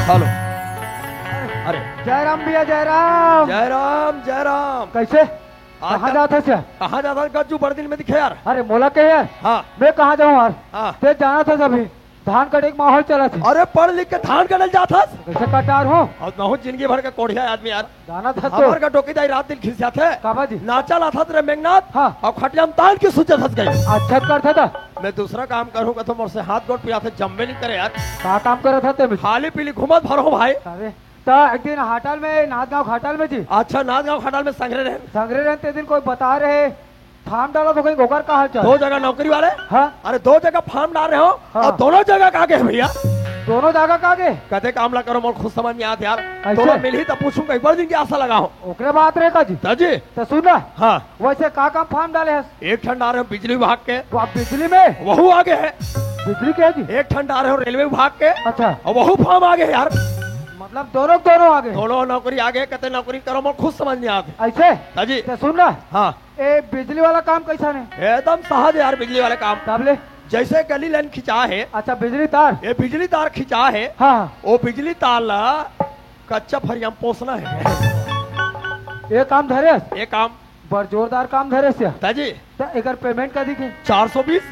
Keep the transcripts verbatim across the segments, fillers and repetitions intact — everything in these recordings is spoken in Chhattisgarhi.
हेलो। अरे, जय राम भैया, जय राम। जय राम, जय राम। कैसे? आज कहाँ का जात हस यार? कहाँ जात हस गज्जू, बड़ दिन में दिखे यार। अरे मोला के यार? हाँ। मैं कहाँ जाऊँ यार? हाँ। ते जानत हस अभी धान कटे के माहौल चलत हे। अरे पढ़ लिख के धान कटे ल जात हस? कैसे कटार हो? अउ नहूँ जिंदगी भर के कोढ़िया आदमी यार। जानत हस तो। हमर का डोकी दाई रात दिन खिसियाथे। काबर जी? नाचा लाथस रे मेघनाथ। हाँ। अउ खटिया म तान के सुत जाथस गई। अच्छा करथे त। मैं दूसरा काम करहूँ कथों, मोर से हाथ गोड़ पिराथे, जम्मे नहीं करे यार। का काम करत हस ते में? खाली पीली घूमत भर हों भाई। अरे, त एक दिन हाटल में, नांदगांव हाटल में जी। अच्छा, नांदगांव हाटल में संघरे रहे। संघरे रहे ते दिन कोई बता रहे, फार्म डालत हो कहीं, ओकर का हाल चाल? दो जगह नौकरी वाले। हाँ। अरे, दो जगह फार्म डाल रहे हों, हाँ। अउ दोनों जगह का आगे हे भैया। दोनों जगह का आगे? कते काम ला करों, मोर खुद समझ नहीं आत यार। कैसे? तोला मिलही त पूछहूँ, कई बड़ दिन के आसा लगा हों। ओकरे बात रहे का जी? त जी। त सुन ना। हाँ। वैसे का काम फार्म डाले हस? एक ठन डारे हों बिजली विभाग के। वो आप बिजली में? वहू आगे हे। बिजली के जी? एक ठन डारे हों रेलवे विभाग के। अच्छा। अउ वहू फार्म आगे हे यार। मतलब दोनों, दोनों आगे? दोनों नौकरी आगे, कते नौकरी करों, मोर खुद समझ नहीं आत। ऐसे? हाँ जी। त सुन ना। हाँ। ए, बिजली वाला काम कैसन हे? एकदम सहज हे यार, बिजली वाला काम। तब ले? जैसे गली लाइन खिंचा हे। अच्छा, बिजली तार? ए बिजली तार खिंचा हे। हाँ, हाँ। ओ बिजली तार ला कच्चा फरिया म पोसना हे। ए काम धरे हस? ए काम। बड़ जोरदार काम धरे हस या। त जी। त एकर पेमेंट कतिक हे? चार सौ बीस।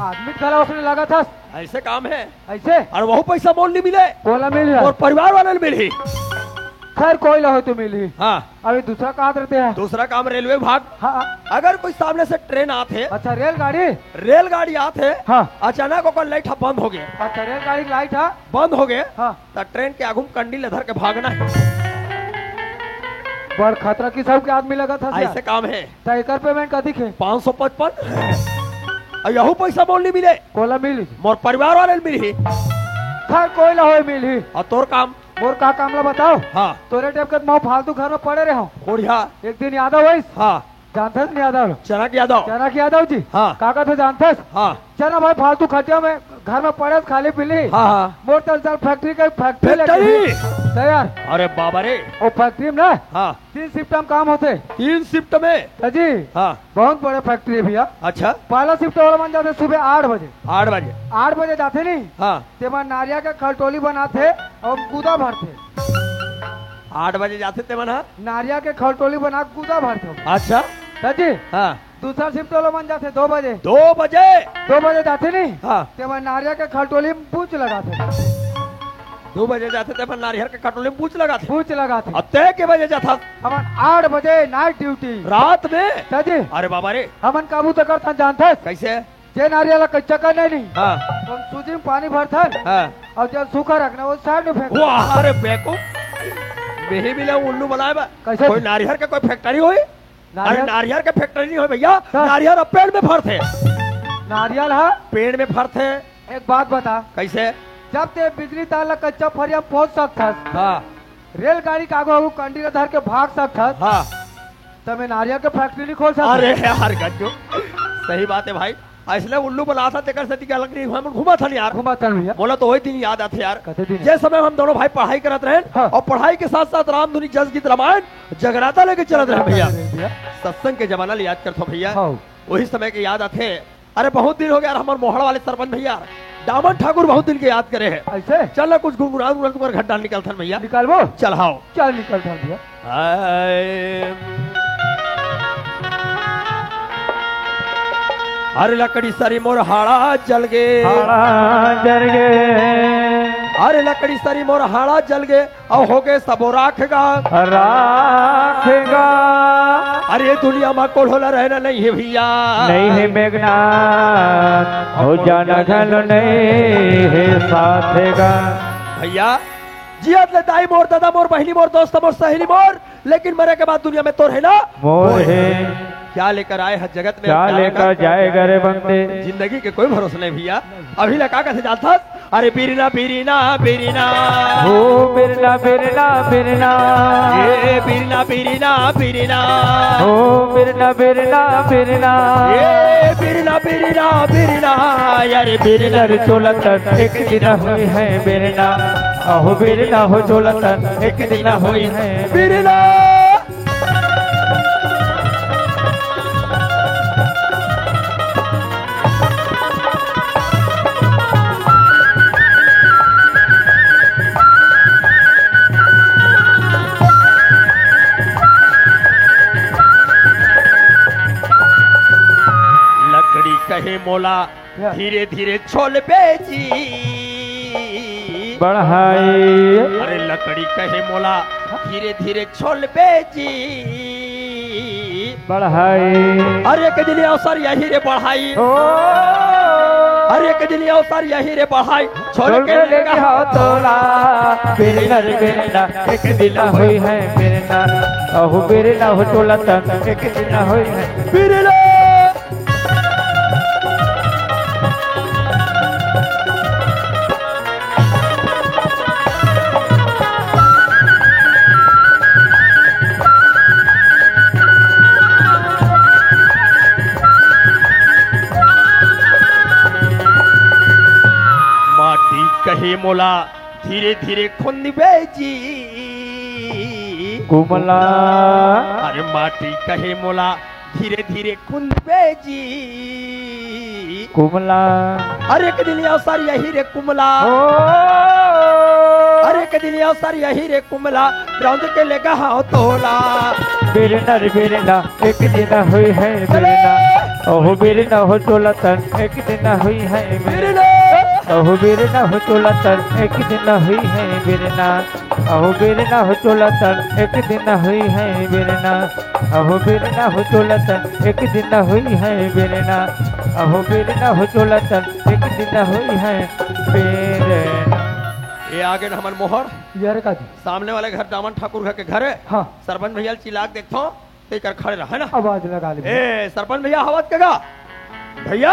आदमी घला ओसने लगत हस। ऐसे काम हे। ऐसे? अउ वहू पैसा मोला नहीं मिले। कोला मिलही? मोर परिवार वाले ल मिलही। खैर, कोई ला होय तो मिलही। हाँ। अभी दूसरा कहाँ रहते हैं? दूसरा काम रेलवे विभाग। हाँ। अगर कोई सामने से ट्रेन आत हे। अच्छा, रेलगाड़ी? रेलगाड़ी आत हे। हाँ। अचानक ओकर लाइट ह बंद हो गे। अच्छा, रेलगाड़ी के लाइट ह? बंद हो गे। हाँ। त ट्रेन के आगू म कंडी ल धर के भागना हे। बड़ खतरा किसम के आदमी लगत हस यार। ऐसे काम हे। त एकर पेमेंट कतिक हे? पाँच सौ पचपन। अउ यहू पैसा मोला नहीं मिले। कोला मिलही? मोर परिवार वाले ल मिलही। खैर, कोई ला होय मिलही। अउ तोर काम? मोर का काम ला बताओ? हाँ। तोरे टाइप के मैं फालतू घर में पड़े रहे हों। कोढ़िया। एक दिन यादव आइस। हाँ। जानथस नहीं यादव? चनक यादव। चनक यादव जी। हाँ। का कथे जानथस? हाँ। चल ना भाई, फालतू खटिया में घर में पड़े हस खाली पीली। हाँ, हाँ। मोर त चल फैक्ट्री के, फैक्ट्री लेके फैक्ट्री? जी। त यार। अरे बाबा रे। वो फैक्ट्री में ना। हाँ। तीन शिफ्ट में काम होथे। तीन शिफ्ट में? त जी। हाँ। बहुत बड़े फैक्ट्री हे भैया। अच्छा। पहला शिफ्ट वाला मन जाथे सुबह आठ बजे। आठ बजे। आठ बजे जाथे नहीं। हाँ। तेमन नारियल के खलटोली बनाथे अउ गुदा भरथे। आठ बजे जाथे तेमन ह? नारियल के खलटोली बना के गुदा भरथे। अच्छा। त जी। हाँ। दूसरा शिफ्ट वाला मन जाथे दो बजे। दो बजे? दो बजे जाथे नहीं? हाँ। तेमन नारियल के खलटोली में बूच लगाथे। दो बजे जाथे तेमन नारियल के खलटोली में बूच लगाथे? बूच लगाथे। अउ ते के बजे जाथस? हमन आठ बजे नाइट ड्यूटी। रात में? त जी। अरे बाबा रे। हमन काबू तो करथन जानथस? कैसे? जे नारियल ला कच्चा करना नहीं। हाँ। तो हम सूजी में पानी भरथन। हाँ। अउ जब सूखा रखना, वो साइड में फेंक। वाह, अरे बेवकूफ। मेही मिला उल्लू बनाए बा। कैसे? कोई नारियल के कोई फैक्ट्री होई? अरे नारियल? नारियल के फैक्ट्री नहीं होई भैया, हाँ। नारियल अब पेड़ में फरथे। नारियल ह? पेड़ में फरथे। एक बात बता। कैसे? जब ते बिजली तार ला कच्चा फरिया में पोस सकथस, हाँ। रेलगाड़ी के आगू आगू कंडी ला धर के भाग सकथस, हाँ। त मैं नारियल के फैक्ट्री नहीं खोल सकता। अरे यार गज्जू, सही बात हे भाई। अइसने उल्लू बनाथस, तेकर सेती के अलग नहीं, हम घूमत हन यार। घूमत हन भैया। मोला तो वही दिन याद आथे यार। कते दिन? जे समय हम दोनों भाई पढ़ाई करत रहेन हाँ। अउ पढ़ाई के साथ साथ रामधुनी, जस गीत, रामायण, जगराता लेके चलत रहेन भैया। भैया। सत्संग के जमाना ले याद करथों भैया। हाँ। वही समय के याद आथे। अरे बहुत दिन हो गया यार, हमर मोहड़ा वाले सरपंच भैया डामन ठाकुर बहुत दिन के याद करे हे। ऐसे? चल ना कुछ गुनगुना गुनगुना तुम्हारे घर डाल निकलथन भैया। निकालबो? चल हाव। चल निकलथन भैया। हाय। अरे लकड़ी सरी मोर हाड़ा जल गे। हाड़ा जल गे। अरे लकड़ी सरी मोर हाड़ा जल गे। अउ होगे सबो राख गा। राख गा। अरे दुनिया म कोल्हो ला रहना नहीं हे भैया। नहीं हे मेघनाथ, अउ जाना घलो नहीं हे साथ गा। भैया, जियत ले दाई मोर, ददा मोर, बहिनी मोर, दोस्त मोर, सहेली मोर, लेकिन मरे के बाद दुनिया में तोर हे ना मोर हे। क्या लेकर आए हैं जगत में, क्या लेकर जाएगा रे बंदे? जिंदगी के कोई भरोसा नहीं भैया। अभी लगा कैसे जानता? अरे बिरना, बिरना, बिरना। हो बिरना, बिरना, बिरना। ए बिरना, बिरना, बिरना। हो बिरना, बिरना, बिरना। ए बिरना, बिरना, बिरना। अरे बिरना। बिरना रे चोलतन एक दिन होई है बिरना। अहो बिरना हो चोलतन एक दिन होई है बिरना। मोला धीरे धीरे छोलबे जी। बढ़ाई। अरे लकड़ी कहे मोला धीरे धीरे छोलबे जी। बढ़ाई। अरे एक दिन अवसर यही रे बढ़ाई। ओ। अरे एक दिन अवसर यही रे बढ़ाई। छोड़ के लेके हो तोला। बिरना रे बिरना, एक दिन होई है बिरना। अहो बिरना हो टोला तन, एक दिन होई है बिरना। माटी कहे मोला धीरे धीरे खुंदबे जी। कुमला। अरे माटी कहे मोला धीरे धीरे खुंदबे जी। कुमला। अरे एक दिन अवसर यही रे कुमला। ओ। अरे एक दिन अवसर यही रे कुमला। रौंद के लेगा हाव तोला। बिरना रे बिरना, एक दिन होई है बिरना। ओहो बिरना हो टोला तन, एक दिन होई है बिरना। ओहो बिरना हो टोला तन, एक दिन होई है बिरना। अहो बिरना हो टोला तन, एक दिन होई है बिरना। अहो बिरना हो टोला तन, एक दिन होई है बिरना। अहो बिरना हो टोला तन, एक दिन होई है बिरना। ये आगे न हमन मोहर यार का जी। सामने वाले घर दामन ठाकुर घर के घर है। हाँ। सरपंच भैया ल चिल्ला के देखथो, तेकर खड़े रह ना। आवाज लगा ले। ए सरपंच भैया, हवत का गा भैया?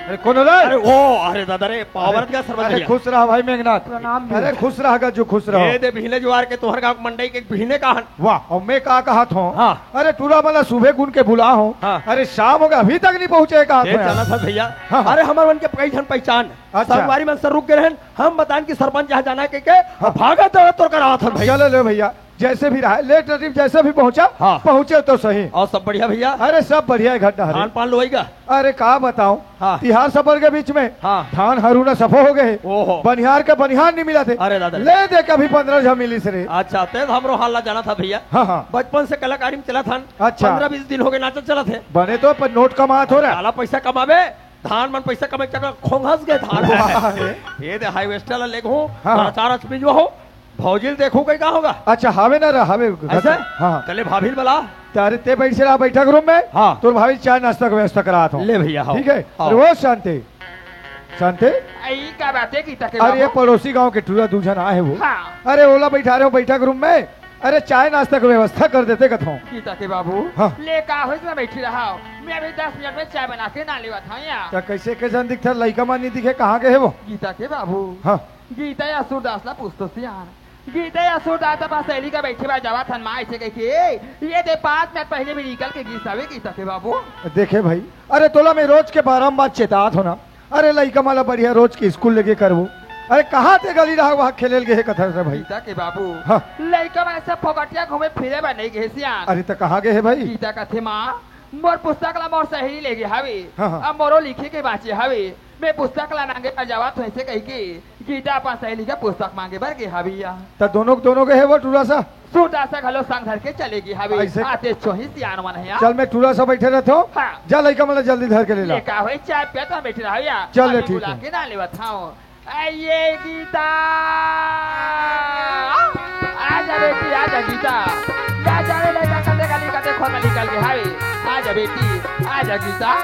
अरे कौन हो रे? अरे ओ, अरे दादा रे, पावर का सरपंच अरे भैया। खुश रहा भाई मेघनाथ। प्रणाम जी। अरे खुश रहा गजू, खुश रहो। ये दे बिहने जुआर के तोहर गांव मंडई के बिहने का हन। वाह, और मैं का कहा था? हाँ। अरे टूरा वाला सुबह गुन के बुला हो। हाँ। अरे शाम हो गया, अभी तक नहीं पहुंचे का ये था चला यार। था भैया। हाँ, हाँ। अरे हमर मन के कई झन पहचान। अच्छा। संगवारी मन से रुक गए रहन, हम बतान कि सरपंच जहाँ जाना है के, के हाँ। भागत दौड़त तोर करा था भैया। चलो ले भैया, जैसे भी रहा, लेट लतीफ जैसे भी पहुंचा, हाँ। पहुंचे तो सही। और सब बढ़िया भैया? अरे सब बढ़िया है घंटा हरे। धान पान लोई का? अरे का बताऊं, हाँ। तिहार सफर के बीच में हाँ। धान हरू ना सफो हो गए। ओहो। बनिहार के बनिहार नहीं मिला थे। अरे दादा रे। ले दे कभी पन्द्रह झा मिली से रे। अच्छा, ते तो हमरो हाल ला जाना था भैया। हाँ, हाँ। बचपन से कलाकारी में चला था। अच्छा। पन्द्रह बीस दिन हो गए नाचत चला थे। बने तो पर नोट कमात हो रहा। काला पैसा कमाबे, धान मन पैसा कमाए के चक्कर खोंघस गए धान। वाह रे। ये दे हार्वेस्टर ला लेगहूं, हाँ, हाँ। चार अच मिंजवा हो, भौजी ल देखहूं कहीं का होगा। अच्छा, हावे ना रहा, हावे घर ऐसे? पे। हाँ, हाँ। चले भाभी ल बला। तारे ते बैठ से रहा बैठक रूम में। हाँ। तोर भाभी चाय नाश्ता के व्यवस्था करात हो। ले भैया, हाँ। ठीक है? हाँ। अरे वो शांति, शांति। ई का बात है गीता के अरे ये बाबू? पड़ोसी गांव के टूरा दू झन आए वो। हाँ। अरे ओला बैठा रहे हो बैठक रूम में। अरे चाय नाश्ता के व्यवस्था कर देते कथो। गीता के बाबू, हाँ। ले का हो इतना बैठी रहा हो? मैं अभी दस मिनट में चाय बना के ना लेवा था यहाँ। तो कैसे कैसन दिखता लइका मन नहीं दिखे, कहाँ गए वो? गीता के बाबू, हाँ। गीता या सूरदास ला पूछ तो सियान। गीता या सूरदास अपन सहेली का बैठे बा जावा थन माँ ऐसे कह के, ये दे पाँच मिनट पहले भी निकल के गीत आवे गीता के बाबू। देखे भाई, अरे तोला मैं रोज के बारह बार चेतात हो ना। अरे लइका मन ला बढ़िया रोज के स्कूल लेके करबो। अरे कहाँ ते गली रहा वहाँ खेले ल गए हे कथा से भाई। गीता के बाबू, हाँ। लइका मन ऐसे फोकटिया घूमे फिरे बर नहीं गए सियान। अरे त कहाँ गए हे भाई? गीता कथे माँ, मोर पुस्तक ला मोर सहेली ले गे हावे। हाँ, हाँ। अब मोरो लिखे के बाँचे हावे। मैं पुस्तक ला मांगे बर जावत हूँ, ऐसे कह के गीता अपन सहेली का पुस्तक मांगे बर गे हावे या। त दोनों, दोनों गए हे वो टूरा सा? सूरदास घलो संग धर के चले गे हावे। ऐसे आते चोही सियान मन है या। चल, मैं टूरा सा बैठे रहता हूँ। हाँ। जा लइका मन ला जल्दी धर के ले ला। ले का होई, चाय पिया तो बैठे रहो या। चल ले, अभी ठीक बुला है। के ना लेवत हूँ। ए, ये गीता। आजा बेटी, आजा गीता। या जाने लइका कते गली कते खोता निकल के हावे। आजा बेटी, आजा गीता।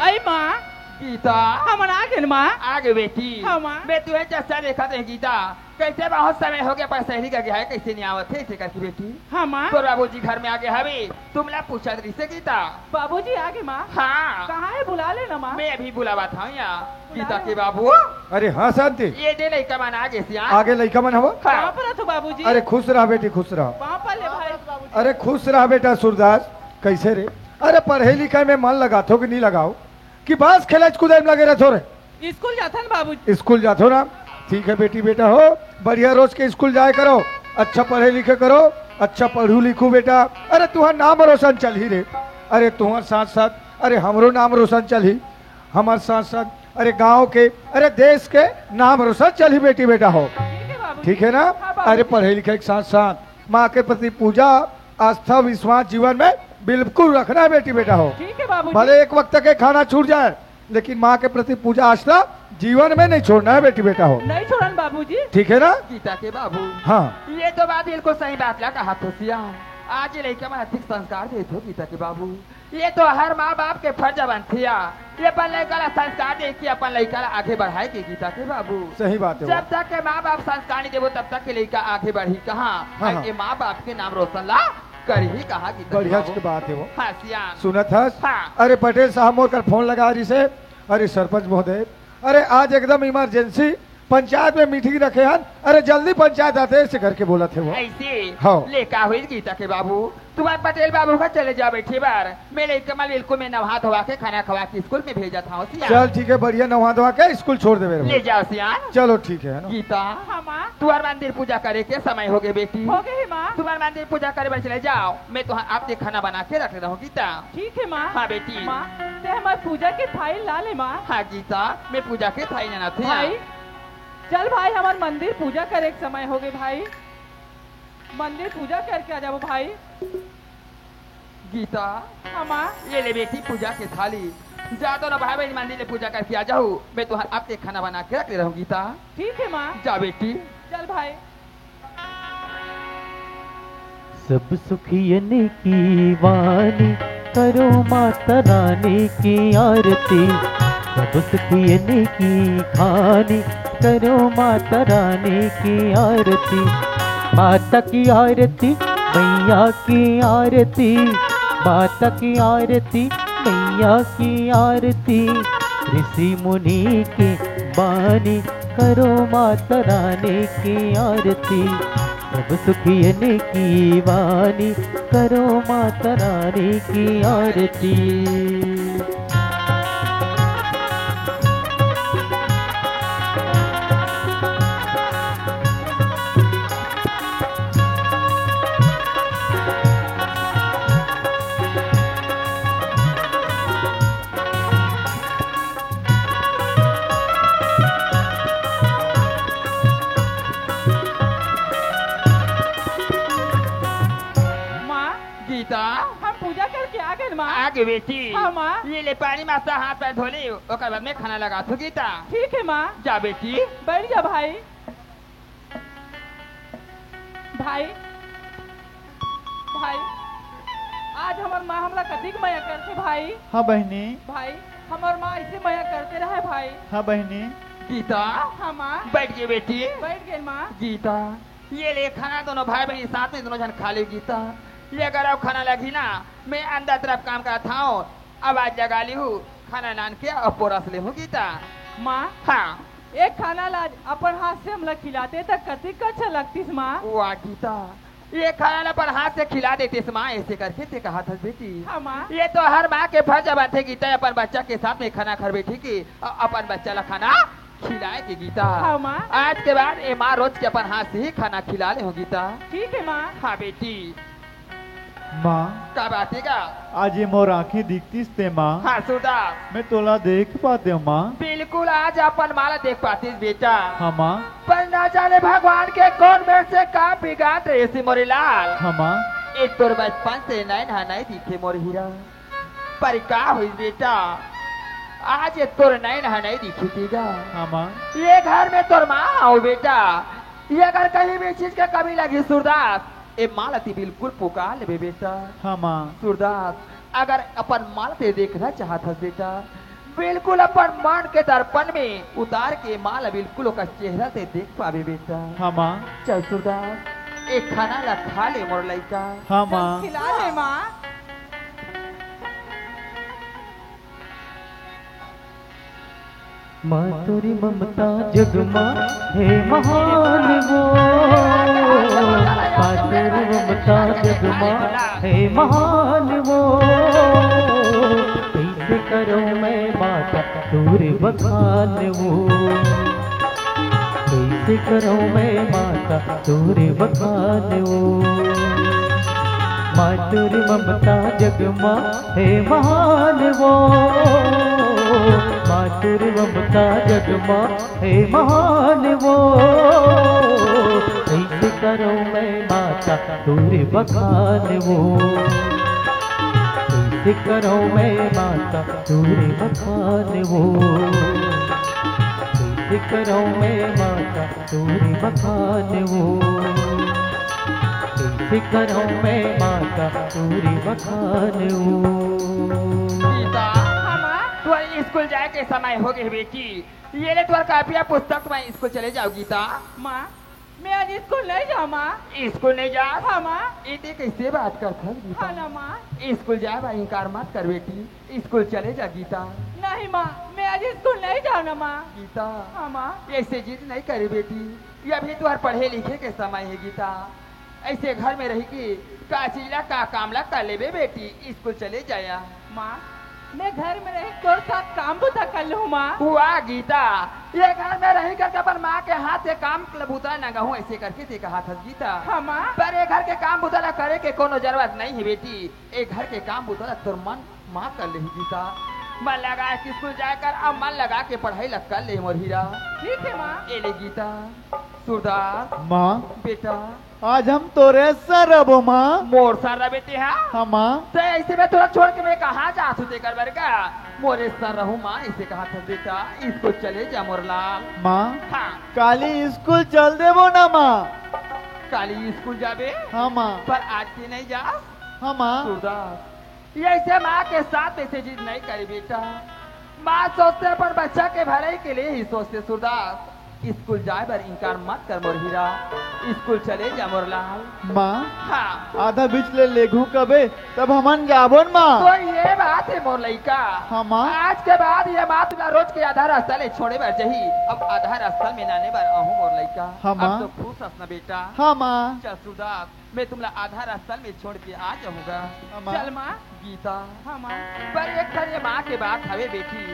अई माँ। गीता। हमन आ गेन माँ। आ गे बेटी। हाँ माँ। मैं तुहे जस्सा देखत हे गीता। कैसे बहुत समय हो गया पर सहेली का गया है, कैसे नहीं आवत हे, ऐसे करके बेटी। हाँ माँ। तोर बाबूजी घर में आ गे हवे, तुमला पूछत रहिसे गीता। बाबूजी आ गे माँ। हाँ। कहाँ हे, बुला ले ना माँ। मैं अभी बुलावत हूँ या। बुला गीता ले। के बाबू। अरे हाँ शांति। ये दे लइका मन आ गे सिया। आ गे लइका मन हवो? हाँ। पाँव परत हूँ बाबूजी। अरे खुश रह बेटी, खुश रह। पाँव पर ले भाई। अरे खुश रह बेटा सूरदास। कैसे रे? अरे पढ़े लिखे में मन लगाथो कि नहीं लगाओ? कि बस खेले कूदे में लगे रहथो रे? स्कूल जाथन बाबूजी। स्कूल जाथो ना? ठीक है बेटी, बेटा हो, बढ़िया रोज के स्कूल जाए करो, अच्छा पढ़े लिखे करो, अच्छा पढ़ू लिखू बेटा। अरे तुहर नाम रोशन चलही रे, अरे तुहर साथ साथ अरे हमरो नाम रोशन चलही, हमर साथ साथ अरे गांव के, अरे देश के नाम रोशन चलही बेटी, बेटा हो। ठीक है बाबूजी। ठीक है ना? हाँ बाबूजी। अरे पढ़े लिखे के साथ साथ माँ के प्रति पूजा, आस्था, विश्वास जीवन में बिल्कुल रखना है बेटी, बेटा हो। ठीक है बाबूजी। भले एक वक्त के खाना छूट जाए, लेकिन माँ के प्रति पूजा आस्था जीवन में नहीं छोड़ना है बेटी, बेटा हो। नहीं छोड़न बाबूजी। ठीक है ना? गीता के बाबू। हाँ। ये तो बात बिल्कुल सही बात ला कहा तो सिया। आज ये लइका में अधिक संस्कार दे दो गीता के बाबू। ये तो हर माँ बाप के फर्ज बनथे या। ये अपन लइका ला संस्कार दे के अपन लइका ला आगे बढ़ाए के गीता के बाबू। सही बात है जब वो। तक के माँ बाप संस्कार नहीं देबो तब तक के लइका आगे बढ़ही कहाँ? हाँ, और हाँ। ये माँ बाप के नाम रोशन ला करही कहाँ गीता के बढ़िया बाबू। के बात है वो। हाँ सियान। सुनत हस? हाँ। अरे पटेल साहब मोर कर फोन लगा रही से। अरे सरपंच महोदय, अरे आज एकदम इमरजेंसी पंचायत में मीटिंग रखे हन। अरे जल्दी पंचायत आते से करके बोलत है वो। ऐसे? हाँ। ले का होइल गीता के बाबू? तुम्हारे पटेल बाबू का चले जाओ बैठे बार। मैं लइका मन बिल्कुल मैं नहा धोवा के खाना खवा के स्कूल में भेजत हूँ सियान। चल ठीक है, बढ़िया नहा धोवा के स्कूल छोड़ देबे रे ले भाई। जाओ सियान। चलो ठीक है ना। गीता, हाँ माँ। तुम्हार मंदिर पूजा करे के समय हो गए बेटी। हो गए माँ। तुम्हार मंदिर पूजा करे बर चले जाओ, मैं तुम्हार आप खाना बना के रख ले रहूँ गीता। ठीक है माँ। हाँ बेटी। माँ, ते हमार पूजा के थाली ला ले माँ। हाँ गीता, मैं पूजा के थाली लाना थे। भाई, चल भाई, हमार मंदिर पूजा करे के समय हो गए भाई, मंदिर पूजा करके आ जाबो भाई। गीता, हाँ माँ। ये ले बेटी पूजा के थाली, जा तो ना भाई बहन मंदिर ले पूजा करके आ जाओ, मैं तुम्हार आप खाना बना के रख ले रहूँ गीता। ठीक है माँ। जा बेटी। चल भाई। सब सुखियन की वाणी, करो माता रानी की आरती। सब सुखियन की खानी, करो माता रानी की आरती। माता की आरती, मैया की आरती, माता की आरती, मैया की आरती। ऋषि मुनि की वाणी, करो माता रानी की आरती। सब सुखियन की वाणी, करो माता रानी की आरती। माँ, गीता। हम पूजा करके आ गए माँ। आ गए बेटी। हाँ माँ। ये ले पानी मासा हाथ पैर धो ले, ओकर बाद में खाना लगा दो गीता। ठीक है माँ। जा बेटी। बैठ जा भाई। भाई, भाई, आज हमर माँ हमला कतिक मया करथे भाई। हाँ बहिनी। भाई, हमर माँ ऐसे मया करते रहे भाई। हाँ बहिनी। गीता। हाँ माँ। बैठ गए बेटी। बैठ गए माँ। गीता, ये ले खाना दोनों भाई बहन साथ में दोनों जन खा ले गीता। ये अगर अब खाना लगी ना, मैं अंदर तरफ काम करत हूँ, आवाज लगा ली हूँ, खाना नान के अब पोरस ले हूँ गीता। माँ। हाँ। एक खाना ला अपन हाथ से हमला खिलाते त कतिक अच्छा लगतीस माँ। वाह गीता, ये खाना ला अपन हाथ से खिला देतीस माँ, ऐसे करके ते कहा था बेटी। हाँ माँ। ये तो हर माँ के फर्ज बनथे गीता, अपन बच्चा के साथ में खाना खर बैठी की अ-, अपन बच्चा ला खाना खिलाए के गीता। हाँ माँ। आज के बाद ये माँ रोज के अपन हाथ से ही खाना खिला ले हो गीता। ठीक है माँ। हाँ बेटी। माँ। का बात है का? आज ये मोर आँखें दिखतीस ते माँ। हाँ सुधा। मैं तोला देख पाते हूँ माँ। बिल्कुल आज अपन माँ ला देख पातीस बेटा। हाँ माँ। पर ना जाने भगवान के कौन मेर से का बिगाड़ रहे सी मोरे लाल। हाँ माँ। एक तोर बचपन से नैन हा नहीं दिखे मोर हीरा। पर का होइस बेटा, आज ये तोर नैन ह नहीं दिखी तीगा। हाँ माँ। ये घर में तोर माँ हो बेटा, ये अगर कहीं भी चीज के कमी लगी सूरदास, ये माँ ला ती बिल्कुल पुकार लेबे बेटा। हाँ माँ। सूरदास, अगर अपन माँ ला ते देखना चाहत हस बेटा, बिल्कुल अपन मन के दर्पण में उतार के माँ ला बिल्कुल ओकर चेहरा ते देख पाबे बेटा। हाँ माँ। चल सूरदास, एक खाना ला खा ले मोर लइका। हाँ माँ। खिला ले माँ। माँ तोरी ममता जग मा हे महान वो, माँ तोरी ममता जग मा हे महान वो, कैसे करूँ मैं माता तोरे बखान वो। कइसे करँव मैं माता तोरे बखान वो, माँ तोर ममता जग मा हे महान वो, माँ तोर ममता जग मा हे महान वो। कइसे करँव मैं माता तोरे बखान वो, कइसे करँव मैं माता तोरे बखान वो, कइसे करँव मैं माता तोरे बखान वो, कइसे करँव मैं माता तोरे बखान वो। गीता, हाँ, माँ। तोर स्कूल जाए के समय हो गे बेटी। ये ले तोर कापिया पुस्तक, मैं स्कूल चले जाव गीता। माँ, मैं आज स्कूल नहीं जाव माँ। स्कूल नहीं जास? हाँ माँ। ये ते कइसे बात करथस गीता? हाँ ना माँ। स्कूल जाए बर इनकार मत कर बेटी, स्कूल चले जा गीता। नहीं माँ, मैं आज स्कूल नहीं जाव ना माँ। गीता, हाँ माँ। अइसे जिद नहीं करे बेटी, ये अभी तोर पढ़े लिखे के समय हे गीता। अइसे घर में रहि के का चीज ला, का काम ला कर लेबे बेटी, स्कूल चले जाया। माँ, मैं घर में रहि के तोर साथ काम बुता कर लूँ माँ। वाह गीता, ये घर में रहि करके अपन माँ के हाथ के काम ल बुता नंगहूँ, अइसे करके ते कहाथस गीता। हाँ माँ। पर ये घर के काम बुता ला करे के कोनो जरूरत नहीं हे बेटी, ये घर के काम बुता ला तोर मन माँ कर लेही गीता। मन लगा के स्कूल जाए कर, अउ मन लगा के पढ़ाई ला कर ले मोर हीरा। ठीक हे माँ। ये ले गीता, सूरदास। माँ। बेटा। आज हम तोरे संग रबो माँ। मोर संग रबे ते हा? हाँ माँ। ते अइसे में तोला छोड़ के मैं कहाँ जात हूँ तेकर बर का? मोरे संग रहू माँ, अइसे कहाथस बेटा, स्कूल चले जा मोर लाल। माँ। हाँ। काली स्कूल चल देबो ना माँ? काली स्कूल जाबे? हाँ माँ। पर आज ते नहीं जास? हाँ माँ। सूरदास, ये अइसे माँ के साथ अइसे जिद नहीं करे बेटा। माँ सोचथे अपन बच्चा के भलाई के लिए ही सोचथे सूरदास। स्कूल जाए बर इनकार मत कर मोर हीरा, स्कूल चले जा मोर लाल। माँ, हाँ। आधा बीच ले लेगहूँ कबे, तब हमन जाबो न माँ। तो ये बात हे मोर लइका। हाँ माँ। आज के बाद ये माँ तुला रोज के आधा रास्ता ले छोड़े बर जाही, अब आधा रास्ता में लाने बर आहूँ मोर लइका। हाँ माँ। अब तो खुश हस ना बेटा? हाँ माँ। चल सूरदास, मैं तुमला आधा रास्ता में छोड़ के आ जाहूँ गा। हाँ माँ। चल माँ। गीता। हाँ माँ। पर एक ठन ये माँ के बात हवे बेटी,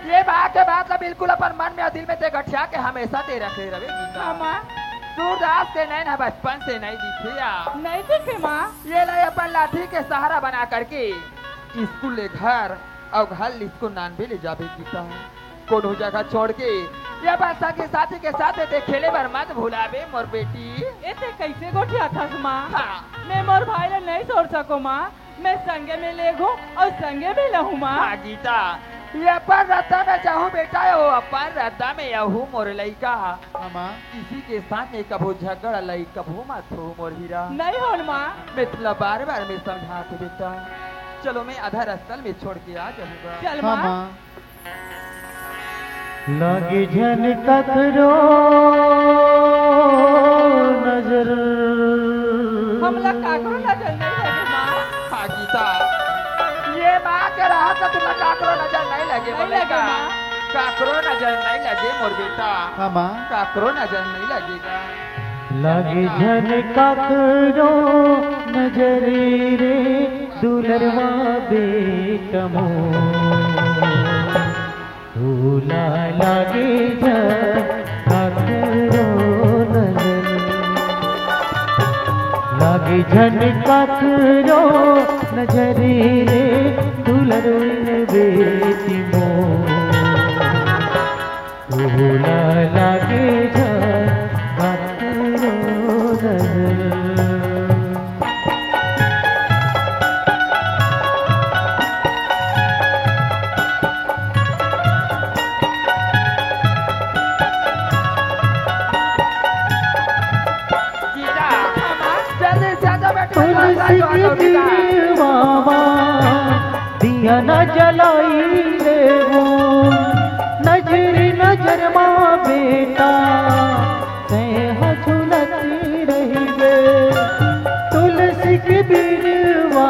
ये माँ के बात ला बिल्कुल अपन मन में अउ दिल में ते गठिया के हमेशा ते रखे रहे गीता। हाँ माँ। सूरदास के नैन ह बचपन से नहीं दिखे या? नहीं दिखे माँ। ये ला अपन लाठी के सहारा बना करके स्कूल ले घर अउ घर ले स्कूल नानबे ले जाबे गीता। कोनो जगह छोड़ के या अपन संगी साथी के साथ ते खेले बर मत भुलाबे मोर बेटी। ए ते कइसे गोठियाथस माँ? हाँ। मैं मोर भाई ला नहीं छोड़ सकों माँ, मैं संगे में लेगहूँ अउ संगे में लहूँ माँ। हाँ गीता, ये अपन रद्दा में जाहूँ बेटा, वो अपन रद्दा में आहूँ मोर लइका। हाँ माँ। किसी के साथ में कभू झगड़ा लई, कभू मत हो मोर हीरा। नहीं होन माँ। मैं तुला बार बार मैं समझात हूँ बेटा, चलो मैं आधा रास्ता में छोड़ के आ जाहूँ गा। चल हाँ माँ। माँ। लागे झन काकरो नजर। हमला काकरो नजर नहीं लगे माँ। हाँ गीता, ये माँ के रहत से तुला काकरो नजर नहीं लगे नहीं मोर लगे लइका। माँ। काकरो नजर नहीं लगे मोर बेटा। हाँ माँ। काकरो नजर नहीं लगेगा। लागे झन काकरो नजर रे दुलरवा बेटा मोर। तोला लागे झन काकरो नजर, लागे झन काकरो नजर रे दुलरुन बेटी मोर। तोला लागे झन काकरो नजर। गीता, जल्दी से आजा बेटी, तुलसी के बीड़वा मा दिया न जलाई रे वो, नजर नजर मा बेटा, तैं ह झुलत रहिबे। तुलसी के बीड़वा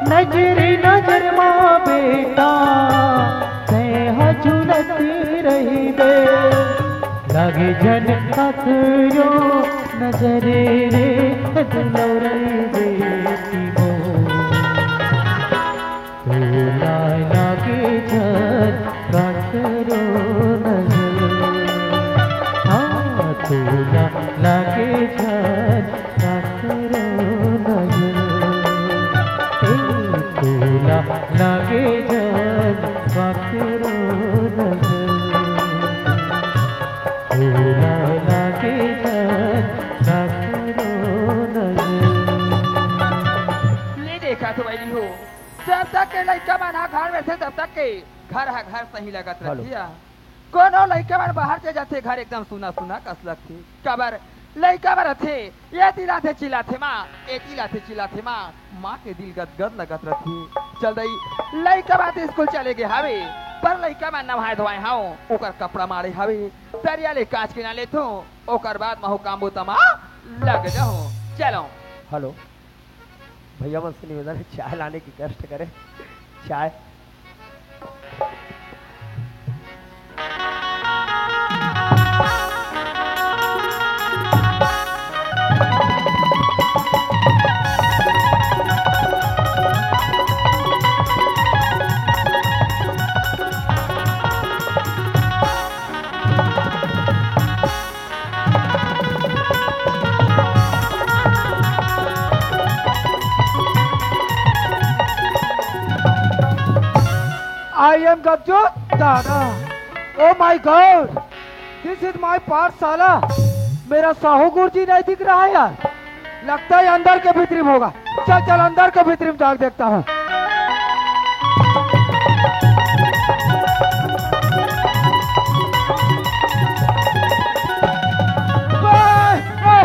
नजर नजर मा बेटा, तैं ह झुलत रहिबे। लागे झन काकरो नजर रे दुलौरी बेटी मोर। तोला लागे झन काकरो तो वही हो, जब तक के लइका मन ह घर में रथे, तब तक के घर ह घर सही लगत रथे। कोनो लइका मन बाहर चले जाथे, घर एकदम सुना सुना कस लगथे। काबर? लइका मन रथे, एती लाथे चिल्लाथे माँ, एती लाथे चिल्लाथे माँ, माँ के दिल गदगद लगत रथे। चल दई, लइका मन तो स्कूल चले गे हावे, पर लइका मन नहाए धोआए हाव, ओकर कपड़ा माड़े हावे, तरिया ले कांच के ना लेथो, ओकर बाद महू काम बुता मा लग जाहूं। चलो। हेलो, भैया मन से निवेदन है, चाय लाने की कष्ट करें। चाय। I am गज्जू दादा। Oh my God, this is my पाठशाला। मेरा साहू गुरुजी नहीं दिख रहा है यार। लगता है अंदर के भीतरी में होगा। चल चल, अंदर के भीतरी में जाके देखता हूँ। ए, ए।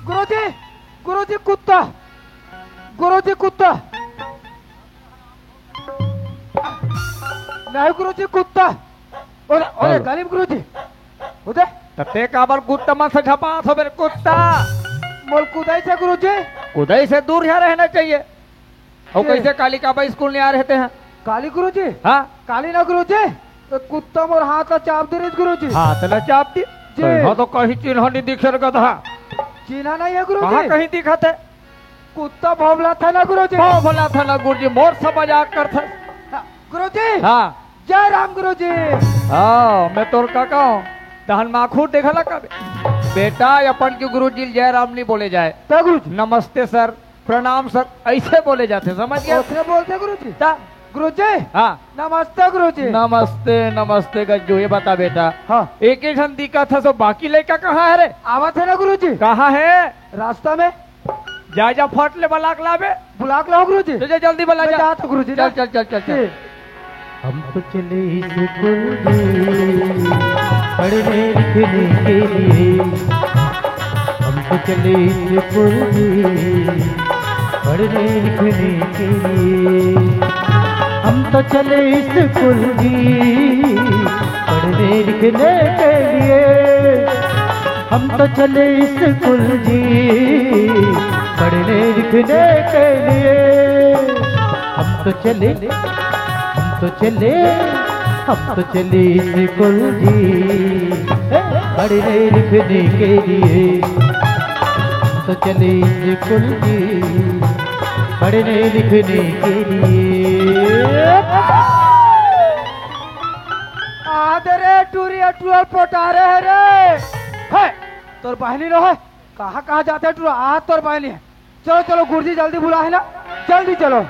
गुरुजी, गुरुजी कुत्ता, गुरुजी कुत्ता। नहीं गुरुजी कुत्ता। ओरे, ओरे, हेलो। गली में गुरुजी। उदे। त ते काबर कुत्ता मन से झपात हो बे कुत्ता? मोला कुदाई से गुरुजी। कुदाई से दूर यहाँ रहना चाहिए। अउ ये। कैसे काली काबर स्कूल नहीं आ रहे थे हैं? काली गुरुजी? हाँ। काली ना गुरुजी, तो कुत्ता मोर हाथ ला चाप दे रहिस गुरुजी। हाथ ला चाप दी? जी। हाँ, तो कहीं चिन्ह नहीं दिखे रे गधा। चिन्ह नहीं है गुरुजी। कहाँ कहीं दिखत है? कुत्ता भौंभला था ना गुरुजी। भौंभला था ना गुरुजी, मोर से मजाक करथस। हाँ, गुरुजी। हाँ। जय राम गुरुजी। हाँ, मैं तोर काका हूँ। तहन माखुर देखला कबे? बेटा, अपन के गुरुजी जय राम नहीं बोले जाए। तो गुरुजी। नमस्ते सर, प्रणाम सर, ऐसे बोले जाते, समझ गया? उसने बोलते गुरुजी। ता? गुरुजी। हाँ। नमस्ते गुरुजी। नमस्ते, नमस्ते गज्जू। ये बता बेटा, हाँ। एक ही झन दिखत है, सो बाकी लइका कहाँ है रे? आवत है ना गुरुजी। कहाँ है? रास्ता में। जा, जा, फट ले, बलाक लाबे। बुलाक लाओ गुरुजी। जा, जा, जल्दी बला मैं जा। जात हूँ गुरुजी, चल, ना। चल, चल, चल, चल। जी। हम तो चले स्कूल जी, पढ़ने लिखने के लिए। हम तो चले स्कूल जी, पढ़ने लिखने के लिए। हम तो चले स्कूल जी, पढ़ने लिखने के लिए। हम तो चले स्कूल जी, पढ़ने लिखने के लिए। हम तो चले, हम तो चले, हम तो चले स्कूल जी, पढ़ने लिखने के लिए। हम तो चले स्कूल जी, पढ़ने लिखने के लिए। आदरे टूरी अटुअल पोटारे है रे। है, तोर बहनी नो है। कहाँ, कहाँ जाते टूरा? आ, तोर बहनी है। चलो, चलो, गुरुजी जल्दी बुला है ना, जल्दी चलो।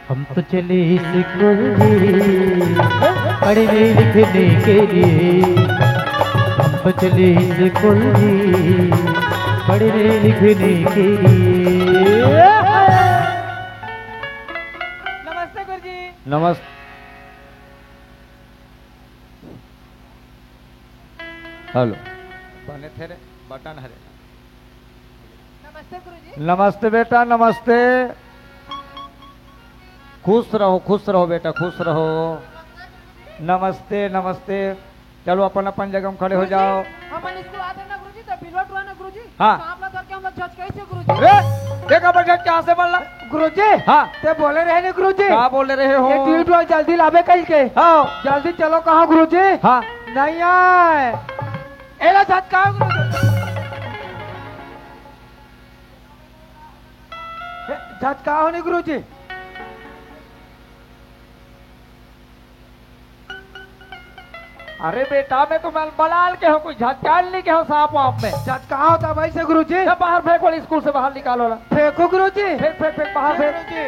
हम तो चले स्कूल जी, पढ़ने लिखने के लिए। हम तो चले स्कूल जी, पढ़ने लिखने के लिए। नमस्ते गुरुजी। नमस्ते। हेलो। बने थे रे, बटन हरे। नमस्ते गुरुजी। नमस्ते बेटा, नमस्ते। खुश रहो, खुश रहो बेटा, खुश रहो। नमस्ते, नमस्ते। चलो अपन अपन जगह में खड़े हो जाओ। हमन स्कूल आते ना गुरुजी, तो बिलवा टुरा ना गुरुजी। हाँ। सांप ला धर के हम लोग झचकाई से गुरुजी। रे, देखा पर झचका से बोल रहा। गुरुजी। हाँ। ते बोले रहे नहीं गुरुजी। का बोले रहे हो? ये ट्यूब टुआ जल्दी लाबे कल के। हाँ। जल्दी चलो कहाँ गुरुजी? हाँ। नहीं आए। एला झचकाओ गुरुजी। ए, झचकाओ नहीं गुरुजी। अरे बेटा, मैं तो बलाल के हूँ, कोई झचकाल नहीं के हूँ सांप वाप में। झचकाओ तो भाई से गुरुजी। सब बाहर फेंक वाली स्कूल से बाहर निकालो ला। फेंको गुरुजी। फेंक, फेंक, फेंक, बाहर फेंक। गुरुजी।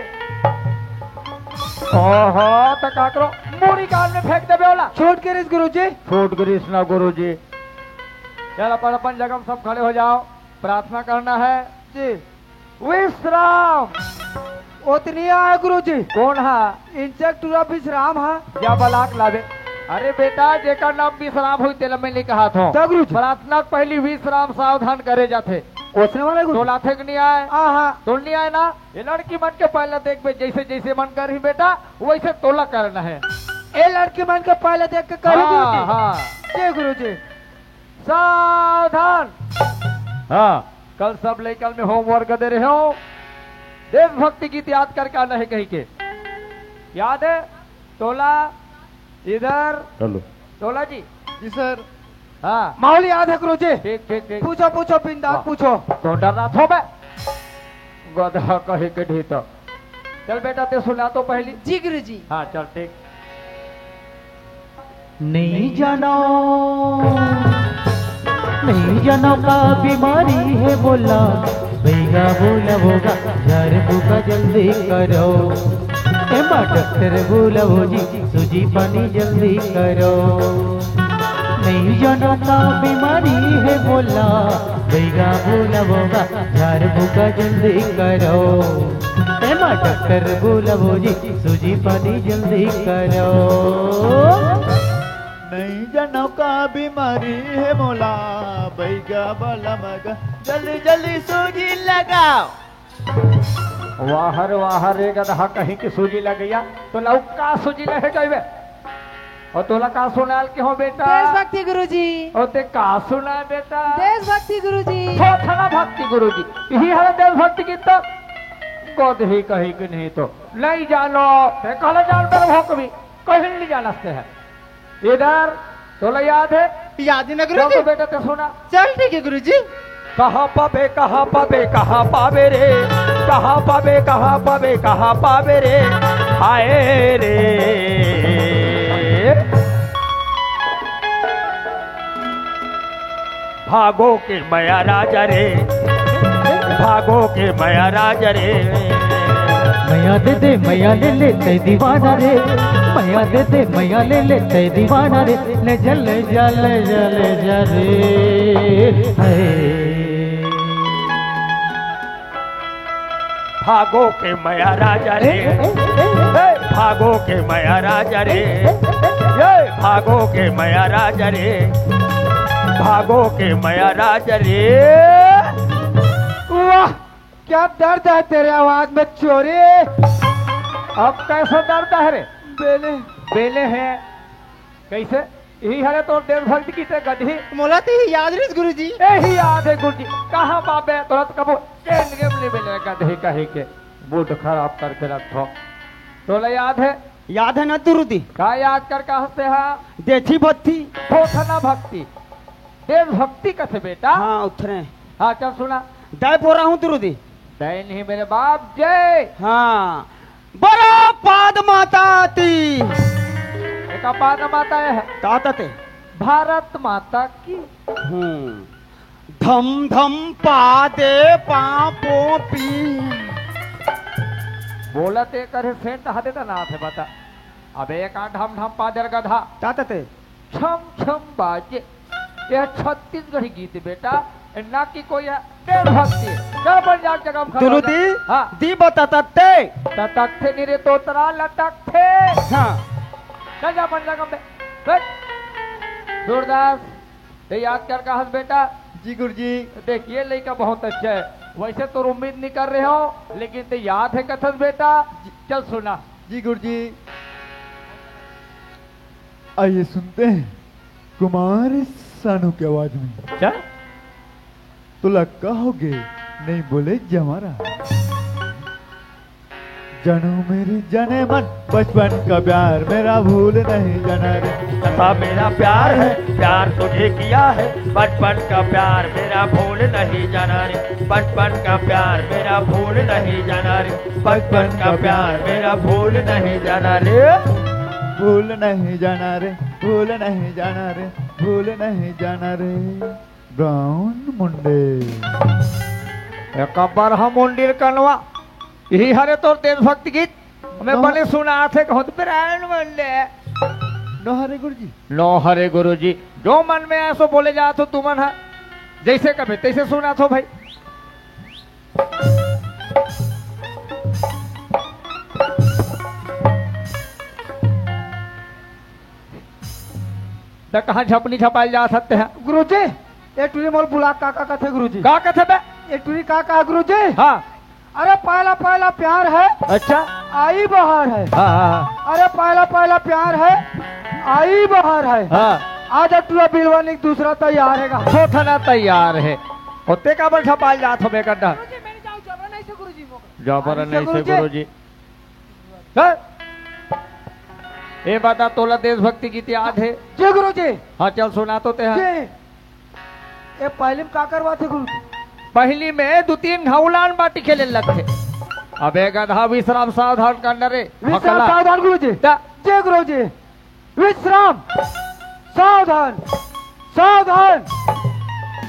ओहो, तो का करो, मूड़ी कान में फेंक देबे वाला। छूट गिरिस गुरुजी। छूट गिरिस ना गुरुजी। चल अपन अपन जगह में सब खड़े हो जाओ, प्रार्थना करना है। जी। विश्राम। ओतनी आय गुरुजी। कोन हा? इंचक टूरा विश्राम हा। जा बलाक लाबे। अरे बेटा, जेकर नाम विश्राम होई, तेला मैं नइ कहत हों। जा गुरुजी। प्रार्थना के पहिली विश्राम सावधान करे जाथे। ओसने वाला गुरुजी। तोला आथे कि नइ आय? आहा। तोला नइ आय ना? ये लड़की मन के पहिला देखबे, जइसे जइसे मन करही बेटा, वइसे तोला करना हे। ए लड़की मन के पहिला देख के करही हाँ, गुरुजी। हाँ। जय गुरुजी। सावधान। हाँ, कल सब लइका ल मैं homework दे रहे हों, देशभक्ति गीत याद करके आना हे कहिके। याद हे? तोला इधर। हेलो। तोला जी। जी सर। हाँ। माहौल याद हे गुरुजी। ठीक, ठीक, ठीक। पूछो, पूछो, बिंदास वाह। पूछो। तो डर रहा था मैं। गधा कहे के ढीठ। चल बेटा, ते सुना तो पहिली। जी गुरुजी। हाँ, चल ठीक। नइ जानो, नइ जानो का बीमारी हे मोला, बइगा बोला होगा, झाड़ फूका जल्दी करो। एमा डॉक्टर बोला हो जी, सूजी पानी जल्दी करो। नइ जानो का बीमारी हे मोला, बइगा बोला होगा, झाड़ फूका जल्दी करो। एमा डॉक्टर बोला हो जी, सूजी पानी जल्दी करो। नइ जानो का बीमारी हे मोला, बइगा बोला होगा, जल्दी जल्दी सूजी लगाओ। वाह रे वाह रे गधा कहीं के सूजी लगइया, तोला का सूजी लहे गइबे? अउ तोला का सुनाल के हों बेटा? देशभक्ति गुरुजी। अउ ते का सुनाय बेटा? देशभक्ति गुरुजी। थोथना भक्ति गुरुजी। इही हरे देशभक्ति गीत तो। गधही कहीं के नहीं तो। नइ जानो। ते कहला जान पर भोकबी। कहीं नइ जानस ते हे। इधर, तोला याद हे? याद हे ना गुरुजी? तो बेटा ते सुना। चल ठीक हे गुरुजी। कहाँ पाबे, कहाँ पाबे, कहाँ पाबे रे? कहाँ पाबे, कहाँ पाबे, कहाँ पाबे रे? हाय रे। भागो के मया राजा रे, भागो के मया राजा रे। मया दे दे, मया ले ले, तै दीवाना रे। मया दे दे, मया ले ले, तै दीवाना रे। ले जा, ले जा, ले जा, ले जा रे। हाय। भागो के मया राजा रे, ए, ए, ए, ए। ए, भागो के मया राजा रे, ए, ए, ए। ए, भागो के मया राजा रे, भागो के मया राजा रे। वाह, क्या दर्द है तेरे आवाज में छोरी। अब कैसा दर्द है रे? बेले। बेले है। कैसे? इही हरे तोर देशभक्ति गीत हे गधी। मोला तो इही याद रहिस गुरुजी। इही याद हे गुरुजी। कहाँ पाबे? तोला तो कभू चैन के नइ मिले गधी कहीं के। मूड खराब करके रखथो। तोला याद हे? याद हे ना गुरुजी। का याद कर कहाँ से हा? देशी भक्ति। थोथना भक्ति। देशभक्ति कथे बेटा। हाँ, उतरे। हाँ, चल सुना। दय बोरा हूँ गुरुजी। दय नहीं मेरे बाप, जय। हाँ। बरा पाद माता ती। एका पाद माता हे। ताता ते। भारत माता की। हम्म। धम धम पादे पापो पी। बोलत ए करे सेंट हदे त ना थे बता। अबे एका ढम ढम पादे रे गधा। ताता ते। छम छम बाजे। ये छत्तीसगढ़ी गीत बेटा, ना कि कोई देशभक्ति। चल बन जा जगह में खड़ा हो जा। दी, हाँ। दी बता तत्ते। ततकथे नी रे तोतरा लटकथे। हाँ। चल जा बन जगह में। बैठ। सूरदास, ते याद कर कहा बेटा। जी गुरुजी। देख ये लइका बहुत अच्छा है, वैसे तो उम्मीद नहीं कर रहे हो, लेकिन ते याद है कथस बेटा। जी। चल सुना। जी गुरुजी। आइए सुनते हैं कुमार सानू की आवाज में। क्या? तो लक्का हो गए, नहीं बोले जमारा। जानू मेरी जाने मन, बचपन का प्यार मेरा भूल नहीं जाना रे। ऐसा मेरा प्यार है, प्यार तुझे किया है, बचपन का प्यार मेरा भूल नहीं जाना रे। बचपन का प्यार मेरा भूल नहीं जाना रे। बचपन का प्यार मेरा भूल नहीं जाना रे। भूल नहीं जाना रे, भूल नहीं जाना रे, भूल नहीं जाना रे। ब्राउन मुंडे। एक बार हम मुंडीर कनवा, यही हरे तोर देशभक्ति गीत। मैं नौ- बने सुनाथे कहूँ तो ब्राउन मुंडे। नौ हरे गुरुजी। नौ हरे गुरुजी। जो मन में आए सो बोले जात हो तुमन हा। जैसे कभी तैसे सुनाथो भाई। त कहाँ झपनी झपाइल जात हस तेहा? गुरुजी, ए टुरी मोर बुला का का कथे गुरुजी? का कथे बे? ए टुरी का का गुरुजी? हाँ। अरे पहला पहला प्यार है, अच्छा। आई बहार है। हाँ, हाँ, हाँ। अरे पहला पहला प्यार है, आई बहार है। हाँ। आज टुरा बिलवानी दूसरा तैयार है गा। थोथना तैयार है। ओ ते काबर झपाइल जात हस बे गड्ढा? गुरुजी, मैं नहीं जाऊँ, जबरन ऐसे गुरुजी मोका। जबरन ऐसे ऐसे गुरुजी। गुरुजी। हैं? ए बता, तोला देशभक्ति गीत याद है? जी गुरुजी। हाँ, चल सुना तो तेहा। जी। ए पहली में का करवाथे गुरुजी? पहली में दू तीन घाव उलान बाटी खेले लगथे। अबे गधा विश्राम सावधान करना रे। विश्राम भकला। सावधान गुरुजी। दा। जी गुरुजी। विश्राम सावधान, सावधान।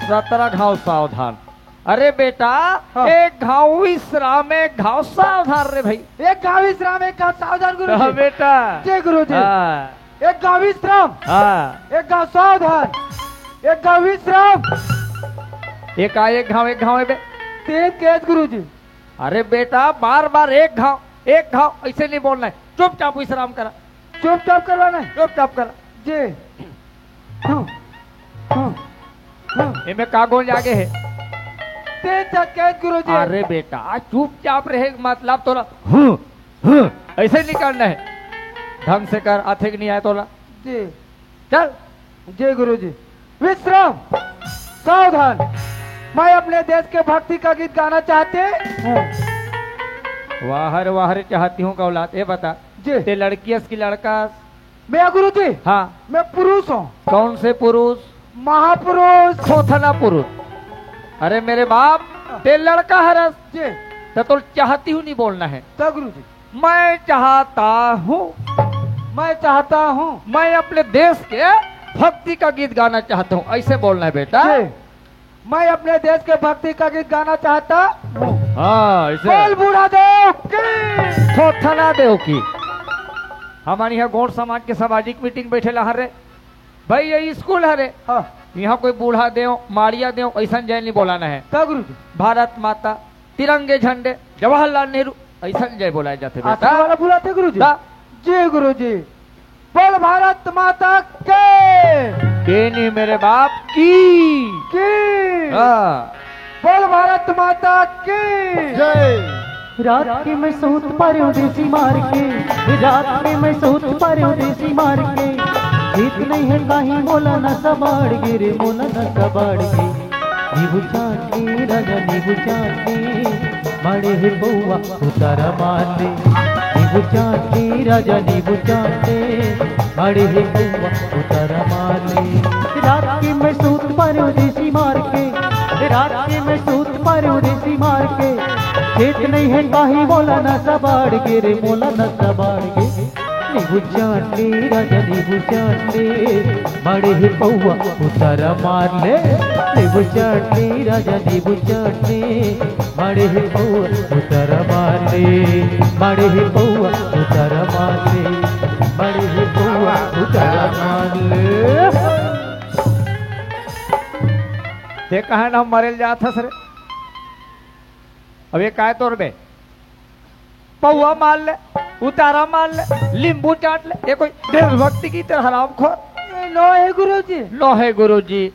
सत्रह घाव सावधान। अरे बेटा, हाँ। एक घाव विश्राम, एक घाव सावधान रे भाई। एक घाव विश्राम, एक घाव सावधान गुरुजी। हाँ बेटा। जी गुरुजी। हाँ। एक घाव विश्राम, हाँ। एक घाव सावधान, एक घाव विश्राम। एक आ, एक घाव, एक घाव है बे। तीन केस गुरुजी। अरे बेटा, बार बार एक घाव, एक घाव, ऐसे नहीं बोलना है। चुपचाप विश्राम करा। चुपचाप करवाना है। चुपचाप करा। जी। हम्म, हम्म, हम्म। एमे का गोंजागे हे? तेज झटके गुरुजी। अरे बेटा, चुपचाप रहे, मतलब तोला हम्म, हम्म, ऐसे निकलना है। ढंग से कर, अथेक नहीं आए तोला। जी। चल। जी गुरुजी। विश्राम। सावधान। मैं अपने देश के भक्ति का गीत गाना चाहते हूँ। वाह रे, वाह रे, चाहती हूँ का औलाद। ए बता, जी। ते लड़की हस कि लड़का हस? मैं गुरुजी। हाँ। मैं पुरुष हूँ। कौन से पुरुष? महापुरुष। थोथना पुरुष। अरे मेरे बाप, ते लड़का हरस। जी। त तोला चाहती हूँ नहीं बोलना है। त गुरुजी। मैं चाहता हूँ। मैं चाहता हूँ। मैं अपने देश के भक्ति का गीत गाना चाहता हूँ, ऐसे बोलना है बेटा। जी। मैं अपने देश के भक्ति का गीत गाना चाहता हूँ। हाँ, ऐसे। बोल बूढ़ा देव की। थोथना देव की। हमन यहाँ गोंड समाज के सामाजिक मीटिंग बैठे ला हरे। भाई, ये स्कूल हरे। हाँ। यहाँ कोई बूढ़ा देव, माड़िया देव, ऐसन जय नहीं बोलाना है। का गुरुजी? भारत माता, तिरंगे झंडे, जवाहरलाल नेहरू, ऐसन जय बोलाए जाथे बेटा। आसन वाला बुलाथे गुरुजी? दा। जी गुरुजी। बोल भारत माता के। के नहीं मेरे बाप की। की। हाँ। बोल भारत माता की। जय। रात के मैं सूत परेंव देसी मार के, रात के मैं सूत परेंव देसी मार के। जीत नहीं है कहीं मोला नशा बाढ़ गे रे, मोला नशा बाढ़ गे। नींबू चाटनी राजा नींबू चाटनी, माड़े हे पौवा उतारा मार ले। नींबू चाटनी राजा नींबू चाटनी, माड़े हे पौवा उतारा मार ले। रात के मैं सूत परेंव देसी मार के, रात के मैं सूत परेंव देसी मार के। चेत नहीं है काहे मोला नशा बाढ़ गे रे, मोला नशा बाढ़ गे। नींबू चाटनी राजा नींबू चाटनी, माड़े हे पौवा उतारा मार ले। नींबू चाटनी राजा नींबू चाटनी, माड़े हे पौवा उतारा मार ले। माड़े हे पौवा उतारा मार ले। माड़े हे पौवा उतारा मार ले। ते कहा ना मरेल जात हस रे। अब ये काय तोर बे? पौवा मार ले, उतारा मार ले, लींबू चाट ले, ये कोई देशभक्ति गीत हे हरामखोर? ये नो हे गुरुजी। नो हे गुरुजी,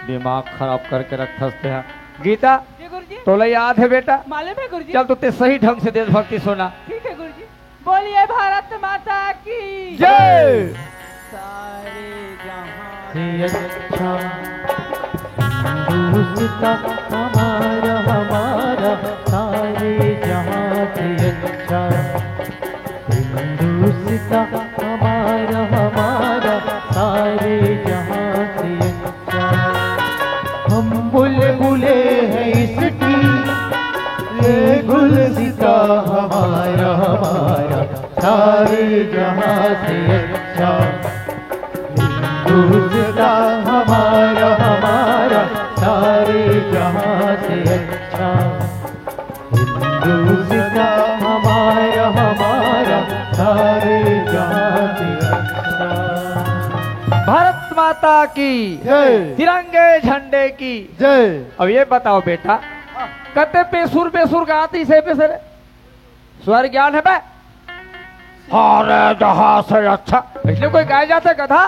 दिमाग खराब करके रखथस तेहा। गीता, जी गुरुजी। तोला याद हे बेटा? मालूम हे गुरुजी। चल तो ते सही ढंग से देशभक्ति सुना। ठीक हे गुरुजी। बोलिए भारत माता की जय। सारे जहां से अच्छा हिंदुस्तान हमारा, हमारा सारे जहां से अच्छा। हिंदुस्तान हमारा, हमारा सारे जहां से अच्छा। हम बुलबुले हैं इसकी, ये गुलसिता हमारा, हमारा सारे जहां से अच्छा। हिंदुस्तान हमारा, हमारा सारे जहां से अच्छा। हिंदुस्तान हमारा, हमारा सारे जहां से अच्छा। भारत माता की जय। तिरंगे झंडे की जय। अब ये बताओ बेटा, कते बेसुर बेसुर गात इसे पे सर स्वर ज्ञान हे बे? सारे जहां से अच्छा। इसलिए कोई गाय जाता गधा?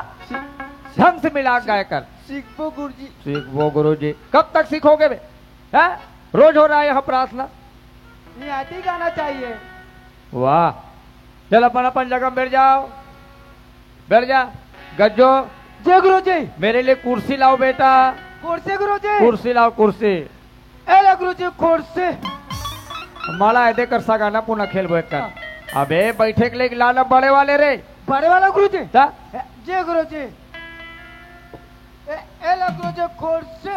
ढंग से मिला के गाया कर। सीखबो गुरुजी। सीखबो गुरुजी। कब तक सीखोगे बे? हैं? रोज हो रहा है यहाँ प्रार्थना। ये आती गाना चाहिए। वाह। चल, अपन अपन जगह बैठ जाओ। बैठ जा। गज्जो, जय गुरुजी। मेरे लिए कुर्सी लाओ बेटा। कुर्सी गुरुजी। कुर्सी लाओ, कुर्सी। ए ले गुरुजी, कुर्सी। माला है, देकर सगाना पुना खेलबो एक कर। हाँ। अबे, बैठे के लिए लाना बड़े वाले रे। बड़े वाला गुरुजी। ता? ए, जय गुरुजी। ए, ए ले गुरुजी, कुर्सी।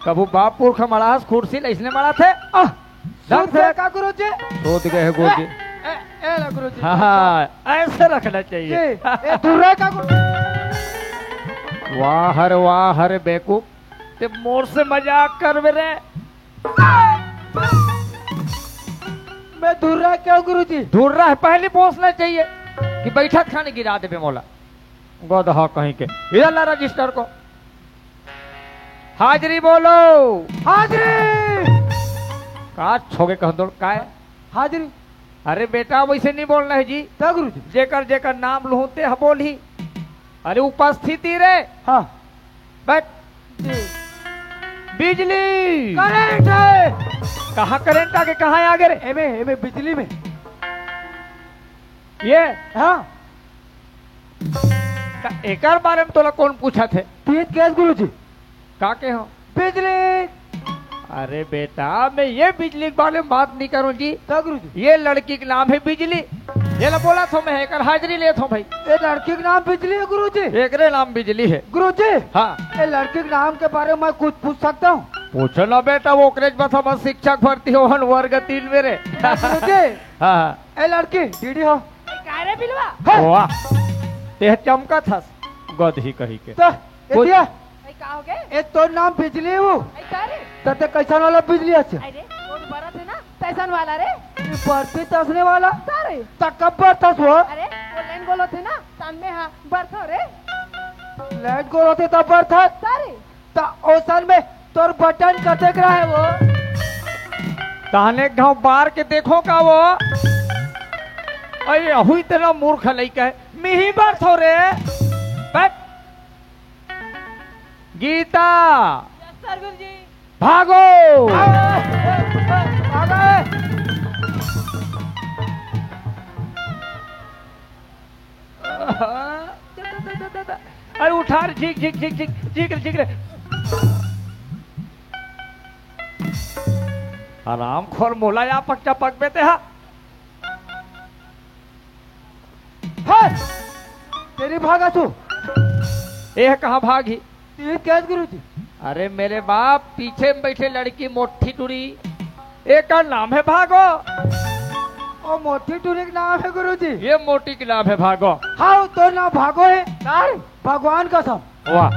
कभू बाप पुरख मड़ास कुर्सी ले इसने मड़ा थे? आह, ढंग सूत से गए रख। का गुरुजी? सूत गए हैं गुरुजी। ए, ए, ए ले गुरुजी। हाँ, हाँ, ऐसे रखना चाहिए। जी, ए, दूर रह का गुरुजी? वाह रे, वाह रे बेवकूफ, ते मोर से मजाक करबे रे। मैं दूर रह क्यों गुरुजी? दूर रह, पहले पहुंचना चाहिए कि बैठक खाने गिरा देबे मोला। गदहा कहीं के। इधर ला रजिस्टर को। हाजिरी बोलो। हाजिरी। का छोगे कह दो, काय? हाजिरी। अरे बेटा, वैसे नहीं बोलना है जी। का गुरुजी? जेकर जेकर नाम लूहूं ते ह बोलही। अरे उपस्थिति रे। हाँ। बैठ। जी। बिजली। करंट है। कहाँ करंट आगे, कहाँ आगे रे? एमे, एमे बिजली में। ये? हाँ। का एकर बारे में तोला कौन पूछा थे? तीन केस गुरुजी। का के हो? बिजली। अरे बेटा, मैं ये बिजली के बारे में बात नहीं करूं जी। का गुरुजी? ये लड़की के नाम है बिजली। ये ला बोला था मैं, एकर हाजिरी ले था भाई। ये लड़की के नाम बिजली है गुरुजी? एकरे नाम बिजली है। गुरुजी, हाँ। ये लड़की के नाम के बारे में कुछ पूछ सकता हूँ? पूछो ना बेटा, वो ओकरे बस हम शिक्षक भर्ती हो हन वर्ग तीन में रे। गुरुजी, हाँ, हाँ। ए लड़की, डीडी हो। ए, का रे बिलवा? हाँ। वाह, ते चमका था गदही कही के। तो, ए कुछ दिया। ए, का हो गए? ए, तोर नाम बिजली हूँ। ए, का रे? त ते कैसन वाला बिजली अच्छा? अरे, तोर बरत है ना, तैसन वाला रे। ये बरती तसने वाला? का रे? त कब बरतस वो? अरे, वो लाइन गोल होते ना, तन में हाँ, बरत हो रे। लाइन गोल होते तब बरत है? का रे? त ओसन में तोर बटन कतेक रहे वो? तहने एक घाव बार के देखो का वो? अरे, अहू इतना मूर्ख लइका है। मिही बार थो रे। बैठ। गीता। यस सर गुरुजी। भागो। भागो। अरे उठा रे, झीक, झीक, झीक, झीक, झीक रे, झीक रे। आराम खोर मोला या पक चपक बेते हा। हे! तेरी भागा तू। ए कहाँ भागी? तीन कैद गुरुजी। अरे मेरे बाप, पीछे में बैठे लड़की मोटी टुरी, एकर नाम है भागो। ओ मोटी टुरी के नाम है गुरुजी। ये मोटी के नाम है भागो। हाँ, तो नाम भागो है। का रे? भगवान कसम। वाह,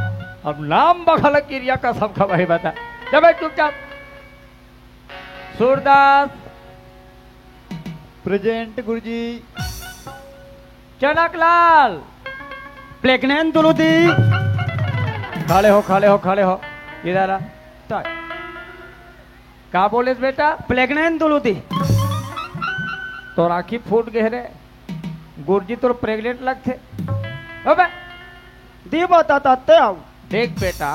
अब नाम बखल किरिया कसम खवाही बता। जब चुपचाप। सूरदास। प्रेजेंट गुरुजी। चनकलाल। प्लेग्नेंट दुलुदी। खड़े हो, खड़े हो, खड़े हो। इधर आ। का बोले बेटा? प्लेग्नेंट दुलुदी। तोर आँखी फूट गए रे। गुरुजी तोर प्रेग्नेंट लगथे। अबे। दी बता ताते आओ। देख बेटा,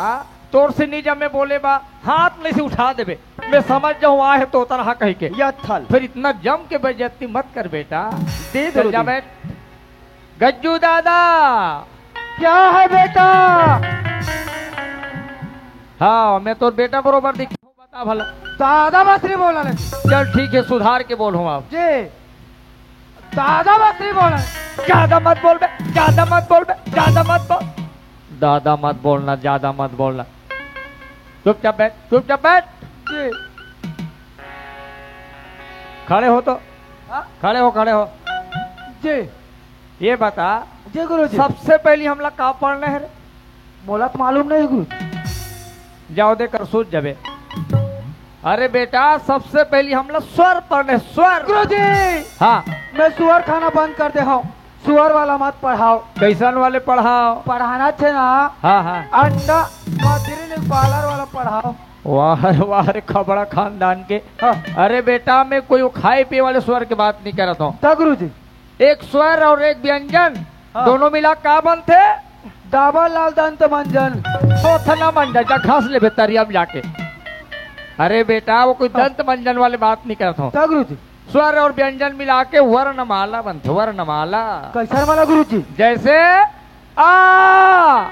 तोर से नहीं जब मैं बोले बा, हाथ ले से उठा देबे। मैं समझ जाऊँ, आ है तोतरहा कह के। या थल। फिर इतना जम के बेइज्जती मत कर बेटा। दे दे चल जा दे। बैठ। गज्जू दादा। क्या है बेटा? हाँ, मैं तोर बेटा बरोबर दिख बता भला। दादा मत नहीं बोला लगे। चल ठीक है, सुधार के बोलूँ अब। जी। दादा मत नहीं बोला। ज्यादा मत बोल बे, ज्यादा मत बोल बे, ज्यादा मत बोल। दादा मत बोलना, ज्यादा मत बोलना। चुपचाप बैठ, चुपचाप बैठ। जी। खड़े हो तो। हाँ? खड़े हो, खड़े हो। जी। ये बता, जी गुरुजी। सबसे पहली हमला का पढ़ना है रे? मोला तो मालूम नहीं गुरुजी। जाओ दे कर सूझ जाबे। अरे बेटा, सबसे पहली हमला स्वर पढ़ने, स्वर। गुरुजी, हाँ। मैं सुअर खाना बंद कर दे हूँ, सुअर वाला मत पढ़ाओ। कैसन वाले पढ़ाओ? पढ़ाना थे ना। हाँ, हाँ। अंडा मधुरी ने पार्लर वाला पढ़ाओ। वाह रे, वाह रे, खबड़ा खानदान के। हाँ। अरे बेटा, मैं कोई खाए पिए वाले स्वर की बात नहीं कर रहा था। तो गुरुजी? एक स्वर और एक व्यंजन, हाँ। दोनों मिला का बनथे? दाबा लाल दंत मंजन। थोथना मंजन का घास लेबे तरिया में जाके। अरे बेटा, वो कोई हाँ। दंत मंजन वाले बात नहीं करत हो। त गुरुजी? स्वर और व्यंजन मिला के वर्णमाला बनथे, वर्णमाला। कैसन वाला गुरुजी? जैसे आ।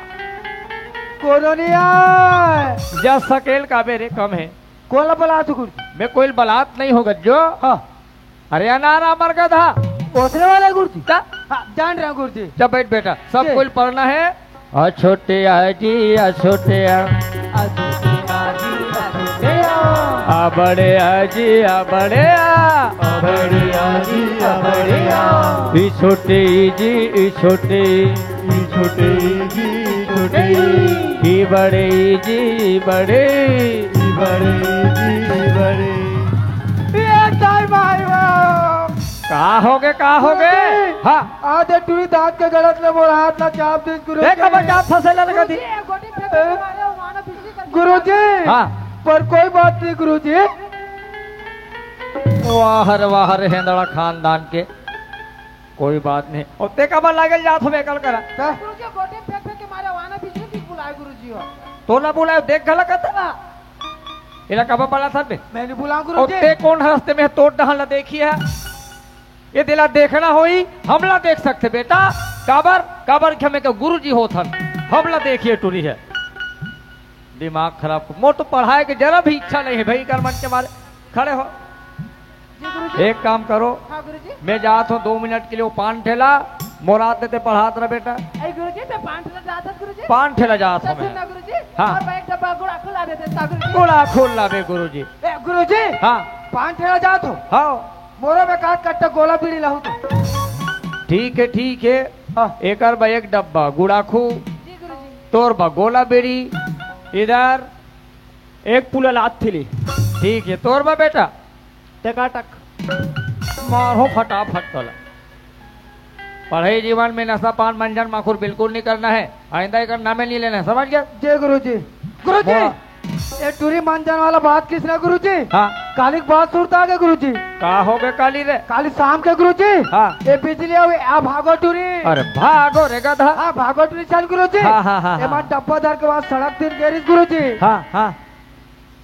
कोनो नहीं आय। जस सकेल का बेरे कम है। कोला बलात हो गुरुजी? मैं कोई बलात नहीं होगा जो। हाँ। अरे अनार अमर गधा। ओसने वाला गुरुजी? ता? हाँ, जान रहा हूँ गुरुजी। जब बैठ बेटा, सब जी। कोई पढ़ना है। आ छोटे आ जी, आ छोटे आ। आ छोटे आ जी, आ छोटे आ। आ बड़े आ जी, आ बड़े आ। आ बड़े आ जी, आ बड़े आ। ई छोटे ई जी, ई छोटे। ई छोटे ई जी, ई छोटे। ई बड़े ई जी, ई बड़े। ई बड़े ई जी, ई बड़े। ये टाइम आयो। का होगे, का होगे? गुरुजी। हाँ। आधे टुरी दांत के गड़त ले मोर हाथ ला चाप दिस गुरुजी। देख, अब चाप फंसे ला लगा दी। गुरुजी, एक गोटी फेंक के मारे, वहाँ ना बिजली कर गुरुजी। हाँ। पर कोई बात नहीं गुरुजी। वाह रे वाह रे, हेंदड़ा खानदान के। कोई बात नहीं। और ते काबर लागल जात हवे कल करा? का? गुरुजी, गोटी फेंक फेंक के मारे, वहाँ ना बिजली की बुलाए गुरुजी हो। तो ना बुलाए, देख गलत करता। हाँ। एला काबर बलात हस बे? मैं नहीं बुलाऊं और गुरुजी। ते कोन हरस ते में तोर डहन ला देखी है? ये तेला देखना होई, हमला देख सकथे बेटा। काबर, काबर के हमें के गुरुजी होत हन, हमला देखिए टुरी है। दिमाग खराब, मोर तो पढ़ाए के जरा भी इच्छा नहीं है भाई, कर मन के मारे। खड़े हो। जी गुरुजी। एक काम करो, हाँ गुरुजी। मैं जात हूँ दो मिनट के लिए वो पान ठेला, मोर आत देते पढ़ात रह बेटा। अरे गुरुजी, मैं पान ठेला जात हूँ गुरुजी। पान ठेला जात तो हूँ सुन मैं। ना गुरुजी, हाँ। और मैं एक डब्बा गुड़ाखू ला देते ता गुरुजी। गुड़ाखू लाबे गुरुजी। ए गुरुजी, हाँ। पान ठेला जात हो? हाँ। मोरो में का कट्टा गोला बीड़ी लाहू तो। ठीक है, ठीक है। हाँ। एकर बा एक डब्बा गुड़ाखू, जी गुरुजी। तोर बा गोला बीड़ी, इधर एक पुला लात थिली। ठीक है, तोर बा बेटा। टकाटक। मारो फटाफट तोला। पढ़ाई जीवन में नशा पान मंजन माखुर बिल्कुल नहीं करना है। आइंदा एकर नामे नहीं लेना है, समझ गया? जय गुरुजी। गुरुजी, वाह। ये टूरी मंजन वाला बात किसने गुरुजी? हाँ। काली के बात सुरता के गुरुजी। का हो गए काली रे? काली शाम के गुरुजी। हाँ। ये बिजली अउ आ भागो टूरी। अरे भागो रे गधा। हाँ, भागो टूरी चल गुरुजी। हाँ, हाँ, हाँ, ये हाँ। मान डब्बा धर के बाद सड़क दिन गेरिस गुरुजी। हाँ, हाँ।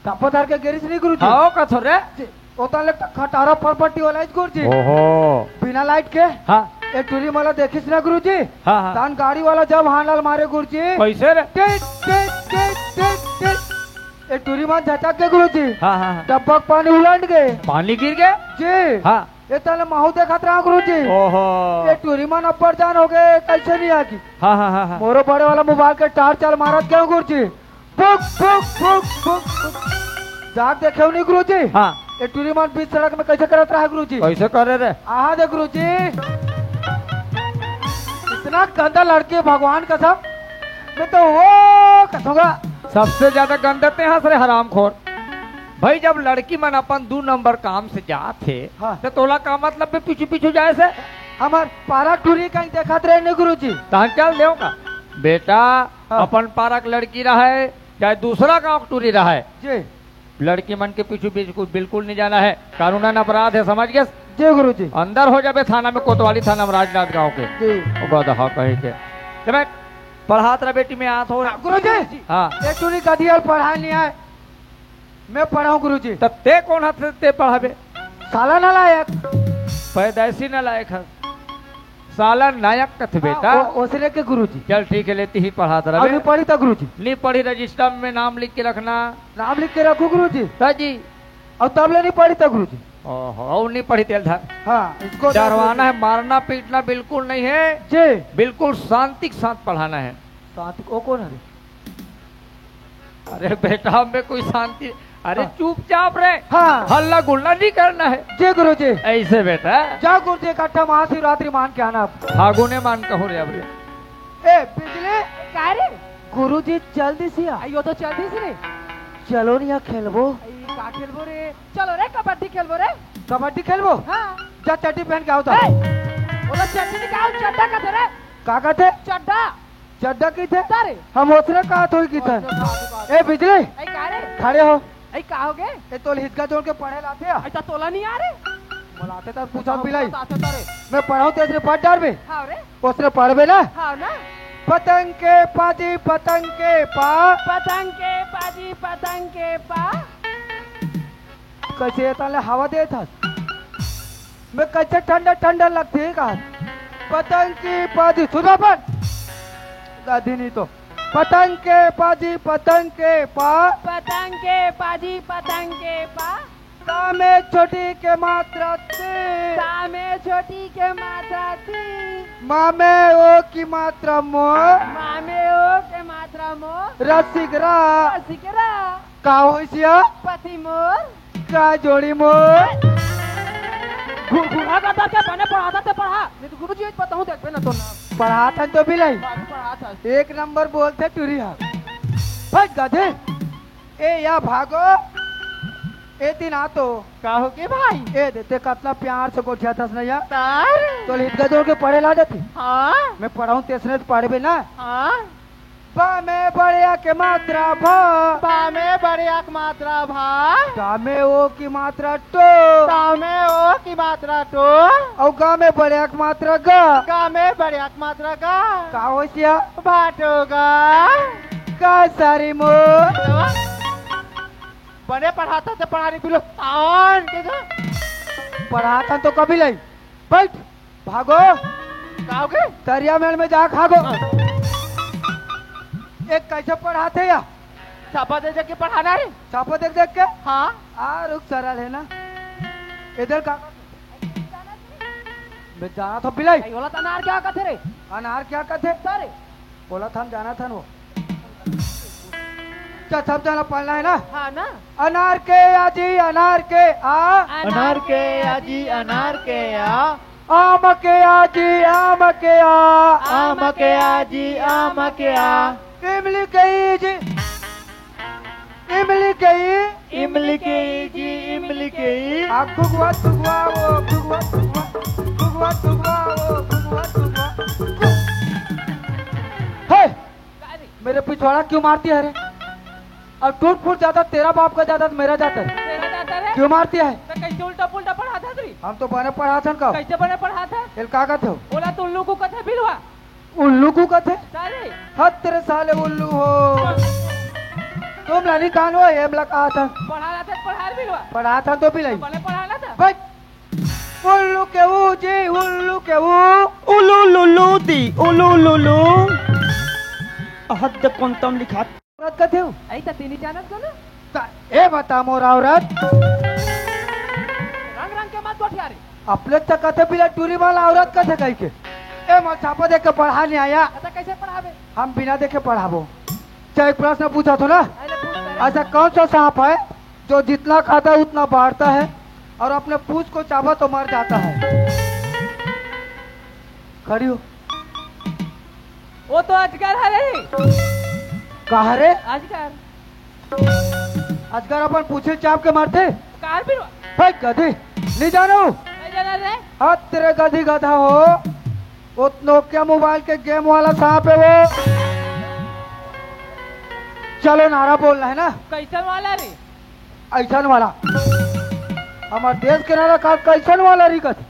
डब्बा धर के गेरिस नहीं गुरुजी। हाँ, कथो रे। जी, ओतन ले खटारा फरफटी वाला इस गुरुजी। ओहो। बिना लाइट के। हाँ। ये टूरी मला देखिस ना गुरुजी। हाँ, हाँ। तान गाड़ी वाला जब हांडल मारे गुरुजी। कैसे रे? Tit, tit, tit, tit, tit. ये टूरी मन झटक के गुरुजी। हाँ, हाँ, हाँ। डब्बा के पानी उलट गए। पानी गिर गए? जी। हाँ। ये तले महू देखत रहा गुरुजी। ओहो। ये टूरी मन अब्बड़ जान हो गए, कैसे नहीं आगी? हाँ, हाँ, हाँ, हाँ। मोरो बड़े वाला मोबाइल के टार्च चल मारत क्यों गुरुजी? फुक, फुक, फुक, फुक, फुक। जाग देखे नहीं गुरुजी? हाँ। ये टूरी मन बीच सड़क में कैसे करत रहा गुरुजी? कैसे करे रे? आहा दे गुरुजी। इतना गंदा लड़की है भगवान कसम। मैं तो वो कसूंगा। सबसे ज्यादा गंदा ते हंस रे हरामखोर। भाई, जब लड़की मन अपन दू नंबर काम से जात हे, हाँ। तो तोला का मतलब बे पीछू पीछू जाए से? हमार पारा टूरी कहीं देखत रहे नहीं गुरुजी। तहन चल देव का? बेटा, हाँ। अपन पारा के लड़की रहे, चाहे दूसरा गांव के टूरी रहे, जी। लड़की मन के पीछू पीछू बिल्कुल नहीं जाना है, कानूनन अपराध है, समझ गए? जी गुरुजी। अंदर हो जाबे थाना में, कोतवाली थाना में, राजनांदगांव के। जी। ओ गदहा कहीं के। जब मैं पढ़ात रह बेटी में आत हो। हाँ, गुरुजी। हाँ। ये टूरी गधी और पढ़ाई नहीं आए। मैं पढ़ाऊं गुरुजी। तब ते कौन हस ते पढ़ाबे? साला नालायक। पैदाइशी नालायक है। साला नायक कथे बेटा। हाँ, ओ-, ओसरे के गुरुजी। चल ठीक है, लेती ही पढ़ात रह अब बे। नहीं पढ़ी था गुरुजी। नहीं पढ़ी, रजिस्टर में नाम लिख के रखना। नाम लिख के रखू गुरुजी। हाँ जी। और तब ले नहीं पढ़ी था गुरुजी। ओहो, और नहीं पढ़ी तेल धर। हाँ, इसको डरवाना है, मारना पीटना बिल्कुल नहीं है। जी। बिल्कुल शांति के साथ पढ़ाना है। शांति, वो कौन है रे? अरे बेटा, हमें कोई शांति, अरे हाँ। चुपचाप रे। हाँ। हल्ला गुल्ला नहीं करना है। जी गुरुजी। ऐसे बेटा। जा गुरुजी, इकट्ठा महाशिवरात्रि मान के आना आप। फागुने मान कहूँ रे अब रे। ए, बिजली। का रे? गुरुजी, जल्दी से आ। अयो तो जल्दी से रे। चलो नहीं, यहाँ खेलबो। आई, का खेलबो रे? चलो रे, कबड्डी खेलबो रे। कबड्डी खेलबो? हाँ। जा चड्डी पहन के आओ तो। ए, बोला चड्डी निकाल, चड्डा कथे रे। का कथे? चड्डा। चड्डा की थे? तारे। हम ओसने कहा थोड़ी की थे। ओसने कहा थोड़ी की। ए, बिजली। ए, का रे? खड़े हो। ए, का हो गए? ए, तोल हिचका जोड़ के पढ़े लाते हैं। ऐसा तोला नहीं आ रे। बुलाते तर पूछा हाँ, बिलाई। बुलाते तारे। मैं पढ़ाऊँ तो इसने पढ़ डार में। हाँ रे। ओसने पढ़बे ना? हाँ ना। पतंग के पा जी, पतंग के पा। पतंग के पा जी, पतंग के पा। कइसे ए ताले हवा देत हस? मैं कइसे ठंडा ठंडा लगथे का? पतंग के पा जी, सुन अपन। गादी नहीं तो। पतंग के पा जी, पतंग के पा। पतंग के पा जी, पतंग के पा। ता में छोटी के मात्रा ती। ता में छोटी के मात्रा ती। मा में ओ की मात्रा मो। मा में ओ के मात्रा मो। रसिक रा। रसिक रा। का होइस या? पति मोर। का जोड़ी मोर। घु-, घुरा गदर के बने पढ़ाथस ते पढ़ा। नहीं तो गुरुजी, बताहूँ, देखबे ना तो ना। पढ़ाथन तो बिलाई। बाबू पढ़ाथस। एक नंबर बोलथे टुरी हा। भाई गधे। ए या भागो। ए दिन आ तो। का हो गे भाई? ए दे, ते कतना प्यार से गोठियाथस ना या। तार? तो हित गजोर के पढ़े ला देती। हाँ। मैं पढ़ाऊँ तेसने तो पढ़बे ना। हाँ। बा में बड़े आ के मात्रा भा। बा में बड़े आ के मात्रा भा। टा में ओ की मात्रा टो। टा में ओ की मात्रा टो। अउ गा में बड़े आ के मात्रा गा। गा में बड़े आ के मात्रा गा। का होइस या? भाटो गा। का सारी मोर। बने पढ़ाथस ते पढ़ा नहीं बिलो। तान के जा। पढ़ाथन तो कभी लाई। बैठ, भागो। का हो गे? तरिया मेड़ में जा खागो। हाँ। एक कइसे पढ़ाथे या? छापा देख देख के पढ़ाना रे। छापा देख देख के? हाँ। आ, रुक, सरल हे ना। इधर का? मैं जानथों बिलाई। भाई, ओला त अनार क्या कथे रे? अनार क्या कथे? का रे? ओला त हम जानथन वो। अच्छा, सब जना पढ़ना हे ना? हाँ ना। अनार के आ जी, अनार के आ। अनार के आ जी, अनार के आ। आम के आ जी, आम के आ। आम के आ जी, आम के आ। इमली के ई जी, इमली के ई। इमली के ई जी, इमली के ई। आ, गुगुआ, गुगुआ, ओ, गुगुआ, गुगुआ। गुगुआ, गुगुआ, ओ, गुगुआ, गुगुआ। हे! का रे? मेरे पिछवाड़ा क्यों मारती है रे? और टूट फूट जाता, तेरा बाप का जाता तो मेरा जाता है। तेरा जाता रे? क्यों मारती है? तो कैसे उल्टा पुल्टा पढ़ाथस रे? हम तो बने पढ़ाथन का। कैसे बने पढ़ाथस? एल का कहते हो? ओला तो उल्लू को कथे बिलवा। उल्लू को कथे? साले। हत तेरे साले उल्लू हो। तुम लानी कान हो, एम लगा था। पढ़ा रहा था, पढ़ा भी लो। पढ़ा था तो भी नहीं। भले पढ़ा ना था। भाई, उल्लू के ऊ जी, उल्लू के ऊ। उल्लू लुल्लू दी, उल्लू लुल्लू। हद कोन तम लिखा। औरत कथे हो? ऐ त तेनी जानत को ना। त ए बता मोर औरत। रंग रंग के मत गोठिया रे। अपने त कथे बिला टूरी वाला औरत कथे कहि के। ए मोर छापा देख के पढ़ा नहीं आया। अच्छा कैसे पढ़ाबे? हम बिना देखे पढ़ाबो। चाहे एक प्रश्न पूछा तो ना। अरे पूछ करे। ऐसा कौन सा सांप है जो जितना खाता है उतना बाढ़ता है और अपने पूछ को चाबा तो मर जाता है? खड़ी हो। वो तो अजगर हरे। का हरे? अजगर। अजगर अपन पूछे चाप के मारथे? कार भी। भाई गधी, नहीं जानो? नहीं जाना रे। हाथ तेरे गधी गधा हो। वो Nokia मोबाइल के गेम वाला सांप है वो। चलो नारा बोलना है ना? कैसन वाला रे? ऐसन वाला। हमार देश के नारा का कैसन वाला री कथे?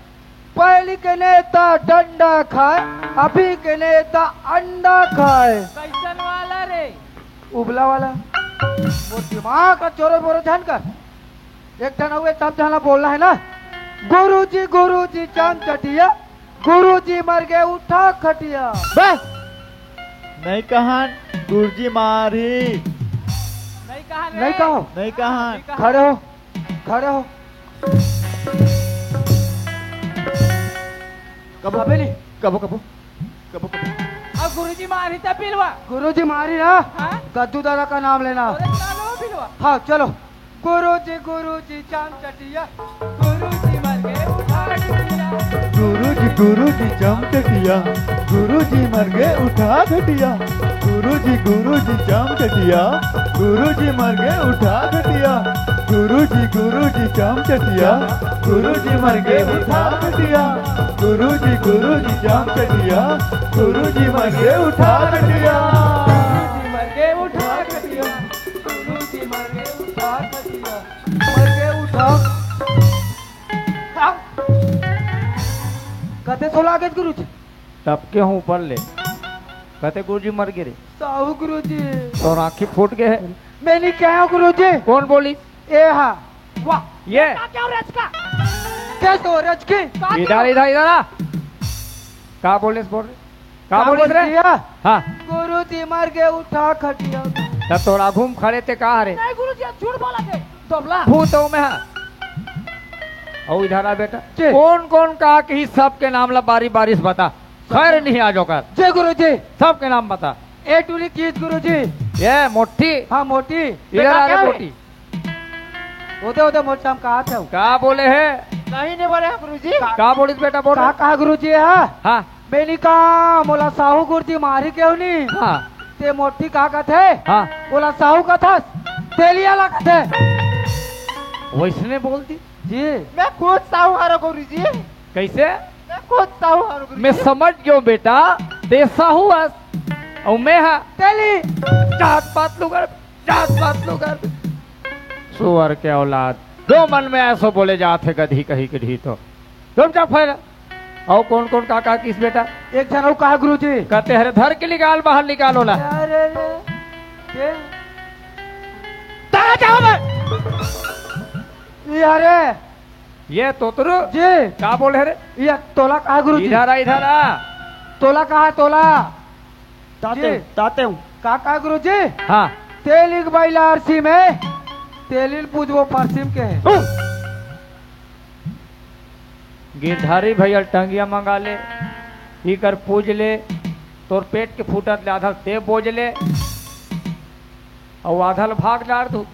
पहली के नेता डंडा खाए, अभी के नेता अंडा खाए। कैसन वाला रे? उबला वाला। वो दिमाग का चोरो बोरो झन कर। एक ठन अउ एक ठन बोलना है ना, गुरुजी गुरुजी चाम चटिया, गुरुजी मर गए उठा खटिया। बस, नहीं कहन, गुरुजी मारही। नहीं कहा रे। नहीं कहो। नहीं कहन। खड़े हो। खड़े हो। कबो अबे नहीं। कबो कबो कबो कबो। अब गुरुजी मारी तब पिलवा। गुरुजी मारी ना। हाँ? गद्दू दादा का नाम लेना। अरे चलो पिलवा। हाँ चलो। गुरुजी गुरुजी चाम चटिया, गुरुजी मर गए उठा खटिया। गुरुजी गुरुजी चाम चटिया, गुरुजी मर गए उठा खटिया। गुरुजी गुरुजी चाम चटिया, गुरुजी मर गए उठा खटिया। गुरुजी गुरुजी चाम चटिया, गुरुजी मर गए उठा खटिया। गुरुजी गुरुजी चाम चटिया, गुरुजी मर गए उठा खटिया। गुरुजी मर गए उठा खटिया, गुरुजी मर गए उठा खटिया। मर गए उठा। कते सोला आगे गुरुजी। टपके हूँ ऊपर ले। कते गुरुजी मर गे रे? साहू गुरुजी। तोर आँखी फूट गे हे। मैं नहीं कहा गुरुजी। कोन बोलिस? ए हा। वाह। ये? का क्या रचका? कैसे हो रचकी? का क्या? इधर, इधर, इधर आ। का बोलिस, बोल रे? का का बोलिस रे? बोलिस? हाँ। गुरुजी मर गे, उठा खटिया। तब तोर आघू म खड़े ते का रे? नहीं गुरुजी, झूठ बोला थे। दोबला। भूत हूँ मैं, हाँ। अउ इधर आ बेटा। जी। कोन कोन का किहिस, सबके नाम ला बारी बारी से बता। खैर नहीं आज ओकर। जय गुरु जी। सबके नाम बता। ए टूरी किहिस गुरु जी। ये मोटी। हाँ, मोटी। इधर बेटा आ रे क्या है? मोटी। ओदे, ओदे मोटी हम कहा थे। का बोले हे? नहीं, नहीं बोले हैं गुरु जी। का, का बोलिस बेटा, बोल। का कहा गुरु जी, हाँ? हाँ। मैं नहीं कहा, मोला साहू गुरु जी मारी क्यों नहीं? हाँ। ते मोटी का कथे? हाँ। मोला साहू कथस, तेलिया ला कथे। वैसने बोल दी। जी। मैं खुद साहू हरो गुरु जी। कैसे? मैं खुद साहू हरो गुरु मैं जी। समझ गयो बेटा, ते साहू हस, अउ मैं हा तेली। जात पात लुगड़, जात पात लुगड़। सुअर के औलाद, जो मन में ऐसो बोले जात हे, गधी कही के ढी तो। चुपचाप फैला। अउ कोन कोन का का किहिस बेटा? एक झन अउ कहा गुरु जी। कते हरे धर के निकाल, बाहर निकाल ओला। अरे रे, के? तारा जाओ बे। ये हरे। ये तोतरू? जी। का बोले हरे? ये तोला कहा गुरु जी? इधर आ, इधर आ। तोला कहा, तोला? ताते, जी। ताते हूँ। का कहा गुरु जी? हाँ। तेलिक बाइला आरसी में, तेलिल पूजबो परसिम के हे। हम्म। गिरधारी भैया टंगिया मंगा ले, इकर पूज ले, तोर पेट के फूटत ले आधा ते बोज ले, अउ आधा ल भाग डार दू।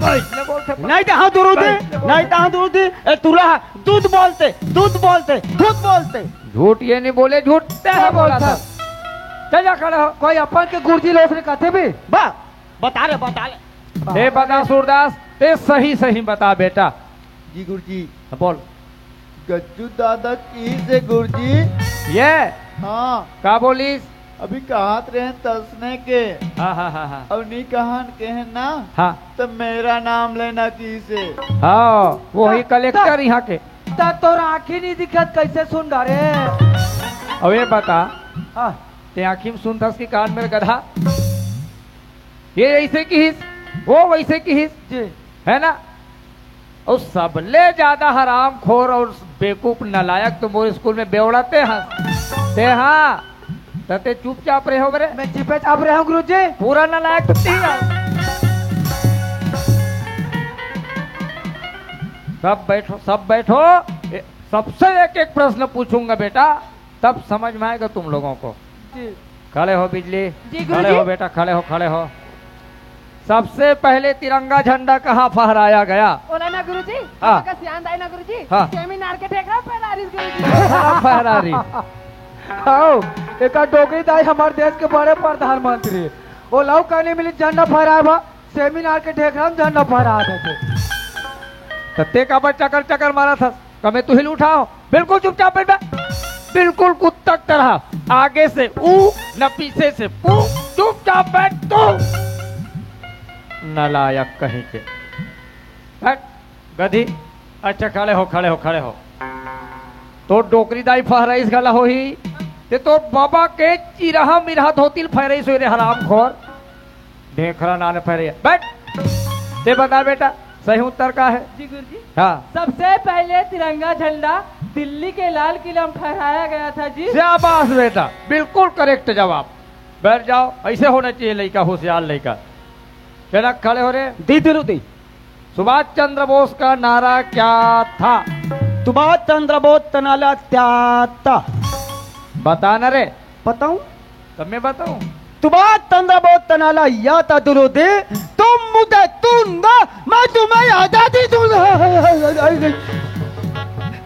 कैसने बोलथे? नहीं तो हाँ दुरुदी, कैसने बोलथे? नहीं तो हाँ दुरुदी, ए तुला दूध बोलथे, दूध बोलथे, दूध बोलथे। झूठ ये नहीं बोले, झूठ ते है बोला था। चल जा खड़ा हो। कोई अपन के गुरुजी लोग ने कथे भी? बा, बता ले, बता ले। ए बता सूरदास, ते सही सही बता बेटा। जी गुरुजी। हाँ, बोल। गज्जू दादा किहिस हे गुरुजी। ये? हाँ। का बोलिस? अभी कहत रहेन तसने के। हाँ, हाँ, हाँ, हाँ। अउ नी कहन केहेन ना, हाँ। तो मेरा नाम लेना किहिस हे। हाँ, वही ता, कलेक्टर ता, यहाँ के। ता तोर आँखी नी दिखत, कैसे सुन डारे? अब ये बता, हाँ। ते आँखी में सुनथस कि कान में गधा? ये ऐसे किहिस, वो वैसे किहिस, जी। है ना? अउ सबले ज्यादा हरामखोर अउ बेवकूफ नलायक तो मोर स्कूल में बेवड़ा ते हस। ते हाँ, त ते चुपचाप रहे हो बरे। मैं चुपचाप रहे हूँ गुरुजी। पूरा नलायक तो ते ही हस। सब बैठो, सब बैठो। ए, सबसे एक एक प्रश्न पूछूंगा बेटा, तब समझ में आएगा तुम लोगों को। जी। खड़े हो बिजली, जी, गुरुजी। खड़े हो बेटा, खड़े हो, खड़े हो। सबसे पहले तिरंगा झंडा कहाँ फहराया गया? ओला ना गुरुजी, हाँ। आपका सियान दाई ना गुरुजी, हाँ। सेमिनार के ढेकरा फहरा रही गुरुजी। ढेकरा फहरा रही। आओ, एका डोकरी दाई हमारे देश के बड़े प्रधानमंत्री। ओला अउ कहने मिली झंडा फहराए बा, सेमिनार के ढेकरा में झंडा फहरा देथे। त ते काबर चकर चकर मारा था? कमे तू ही उठाओ। बिल्कुल चुपचाप बैठ बे। बिल्कुल कुत्ता की तरह। आगे से ऊ, न पीछे से पू। चुपचाप बैठ तू। नलायक कहीं के। बैठ, गधी। अच्छा, खड़े हो, खड़े हो, खड़े हो। तो डोकरी दाई फहराइस घला होही। ते तो बाबा के चिरहा मिरहा धोती ल फहराइस होही रे हरामखोर। ढेखरा नान फहराइस। बैठ। ते बता बेटा, सही उत्तर का है? जी गुरुजी। हाँ। सबसे पहले तिरंगा झंडा दिल्ली के लाल किला में फहराया गया था जी। शाबाश बेटा, बिल्कुल करेक्ट जवाब। बैठ जाओ, ऐसे होना चाहिए लइका, होशियार लइका। चला, खड़े हो रे। दी दिलू दी। सुभाष चंद्र बोस का नारा क्या था? सुभाष चंद्र बोस तनाला त्याता। बता ना रे। बताऊं? तब मैं बताऊं। सुभाष चंद्र बोस तनाला या ता दुरुदी, तुम मुझे दूंगा, मैं तुम्हें आजादी दूंगा।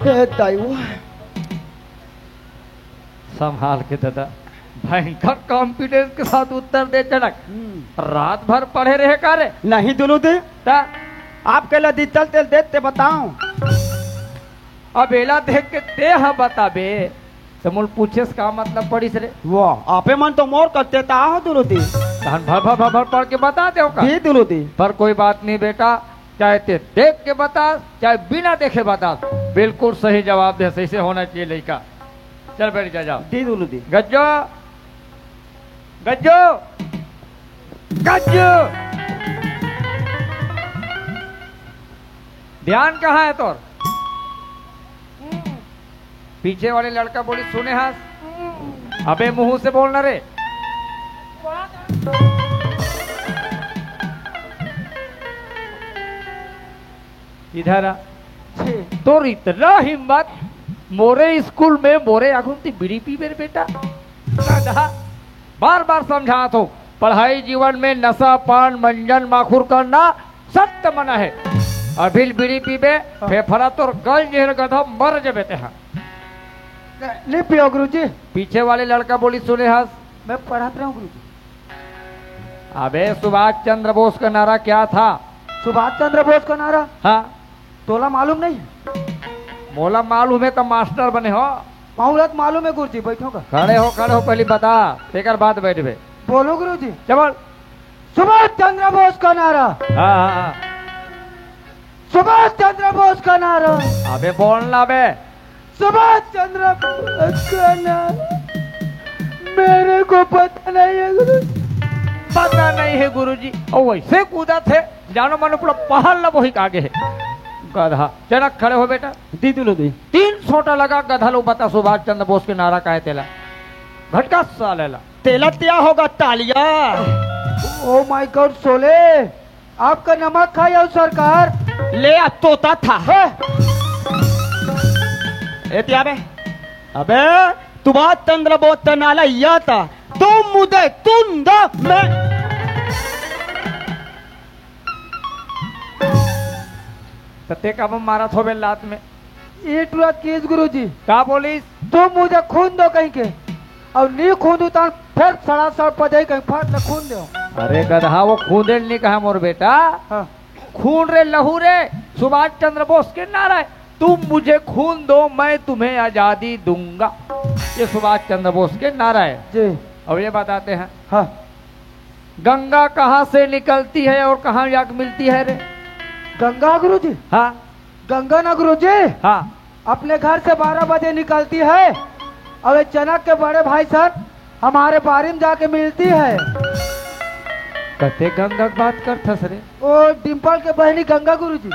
हे दैव। संभाल के दादा, भयंकर कॉन्फिडेंस के साथ उत्तर दे जनक। हम्म। रात भर पढ़े रहे का रे? नहीं दुलू दे। ता? आपके ला दितल तेल देते बताओ। अब एला देख के ते ह बताबे, त मोल पूछे से का मतलब पड़िस रे? वाह, आपे मन तो मोर करते ता हो दुलू दे। तहन भर भर भर भर पढ़ के बता दे का? जी दुलू दे। पर कोई बात नहीं बेटा, चाहे ते देख के बता, चाहे बिना देखे बता, बिल्कुल सही जवाब दे, सही से होना चाहिए लइका। चल बैठ जा, जाओ। दी दुलू दी। गज्जो, गज्जू, गज्जू, ध्यान कहाँ है तोर? पीछे वाले लड़का बोली, सुने हस? अबे मुंह से बोलना रे। इधर आ। तोर इतना हिम्मत, मोरे स्कूल में मोरे आगू म बीड़ी पीबे रे बेटा। गधा, बार बार समझात हो, पढ़ाई जीवन में नशा पान मंजन माखुर करना सख्त मना है। अभी बीड़ी पीबे, फेफड़ा तोर गल जेहर गधा, मर जबे तेहा। नहीं पियो गुरुजी। पीछे वाले लड़का बोली, सुने हस? मैं पढ़त रहूं गुरुजी। अबे सुभाष चंद्र बोस का नारा क्या था? सुभाष चंद्र बोस का नारा? हाँ। तोला मालूम नहीं? मोला मालूम है तो मास्टर बने हो। माहूलत मालूम है गुरुजी, बैठो का। खड़े हो, खड़े हो, पहले बता, तेकर बाद बैठबे। बोलो गुरुजी। चल बोल। सुभाष चंद्र बोस का नारा। हाँ, हाँ, हाँ। सुभाष चंद्र बोस का नारा। अबे बोलना बे। सुभाष चंद्र बोस का नारा। मेरे को पता नहीं है गुरुजी। पता नहीं है गुरुजी। और वैसे कूदा थे, जानो मानो पूरा पहाड़ ला वही आगे है। गधा। जनक खड़े हो बेटा। दी दुनो दी। तीन सोटा लगा गधा लो, बता सुभाष चंद्र बोस के नारा का है तेला। घटका साले ला। तेला त्या होगा तालिया। Oh my God, सोले, आपका नमक खाया हूँ सरकार। ले आ तोता था। है। ए त्या बे। अबे, तुबा तंद्र बोत नाला या था। तुम मुदे तुंदा मैं। त ते काबर मारत होबे लात में? ये टुरा केस गुरुजी। का बोलिस? तुम मुझे खून दो कहीं के, और नहीं खून दो तो फिर सड़ा सड़ पजाई कहीं फट ले खून दो। अरे गधा, वो खून दे नहीं कहा मोर बेटा। हाँ। खून रे लहू रे, सुभाष चंद्र बोस के नारा है, तुम मुझे खून दो, मैं तुम्हें आजादी दूंगा। ये सुभाष चंद्र बोस के नारा है। जी। अब ये बताते हैं। हाँ। गंगा कहाँ से निकलती है और कहाँ जाके मिलती है रे? गंगा गुरुजी? हाँ। गंगा ना गुरुजी? हाँ। अपने घर से बारह बजे निकलती है और ये चनक के बड़े भाई सर हमारे बारी में जाके मिलती है। कते गंगा के बात करथस रे? ओ डिम्पल के बहनी गंगा गुरुजी।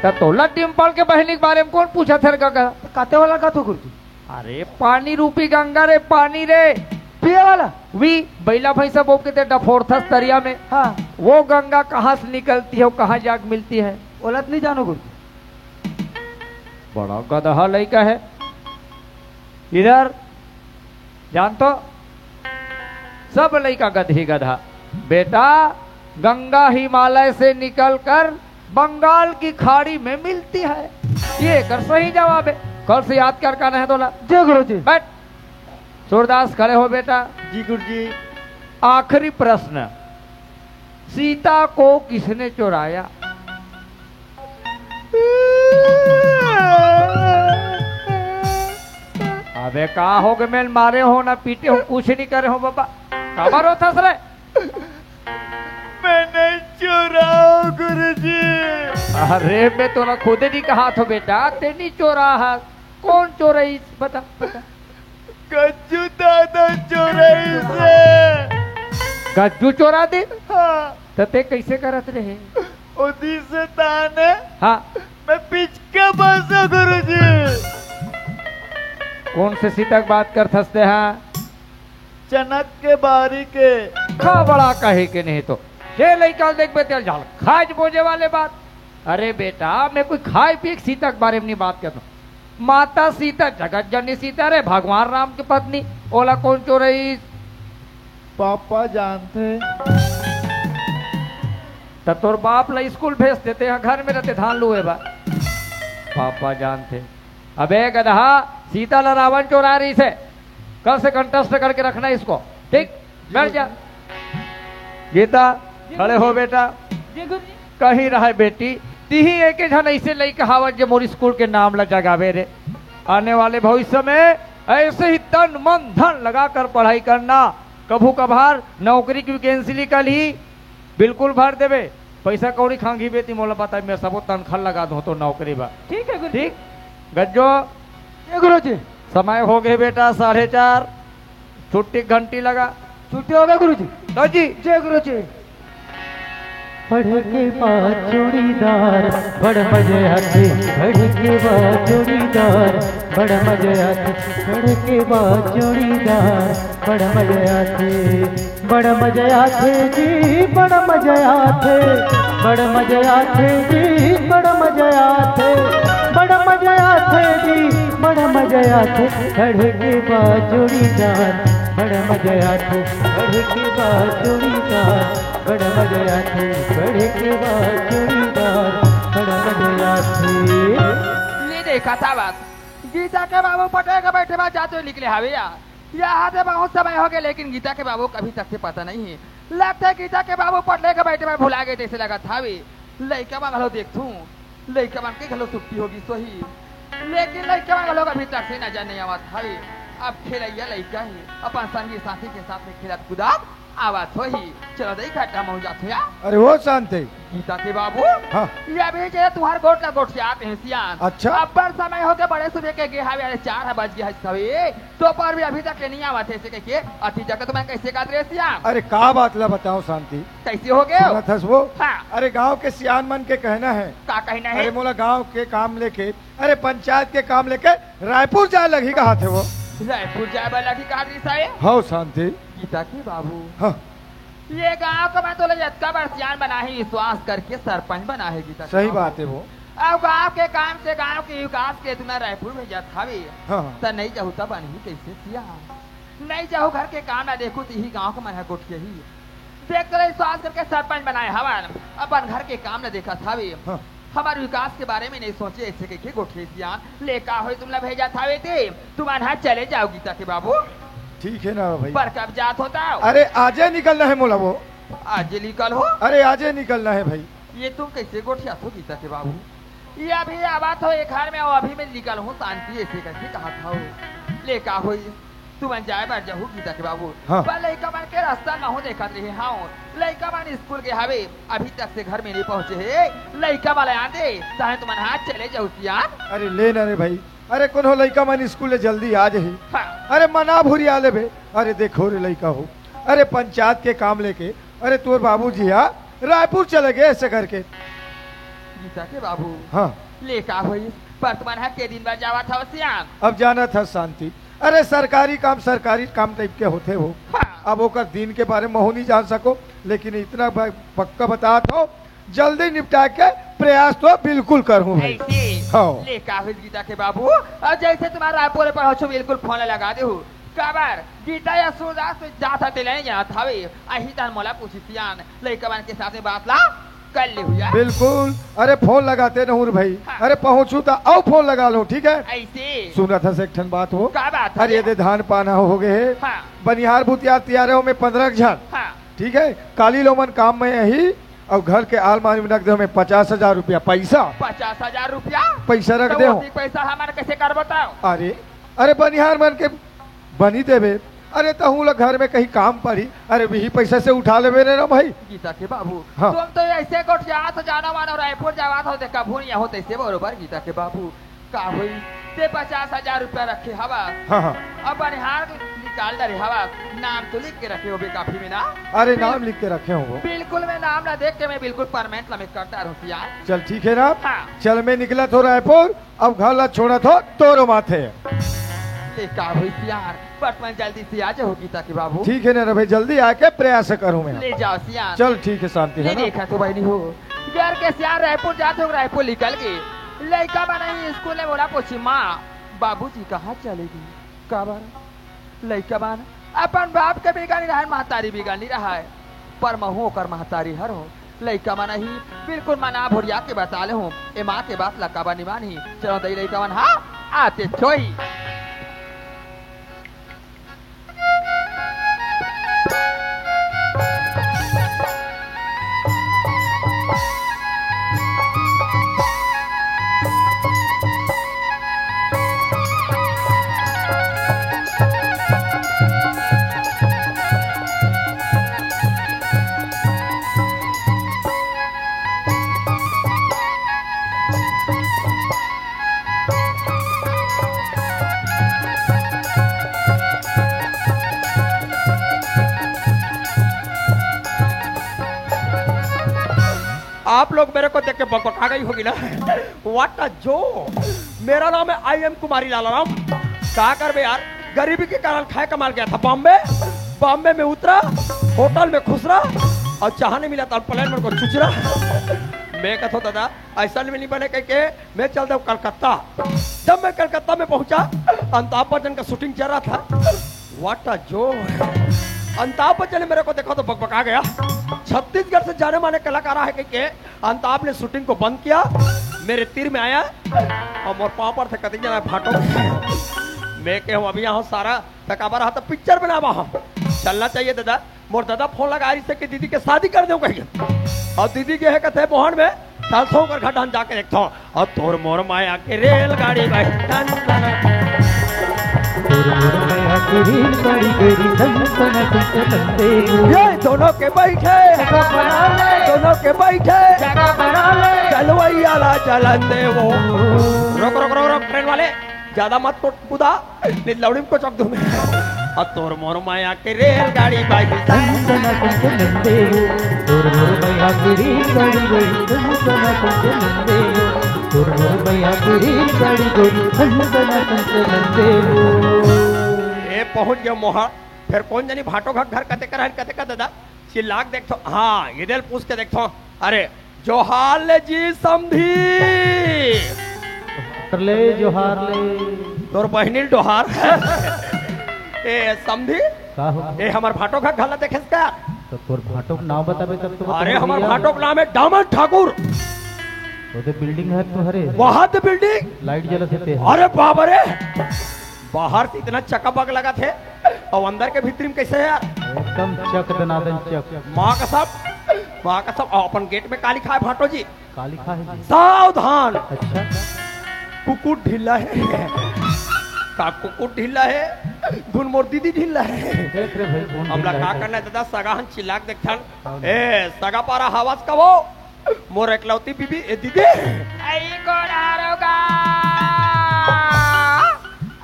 त तोला डिम्पल के बहनी के बारे में कौन पूछा थे रे गंगा? कते वाला का तो गुरुजी? अरे पानी रूपी गंगा रे, पानी रे। पिए वाला? वी बैला भैंसा बोब के ते डफोरथस तरिया में। हाँ। वो गंगा कहाँ से निकलती है, वो कहाँ जाके मिलती है? ओला त नहीं जानो गुरु। बड़ा गदहा लइका है। इधर जान तो, सब लइका गदही गदहा। बेटा, गंगा हिमालय से निकलकर बंगाल की खाड़ी में मिलती है। ये कर सही जवाब है। कल से याद कर का नहीं तोला। जय गुरु जी। बैठ। सूरदास खड़े हो बेटा। जी गुरु जी। आखिरी प्रश्न, सीता को किसने चुराया? अबे का हो गए, मैं मारे हो ना पीटे हो, कुछ नहीं करे हो बाबा। काबर होथस रे? मैं नहीं चोराओ गुरुजी। अरे मैं तोला खुदे नहीं कहा थो बेटा, ते नहीं चोरा है। कौन चोरइस? बता, बता। गज्जू दादा चोरइस। गज्जू चोरा दे? हाँ। त ते कैसे करत रहे? ओदी से ताने। हाँ। मैं पिचका बसा गुरुजी। कौन से सीता के बात करथस ते? हाँ। चनक के बारी के। का बड़ा कहे के नहीं तो। हे लइका ल देखबे तेल झाल खाए बोजे वाले बात। अरे बेटा, मैं कोई खाए पिए के सीता के बारे में नहीं बात करता। माता सीता, जगत जननी सीता रे, भगवान राम के पत्नी, ओला कौन चोरइस? पापा जानथे। त तोर बाप ला स्कूल भेज देते, यहाँ घर में रहते धान लुए बा। पापा जानथे। अबे गदहा, सीता ला रावण चोरा रहिस हे। कल से कंठस्थ करके रखना इसको, ठीक? बैठ जा। गीता, खड़े हो बेटा। जी गुरुजी। कहीं रहे बेटी, तिही एक झन ऐसे लइका हावत जे मोर स्कूल के नाम ला जगावे रे। आने वाले भविष्य में ऐसे ही तन मन धन लगाकर पढ़ाई करना। कभू कभार नौकरी की वैकेंसी निकलही, बिल्कुल भर देबे। पैसा कौड़ी खांगी बेटी मोला बता, मैं सबो तनखा लगा दूं तो नौकरी बा। ठीक है गुरुजी। ठीक? गज्जो। ये गुरुजी। समय हो गए बेटा, साढ़े चार। छुट्टी घंटी लगा। छुट्टी हो गया गुरुजी। लो जी। जय गुरुजी। पढ़े के बाद जोड़ीदार, बड़ मजा आथे। पढ़े के बाद जोड़ीदार, बड़ मजा आथे। पढ़े के बाद जोड़ीदार, बड़ मजा आथे। बड़ मजा आथे जी, बड़ मजा आथे। बड़ मजा आथे जी, बड़ मजा आथे। बड़ मजा आथे जी, बड़ मजा आथे। पढ़े के बाद जोड़ीदार, बड़ मजा आथे। पढ़े के बाद जोड़ीदार, बड़ मजा आथे। पढ़े के बाद जोड़ीदार, बड़ मजा आथे। ये देखा था बात, गीता के बाबू पढ़े के बैठे बाद जाते हुए निकले हावे यार। यहाँ से बहुत समय हो गए, लेकिन गीता के बाबू कभी तक से पता नहीं है। लगता है गीता के बाबू पढ़े के बैठे बाद भुला गए जैसे लगत हावे। लइका मन घलो देखथूं, लइका मन के घलो छुट्टी होगी सोही, लेकिन लइका मन घलो अभी तक से नजर नहीं आवत हावे। अब खेलैया लइका ही अपन संगी साथी के साथ में खेलत कूदत आवत होही। चलो दई खट्टा महू जात हो या। अरे वो शांति। गीता के बाबू। हाँ। ये अभी जे तुहार गोठ ला गोठियात हे सियान। अच्छा। अब्बड़ समय होके बड़े सुबह के गे हावे, अरे चार ह बज गे हस हवे, तो पर भी अभी तक ले नहीं आवत हे, ऐसे कहिके अति जगत में कैसे का दृश्य सियान? अरे का बात ला बताओ शांति। कैसे हो गए हो? सुनत हस वो? हाँ। अरे गांव के सियान मन के कहना है। का कहना है? अरे मोला गांव के काम लेके, अरे पंचायत के काम लेके रायपुर जाए लगही कहाथे वो। रायपुर जाए बर लगही कहाथे साहेब? हव शांति। गीता के बाबू। हाँ। ये गांव का मैं तोला जतका बार सियान बनाही, विश्वास करके सरपंच बनाहे गीता के सही बाबू। बात है वो। अब गांव के काम से गांव के विकास के तुमन रायपुर भेजत हावे। हाँ, हाँ। त नहीं जाहू त बनही कैसे सियान? नहीं जाहू घर के काम ला देखू त इही गांव के मन ह गोठियाही। देख तोला विश्वास करके सरपंच बनाए हवन, अपन घर के काम ला देखत हावे। हाँ। हमर विकास के बारे में नहीं सोचे, ऐसे कहिके गोठियाही सियान। ले का होई तुमला भेजत हावे ते, तुमन ह चले जाओ गीता के बाबू। ठीक है ना भाई। पर कब जात हो त? अरे आजे निकलना है मोला वो। आजे निकल हो? अरे आजे निकलना है भाई। ये तुम कैसे गोठियात हो गीता के बाबू? ये अभी आवत हो एक घर में, वो अभी मैं निकल हूँ शांति, ऐसे करके कहाथा हो। ले का होई, तुमन जाए बर जाहू गीता के बाबू। हाँ। पर लइका मन के रास्ता महू देखत रहे हव। लइका मन स्कूल गे हावे, अभी तक से घर में नहीं पहुँचे हे। लइका मन ला आन दे, ताहन तुमन हाथ चले जाहू सियान। अरे ले ना रे भाई, अरे कोनो लइका मन स्कूल ले जल्दी आ जाही। हाँ। अरे मना भुरिया लेबे। अरे देखो रे लइका हो, अरे पंचायत के काम लेके, अरे तोर बाबूजी हा रायपुर चले गए ऐसे करके। गीता के बाबू। हाँ। ले का होई, पर तुमन हा के दिन बर जावत हव सियान? अब जानत हस शांति, अरे सरकारी काम सरकारी काम टाइप के होथे वो। हाँ। अब ओकर दिन के बारे में महू नहीं जान सको, लेकिन इतना ब-, पक्का बतात हो, जल्दी निपटाए के प्रयास तो बिल्कुल करहूँ भाई। ऐसे? हाँ। ले का होई गीता के बाबू, अउ जैसे तुम्हारा रायपुर पहुँचो बिल्कुल फोन लगा देहू। काबर गीता या सूरदास जात हते नहीं जानत हवे, अही तहन मोला पूछी सियान, लइका मन के साथ में बात ला कर लेहू यार। बिल्कुल, अरे फोन लगाते नहूँ रे भाई। हाँ। अरे पहुँचू त अउ फोन लगा लूँ, ठीक है? ऐसे? सुनत हस एक ठन बात हो। का बात है? अरे ये दे धान पान हो गए हे। हाँ। बनिहार भूतिहार तियारे हो में पंद्रह झन। हाँ। ठीक है, काली लोमन काम में अही, अउ घर के आलमारी में रख दे में पचास हजार रुपया पैसा। पचास हजार रुपया? पैसा रख तो दे हो। ओतिक पैसा हमन कैसे कर बताओ? अरे, अरे बनिहार मन के बनी देबे। अरे तहूँ ला घर में कहीं काम पड़ी, अरे वही पैसा से उठा लेबे रे ना भाई। गीता के बाबू, हाँ। तुम तो ऐसे गोठियात हो, जानो मानो रायपुर जावत हो, देखा भूल या हो तैसे बरोबर गीता के बाबू। का होई? ते पचास हजार रुपया रखे हवस। हाँ, हाँ। अब बनिहार निकाल डरे हवस। नाम तो लिख के रखे होबे काफी में ना? अरे, बिल-, नाम लिख के रखे होबो। बिल्कुल, मैं नाम ला देख के मैं बिल्कुल परमेंट ला मैं कर डारूँ सियान। चल, ठीक है ना? हाँ। चल, मैं निकलत हो रायपुर, अब घर ला छोड़त हो तोरो माथे। ले का होई सियान? बट मैं जल्दी से आ जाहू गीता के बाबू। ठीक है ना रे भाई, जल्दी आके प्रयास करूँ मैं। ले जाओ सियान। चल, ठीक है, शांति है ले ना? देखा तो बहिनी हो, घर के सियान रायपुर जात हो, रायपुर निकल के लइका मन ही स्कूल में मोला पूछी, माँ, बाबूजी कहाँ चले गे? काबर? लइका मन अपन बाप के बिगड़ नहीं रहय, महतारी बिगड़ नहीं रहय, पर महू ओकर महतारी हरंव। लइका मन ही बिल्कुल मना भुरिया के बता ले हूँ, ए माँ के बात ला काबर नहीं मानही। चलो दई लइका मन, हाँ, आते छोही। लोग मेरे को देख के बकबका गई होगी ना। What a joke। मेरा नाम है I am कुमारी लालाराम। का करबे यार, गरीबी के कारण खाए कमाल गया था बॉम्बे। बॉम्बे में उतरा, होटल में खुसरा, अउ चाह नहीं मिला त प्लेन में को चुचरा। मैं कथों दादा, अइसन में नहीं बने कहिके मैं चल देंव कलकत्ता। जब मैं कलकत्ता में पहुंचा, अमिताभ बच्चन का शूटिंग चल रहा था। What a joke। Amitabh Bachchan ने मेरे को देखा तो बकबका गया। छत्तीसगढ़ से जाने माने कलाकार आहे कहिके अमिताभ ने शूटिंग को बंद किया, मेरे तीर में आया अउ मोर पांव परथे, कतिक झन हे भांटो। मैं कहेंव अभी यहाँ सारा त काबर हा त पिक्चर बनावा हा, चलना चाहिए दादा। मोर दादा फोन लगा रहिसे कि दीदी के शादी कर देंव कहिके, अउ दीदी गे हे कथे मोहन में, चलथों ओकर घर डहन जाके देखथों। अउ तोर मोर माया के रेलगाड़ी भाई, टन टन। तोर मोर माया के रेलगाड़ी गोरी, टन टन टन टन दे। ये दोनों के बैठे, दोनों के बैठे, चलवैया ला चलन दे वो। रोक, रोक, रोक, रोक, ट्रेन वाले, ज्यादा मत कूदा। नहीं लौड़ी में कोचक दूं मैं। अउ तोर मोर माया के रेलगाड़ी भाई, टन टन टन टन दे। तोर मोर माया के रेलगाड़ी भाई, टन टन टन टन दे। तोर मोर माया के रेलगाड़ी भाई, टन टन टन टन दे। ए पहुंच गया मोहा। फेर कोन जनी भांटो घर, घर कते कर हे, कते कर दादा? चिल्ला के देखथों। हाँ, ये देल पूछ के देखथों। अरे, जोहार ले जी समधी। जोहार ले, जोहार ले। तोर बहिनी ल डोहार। ए समधी, का हो? ए हमर भांटो घर घला देखेस का? त तोर भांटो के नाम बताबे तब तो अरे, बताबे हमर भैया। भांटो के नाम हे डामन ठाकुर। वो तो बिल्डिंग हे तो हरे। वहां तो बिल्डिंग। लाइट जलत हे ते। अरे बाप रे, बाहर से इतना चकाबक लगथे, अउ अंदर के भीतरी में कइसे हे यार? एकदम चक दनादन चक। माँ कसम, माँ कसम। अउ अपन गेट में का लिखा हे भांटो जी? का लिखा हे जी? सावधान। अच्छा। कुकुर ढीला हे। का कुकुर ढीला हे? धुन मोर दीदी ढीला हे। देख रे भाई, कौन हमला ढीला का हे? करना हे दादा, सगा हन चिल्ला के देखथन। कौन? ए, सगा पारा हवस कभो? मोर एकलौती बीबी, ए दीदी। अई कोन हरो गा?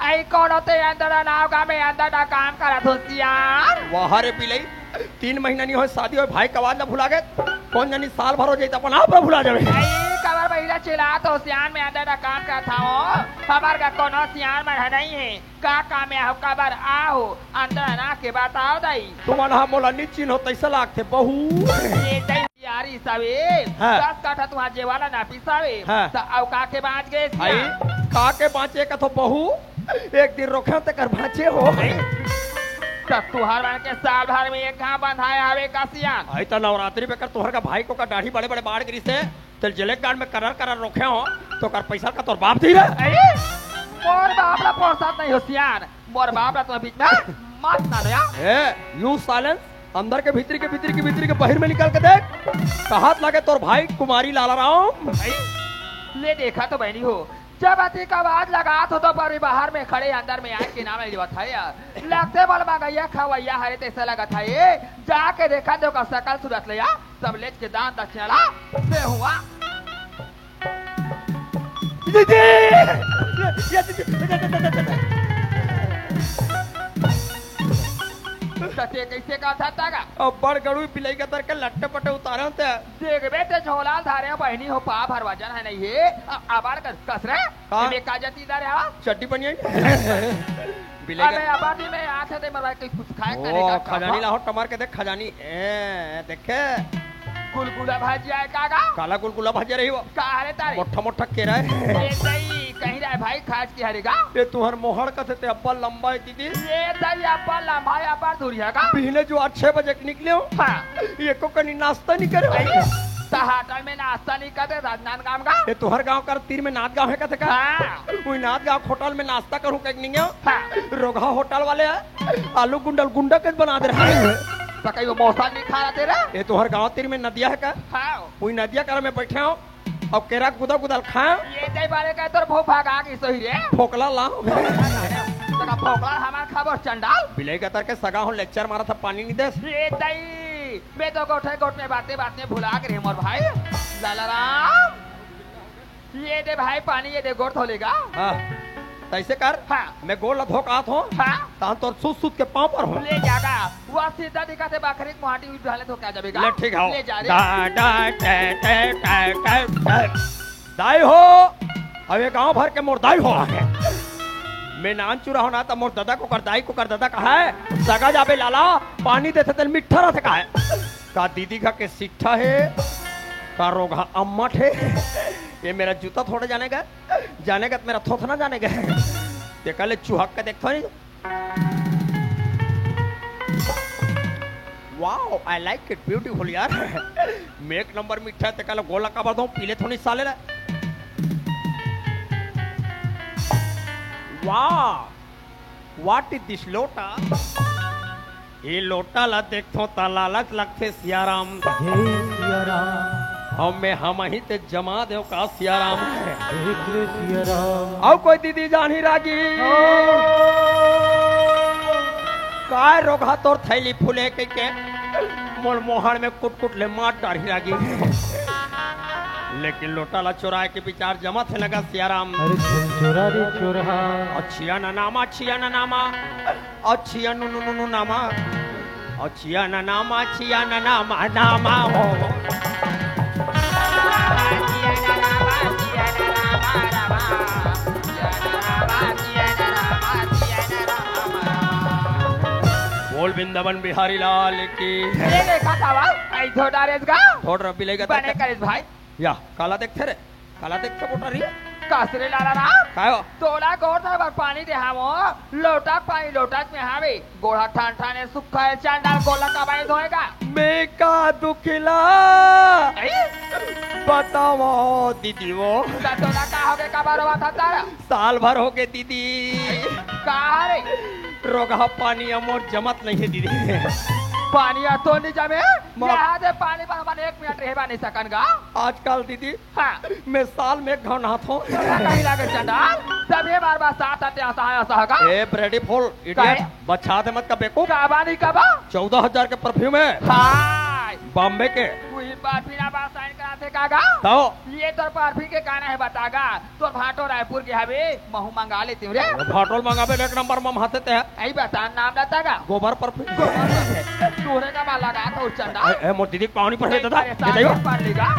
अई कोन होते अंदर नाव गा में अंदर ना काम करत होशियार? वाह रे बिलई, तीन महीना नहीं होय शादी होय, भाई के आवाज ला भुला गे। कोन जनी साल भर हो जाई त अपन आप ला भुला जावे। अई कबर बहिरा चिल्लात हो, सियान में अंदर ना काम करत हवं। हमर का कोनो सियान मन ह नहीं हे। का काम हे हो, कबर आहो? अंदर ना के बताओ दाई। तुमन ह मोला नी चिन्हो तइसे लागथे बहू। ए दाई यारी सवे, हाँ। दस काठा तुहां जेवाला ना पिसावे। हाँ। त अउ का के बांच गे आई, सियान? का के बांचे कथो बहू? एक दिन रोखे तेकर बांचे हो। त तुहार मन के साल भर में एक घांव बंधाय हवे का सियान? आई त नवरात्रि बेकर तुहर का भाई को का दाढ़ी बड़े बड़े बाढ़ गिरिस हे, तेल जिलेक गांड में करर करर रोखे हो, त ओकर पैसा का तोर बाप दी रे। अरे, मोर बाप ला पोरसात नहीं हो सियान, मोर बाप ला तो बीच में मत ना दया। ए, you silence, अंदर के भीतरी के भीतरी के भीतरी के बहिर में निकल के देख, कहत लागे तोर भाई कुमारी लाला राम। अरे, ले देखा तो बहिनी हो, जब अतिक आवाज लगात हो तो बरी बाहर में खड़े अंदर में आए के नाम नहीं लेवत हे यार। लगथे मोला मंगइया खवइया हरे तइसे लगत हे। जाके देखा तो ओकर सकल सूरत ले यार। सब लेच के दान दक्षिणा ला दे हुआ। दीदी! ये दीदी! त ते कइसे का धरता गा? अब बड़ गड़ू बिलई के तर के लट्टे पट्टे उतारे होते। देख बे ते झोला धारे हो बहिनी हो, पाप हर वजन हे नहीं हे। अ-, अबार कस, कस रे? हाँ। एमे का जती धरे हवा? चड्डी बनियान। बिलई अबे का आबादी में आथे ते मरवाए कोई कुछ खाए ओ, करने का खजानी खावा। लाहो टमार के देख खजानी। ए, देखे? गुलगुला भाजी आए का गा? काला गुलगुला भाजी रही हो। का हरे तारी? मोठा मोठा केरा हे। ए दई, कहीं रहे भाई खास की हरे गा? ए तुहर मोहड़ कथे ते अब्बा लंबा हे दीदी। ए दई अब्बा लंबा हे, अब्बा दूरिया गा? पहले जो आज छह बजे के निकले हो। हाँ। एको कनी नाश्ता नहीं करे हो। अरे, त होटल में नाश्ता नहीं करते राजनांदगांव का? ए तुहर गांव कर तीर में नांदगांव हे कथे का? हाँ। वही नांदगांव होटल में नाश्ता करूं कहीं नहीं हो। हाँ। रोगहा होटल वाले हे, आलू गुंडल गुंडा के बना दे रहा हे। त कहीं वो मौसा नहीं खा रहा तेरा? ए तुहर गांव तीर में नदिया हे का? हाँ। वही नदिया कर में बैठे हो, अब केरा गुदा गुदल खा। ए दई बारे का तोर भो भागा की सोही रे। फोकला ला। तका फोकला हमार खाबो चंडाल। बिलई का तर के सगा हो लेक्चर मारा था पानी नहीं देस। ए दई, मैं तो गोठे गोठ में बातें बात में भुला के रहे मोर भाई। लाला राम। ये दे भाई पानी, ये दे गोड़ धो लेगा। हाँ। तइसे कर, हाँ। मैं गोड़ ला धो के आत हों, हाँ। तहन तोर सूत सूत के पाँव परहूँ। ले जागा, वो सीधा दिखा थे बाखरी के मुहाटी उठ डाले तो क्या जाबेगा? ले ठीक हव। ले जा रे। डा, डा, टे, टे, टे, टे, टे। दाई हो, अब ये गांव भर के मोर दाई हो आगे। मैं नान चुरा हो ना, त मोर ददा कोकर दाई कोकर ददा कहाय, सगा जाबे लाला, पानी देथे तेन मीठा रथे कहाय। का दीदी घर के सिट्ठा हे, का रोगहा अम्मट हे, ये मेरा जूता थोड़े जानेगा, जानेगा त मेरा थोथना जानेगा। ते कहले चुहक के देखथो नहीं। Wow, I like it, beautiful यार। मैं एक नंबर मीठा, ते कहले गोला काबर दो, पीले थोड़ी साले ला। Wow, what is this लोटा? ये लोटा ला देखथो त लालच लगथे सियाराम। हे सियाराम। हमें हम ही ते जमा देव का सियाराम। देख रे सियाराम। अउ कोई दीदी जानही रागी? काय रोगहा तोर थैली फूले कहिके मोर मोहड़ में कुट कुट ले मार डारही रागी। लेकिन लोटा ला चोराय के विचार जमत हे न गा सियाराम। अरे चोरा रे चोरहा। अच्छिया ना नामा, अच्छिया ना नामा। अच्छी अनु नु नु नु नामा, अच्छी अना नामा, अच्छी अना नामा, नामा हो। बोल वृंदावन बिहारी लाल की। ये देखा था वाह, आई धोडा रेस गा। थोड़ रब्बी लेगा बने तक। करेस भाई। या, काला देखथे रे, काला देखथे मोटा रे। कास रे लाला राम। काय हो? तोला गोड़ धोए बर पानी दे हावो, लोटा पानी लोटा में हावे, गोड़ा ठान ठाने सुखा है, चांडाल गोला का बाई धोएगा। मैं का दुखिला? आई? बताओ दीदी वो। त तोला का होगे, का बारो बात था तारा? साल भर होगे दीदी। का रे? रोगहा पानी अमोर जमत नहीं है दीदी। पानी आ तो नहीं जमे? माँ। यहाँ दे पानी पर हमन एक मिनट रहबा नहीं सकन गा। आजकल दीदी, हाँ। मैं साल में एक घाव नहात हूँ। कहीं लागे चंडाल, तब ये बार बार साथ आते असहाय असहाय का। ए, bloody fool, idiot, काहे? बचा दे मत का बेकूफ। का बानी का बा? चौदह हजार के परफ्यूम है। हाय। बॉम्बे के। तू ही परफ्यूम ना बा साइन कराते का गा? तो? ये तो परफ्यूम के गाना है बता गा। तोर भाटो रायपुर के हवे, महू मंगा लेती हूँ रे। भाटोल मंगाबे, एक नंबर मम हाथे ते है। आई बता, नाम रहता का? गोबर परफ्यूम। गोबर परफ्यूम। तोरे का माला गा था चंदा। ए, ए, मोर दीदी के पावनी पर है दादा। परेशान ये देखो। कर लेगा।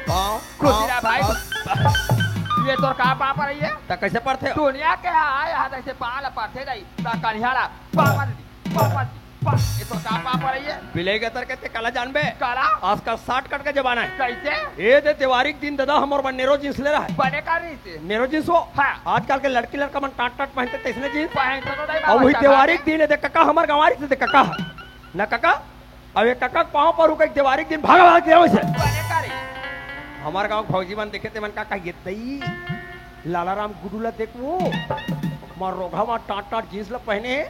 पाँव, खुशी पाँव, रहा भाई। पाँव। ये तोर का पाँव पर है? त कैसे पड़थे? दुनिया के आए हाथ ऐसे पाँव ला पड़थे नहीं। त कन्हियाला, पाँव पर दे, पाँव पर दे। पा, ये तो का पाँव पर है ये? बिलई गतर के ते काला जानबे? काला? आजकल shortcut का जमाना है। कैसे? ए दे देवारी के दिन दादा हमर बर नेरो जींस ले रहा है। बने का रही से? नेरो जींस हो? हाँ। आजकल के लड़की लड़का मन टाट टाट पहनते तैसने जींस। पहन तो नहीं अब वही बाबा देवारी के दिन ए दे कका हमर गंवारी से दे कका। ना कका? अब ये कका के पाँव पर रुके देवारी के दिन भागा भाग गया वैसे। बने का रही? हमार गाँव के भौजी मन देखे ते मन का कहिए दई। लाला राम गुडू ला देख वो, मार रोगहा मार टाट टाट जींस ला पहने हे,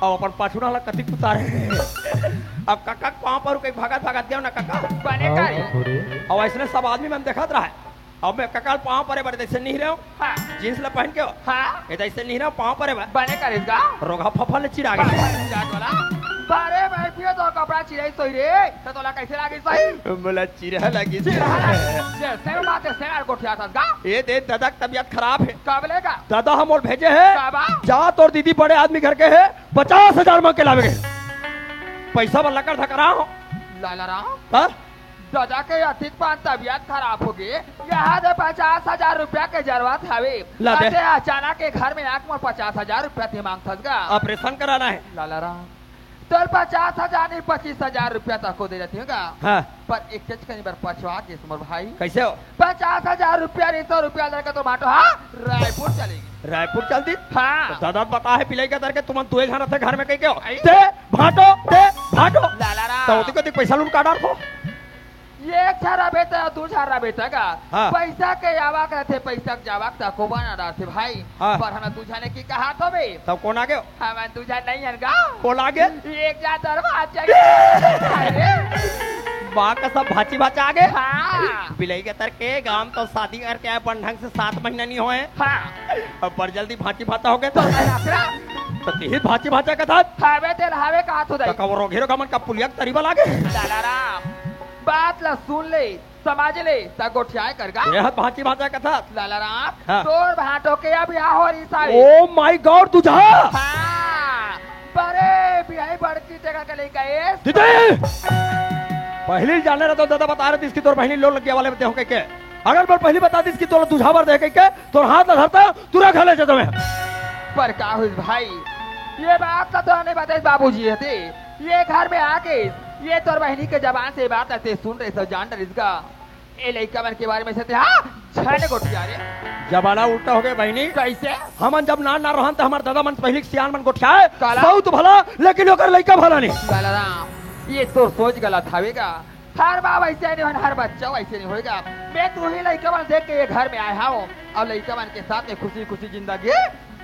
अउ अपन पाछू ला कतिक उतारे हे। अब कका के पाँव पर कहीं भागत भागत गया ना कका। बने का रे? अउ ऐसने सब आदमी मन देखत रहा है। अब मैं कका ल पाँव परे बर तैसे नहीं रहे हूँ। हाँ। जींस ला पहन के हो। हाँ। ए तैसे नहीं रहे हूँ पाँव परे बर। बने का रे गा? रोगहा फफा ले चिरा गया। जात वाला। बारे भाई पियो तो कपड़ा चिराई सोई रे। तो तोला कैसे लागे सही? मोला चिरहा लगिस। चिरहा लगिस। जैसे बात है, सेना गोठिया था गा। ए दे, दादा के तबीयत खराब है। कब लेगा? दादा हमोल भेजे है। काबा? जा तोर दीदी बड़े आदमी घर के है, पचास हजार मांग के लावे के। पैसा वाला कर धकरा हो। लाला राम? हाँ? दादा के अतीत पान तबीयत खराब हो गई। यहाँ दे पचास हजार रुपया के जरूरत हवे। ला दे। अते अचानक के घर में आके मोर पचास हजार रुपया ते मांगथस गा। ऑपरेशन कराना है। लाला राम। तोर पचास हजार नहीं, पच्चीस हजार रुपया तको दे देते होगा। हाँ। पर एक चीज कहीं बार पछवा के मोर भाई। कैसे हो? पचास हजार रुपया नहीं, सौ रुपया लेकर तो बांटो, हाँ? रायपुर चलेगी। रायपुर चल दी? हाँ। तो दादा बता है, बिलाई का दर के तुमन दो ही घर थे घर में कहीं के हो? आई? ते भाटो, ते भाटो। लाला राम। तो होती को पैसा लूट काट डाल को। एक झारा बेटा, दू झारा बेटा का हाँ। पैसा के आवक रहथे, पैसा के जावक तको बना रहथे भाई। हाँ। पर हमन दू झने की कहा तो बे? तब कौन आगे? हमन दू झन नहीं हन गा। कौन आगे? एक जात और बात जागे। अरे। माँ का सब भाची भाचा आगे। हाँ। बिलाई के तर के गांव तो शादी करके आए, बन ढंग से सात महीना नहीं होए। हाँ। अब पर जल्दी भाची भाचा हो गए तो। तो नहीं आसरा। तो तिही भाची भाचा का था। हावे तेल हावे कहा तो दई। तो कब रोगेरो का मन का पुलिया के तरीबा लागे? लाला राम, बात ला सुन ले। समझ ले, त गोठियाए कर गा। ये हत भांची भांचा कथस। लाला राम, हाँ। तोर भांटो के अब या हो रही सावे। Oh my God, दूजहा। हाँ, बड़े बिहाई बड़की जगह के लेके आए। दीदी, पहली जाने रहता दादा बता रहे थे इसकी तोर बहनी लोल लगिया वाले में देहो कह के। अगर मैं पहली बता दी इसकी तोर दूजहा बर दे कह के, तोर हाथ ला धरता, तुरा खा ले जाता मैं। पर का हुई भाई, ये बात ला तो नहीं बताई बाबूजी हते। ये घर में आके ये तोर बहनी के जबान से ये बात ला ते सुन रहे सो जान डरिस गा। ए लइका मन के बारे में से ते, हाँ, झन गोठिया रे। जमाना उल्टा हो गए बहनी। कैसे? हमन जब नान ना रहन त हमर दादा मन पहली सियान मन गोठियाए। काला? बहुत भला, लेकिन ओकर लइका भला नहीं। लाला राम, ये तोर सोच गलत हवे गा। हर बाप ऐसे नहीं होन, हर बच्चा ऐसे नहीं होएगा। मैं तू ही लइका मन देख के ये घर में आए हूँ और लइका मन के साथ में खुशी खुशी जिंदगी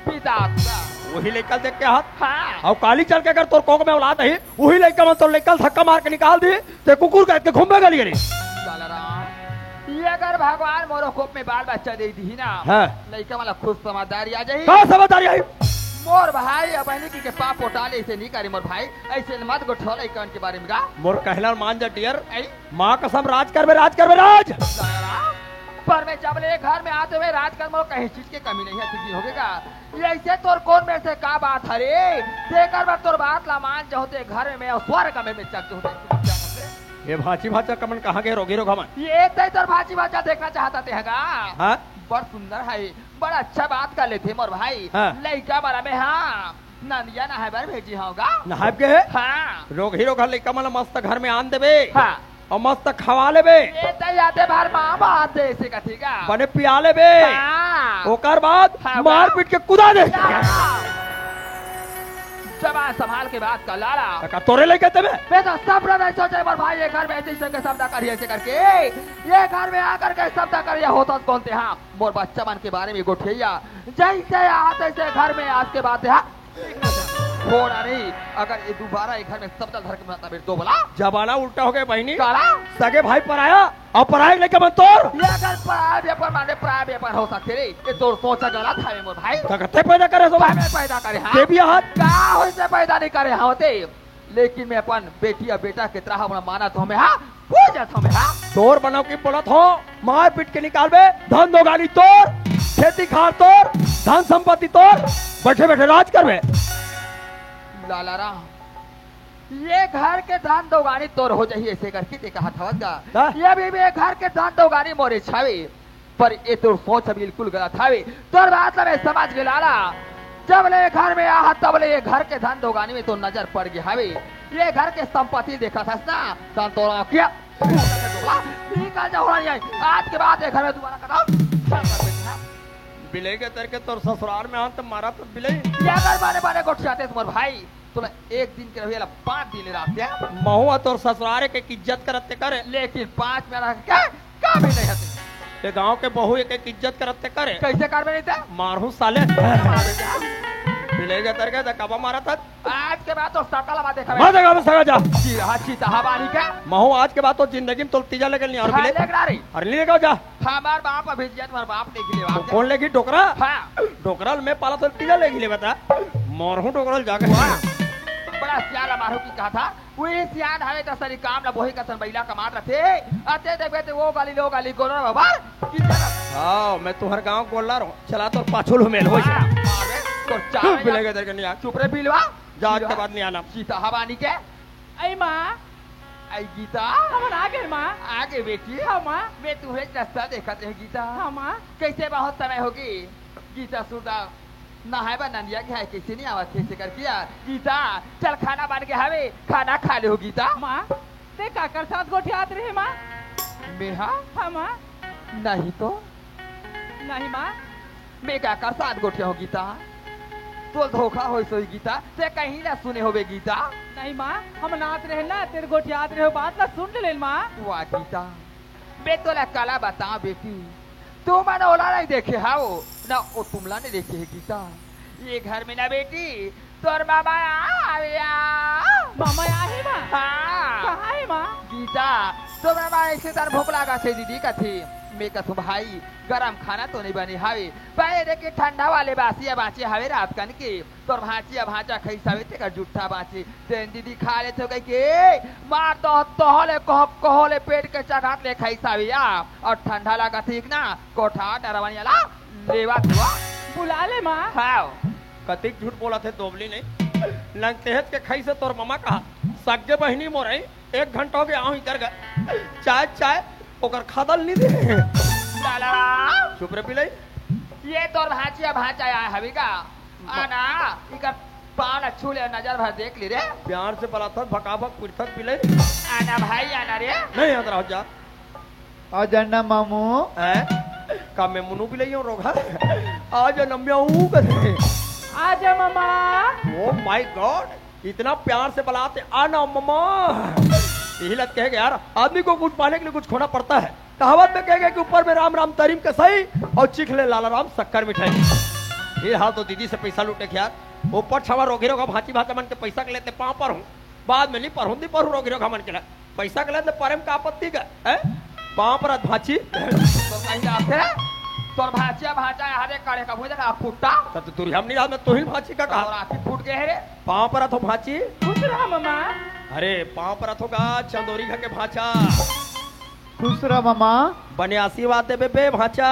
बिता दूंगा। वही लइका देख के हाथ। हाँ। और काली चल के अगर तोर कोख में औलाद नहीं, वही लइका मन तोर लइका धक्का मार के निकाल दी, ते कुकुर काट के घूमबे गली गली। लाला राम, ये अगर भगवान मोरो कोख में बाल बच्चा दे दी ना, हाँ। लइका वाला खुश समझदारी आ जाही। का समझदारी आई? मोर भाई अब बहनी की के पाप पोटा ले, ऐसे नहीं करे मोर भाई, ऐसे मत गोठो लइका मन के बारे में गा। मोर कहला मान जा डियर। आई? माँ कसम राज करबे, राज करबे, राज। लाला राम, पर मैं जब ले घर में आते हुए राज कर मोर कहीं चीज के कमी नहीं है, तुझी होगे गा। ये ऐसे तोर कोन में से का बात हरे? तेकर बर तोर बात ला मान जहूं ते घर में मैं स्वर्ग में, में चक जहूं ते। ये भांची भांचा कमन कहाँ गए रोगी रोग हमन? ये तय तोर भांची भांचा देखना चाहता ते हगा। हाँ? बड़ सुंदर है, बड़ा अच्छा बात कर लेते मोर भाई। हाँ। लइका बड़ा में हाँ, नंदिया नहाए बर भेजी होगा। नहाए के है? हाँ। रोगी रोग लइका मन ला मस्त घर में आन देबे। हाँ। अउ मस्त खवा लेबे। ए त यादे भर माँ बात दे से कथी का? बने पिया लेबे। हाँ। ओकर बाद हाँ, मार पीट के कुदा दे। हाँ। जबान संभाल के बात कर लाला। का तोरे लइका तेमे? मैं तो सब नहीं सोचे मोर भाई ये घर में ऐसे ऐसे के शब्द करिए ऐसे करके। ये घर में आकर के शब्द करिए होता कौन थे? हाँ, मोर बच्चा मन के बारे में गोठिया। जैसे आ तैसे घर में आज के बाद हाँ। थोड़ा नहीं, अगर ये दोबारा ये घर में शब्द धर के मत आवे तो बोला। जमाना उल्टा हो गया बहनी। काला? सगे भाई पराया अउ पराया लइका मन तोर। ये अगर पराया व्यापार माने पराया व्यापार हो सकते रे, ये तोर सोच गलत है मोर भाई। का कते पैदा करे सो? भाई मैं पैदा करे हाँ। के भी हाथ? का होइसे पैदा नहीं करे हाँ होते। लेकिन मैं अपन बेटी अउ बेटा के तरह अपना मानत हों मैं हाँ, पूजत हों मैं हाँ। तोर बनाओ की बोलत हों, मार पीट के निकालबे, धन दोगानी तोर, खेती खार तोर, धन संपत्ति तोर, बैठे बैठे राज करबे। लाला राम, ये घर के धन दोगानी तोर हो जाही ऐसे करके ते कहत हवस गा। का? ये भी, भी ये घर के धन दोगानी मोरे छावे, पर ये तोर सोच बिल्कुल गलत हवे। तोर बात ला मैं समझ गे लाला, जब ले ये घर में आहा तब ले ये घर के धन दोगानी में तो नजर पड़ गया हवे। ये घर के संपत्ति देखत हस ना, तन तोर आँखिया निकल जा होना नहीं आई। आज के बाद ये घर में दोबारा कदम बिलई के तरके तोर ससुराल में आन त मारा तो बिलई। ये अगर माने माने गोठियाते तुम्हारे भाई। तोला एक दिन के रहिया ला पाँच दिन ले राखते हैं। महू ह तोर ससुरारे के इज्जत करत ते करे। लेकिन पाँच में रह के का भी नहीं हते। ये गांव के बहू एक एक इज्जत करत ते करे। कैसे करबे नहीं ते? मारहूं साले। मारे जा। बिलई के तरके त कबा मारा था। आज के बाद तो सटल बा देखा। मत देखा, बस सगा जा। जी, हाँ, चीता हवानी के। महू आज के बाद तो जिंदगी में तोल तीजा लेके नहीं और हाँ, बिले। लेके आ रही। अरे नहीं लेके जा। हमार बाप अभी जिया, तुम्हार बाप नहीं खिले वो बाप। कौन लेगी डोकरा? हाँ। डोकरा ल मैं पाला तो तीजा लेगी ले बता। मारहूं डोकरा ल जाके। वाह। बड़ा सियान ला मारहूं की कहा था। वही सियान हवे त सरी काम ला बोही कसन बैला कमात रथे। अते देखबे ते वो गाली लो गाली गोलर बबर। की जगह। हाँ, मैं तुम्हार गांव गोलर हूँ। चला तो पाछू लुमेल हो। वाह, अबे, तो चावे बिलई के तरके नहीं आ। चुप रे बिलवा। जा, आज के बाद नहीं आना। सीता हवानी के। आई माँ। आई गीता। हमन आ गए माँ। आ गए बेटी। हाँ माँ। मैं तुम्हें रास्ता देखत रहे गीता। हाँ माँ। कैसे बहुत समय होगी गीता सुरदा नहाए बर नंदिया के है, कैसे नहीं आवत है से करके आ। गीता, चल खाना बन गया हवे, खाना खा ले हो गीता। माँ, ते काकर साथ गोठियात रहे माँ? मैं हाँ? हाँ माँ। नहीं तो। नहीं माँ। मैं काकर साथ गोठिया हो गीता? तोल धोखा होइस होही गीता, ते कहीं ना सुने होबे गीता। नहीं माँ, हम नात रहे ना, तेरे गोठियात रहे हो, बात ला सुन ले माँ। वाह गीता, मैं तोला काला बताओं बेटी, तुमन ओला नहीं देखे हव, ना ओ तुमला नहीं देखे है गीता। ये घर में ना बेटी, तोर मामा आवे या। मामा आही माँ? हाँ। कहाँ है माँ? गीता, तो मैं, मैं ऐसे तर भूख लागत हे दीदी कथे। मैं कथूं भाई, गरम खाना तो नहीं बने हावे, पहले देख के ठंडा वाले बासी बाचे हावे रात कन के। तोर भांची भांचा खइस हावे तेकर जुट्ठा बाचे। तेन दीदी खा लेथो कहि के मार तो तोहले कह कहले पेट के चघात ले खइस हावे या। अउ ठंडा लागत हे ना, कोठा डरवनिया ला लेवा धुआ। बुला ले माँ। हाव। कतिक झूठ बोलत हे दोबली नहीं। लंगतेहत के खइस हे तोर ममा कहा। सग्गे बहिनी मोर हे, एक घंटा होगे आहूं इकर घर। चाय, चाय, ओकर खादल नहीं दे। लाला। चुप रे पिलई। ये तोर भांचिया भांचा आय हवे का? आना, इकर पाँव ला छू ले, नजर भर देख ले रे। प्यार से बलाथस, भकाभक पिटथस पिलई। आना भाई, आना रे। नहीं, अंदर हो जा। आ जाना मामू। हैं? का मैं मुनु बिलई हूँ रोगहा? आ जा नम्या ऊ कथे। आ जा मामा। Oh my God, इतना प्यार से बलाथे, आ ना मामा। यही लत कहे यार, आदमी को कुछ पाने के लिए कुछ खोना पड़ता है। कहावत में कहे गए कि ऊपर में राम राम तरीम के सही और चिख ले लाला राम शक्कर मिठाई। ये हाल तो दीदी से पैसा लूटे के यार। वो पट छावा रोगी रोगा भांची भांचा मन के पैसा के लेते पाँव पर हूँ। बाद में नहीं पढ़ूं, नहीं पढ़ूं रोगी रोगा मन के लिए। पैसा के लेते परे में का आपत्ति का? हैं? पाँव परत भांची। तो कहीं जाते? तोर भांचिया भांचा है, हरे काढ़े का भूजा का फुट्टा। तब तो तुरी हम नहीं रहा, मैं तो ही भांची का कहा। और आँखी फूट गए है रे। पाँव परत हो भांची। खुश रहा मामा। अरे, पाँव परत होगा चंदोरी घर के भांचा। खुश रह मामा। बने आशीर्वाद देबे बे भांचा।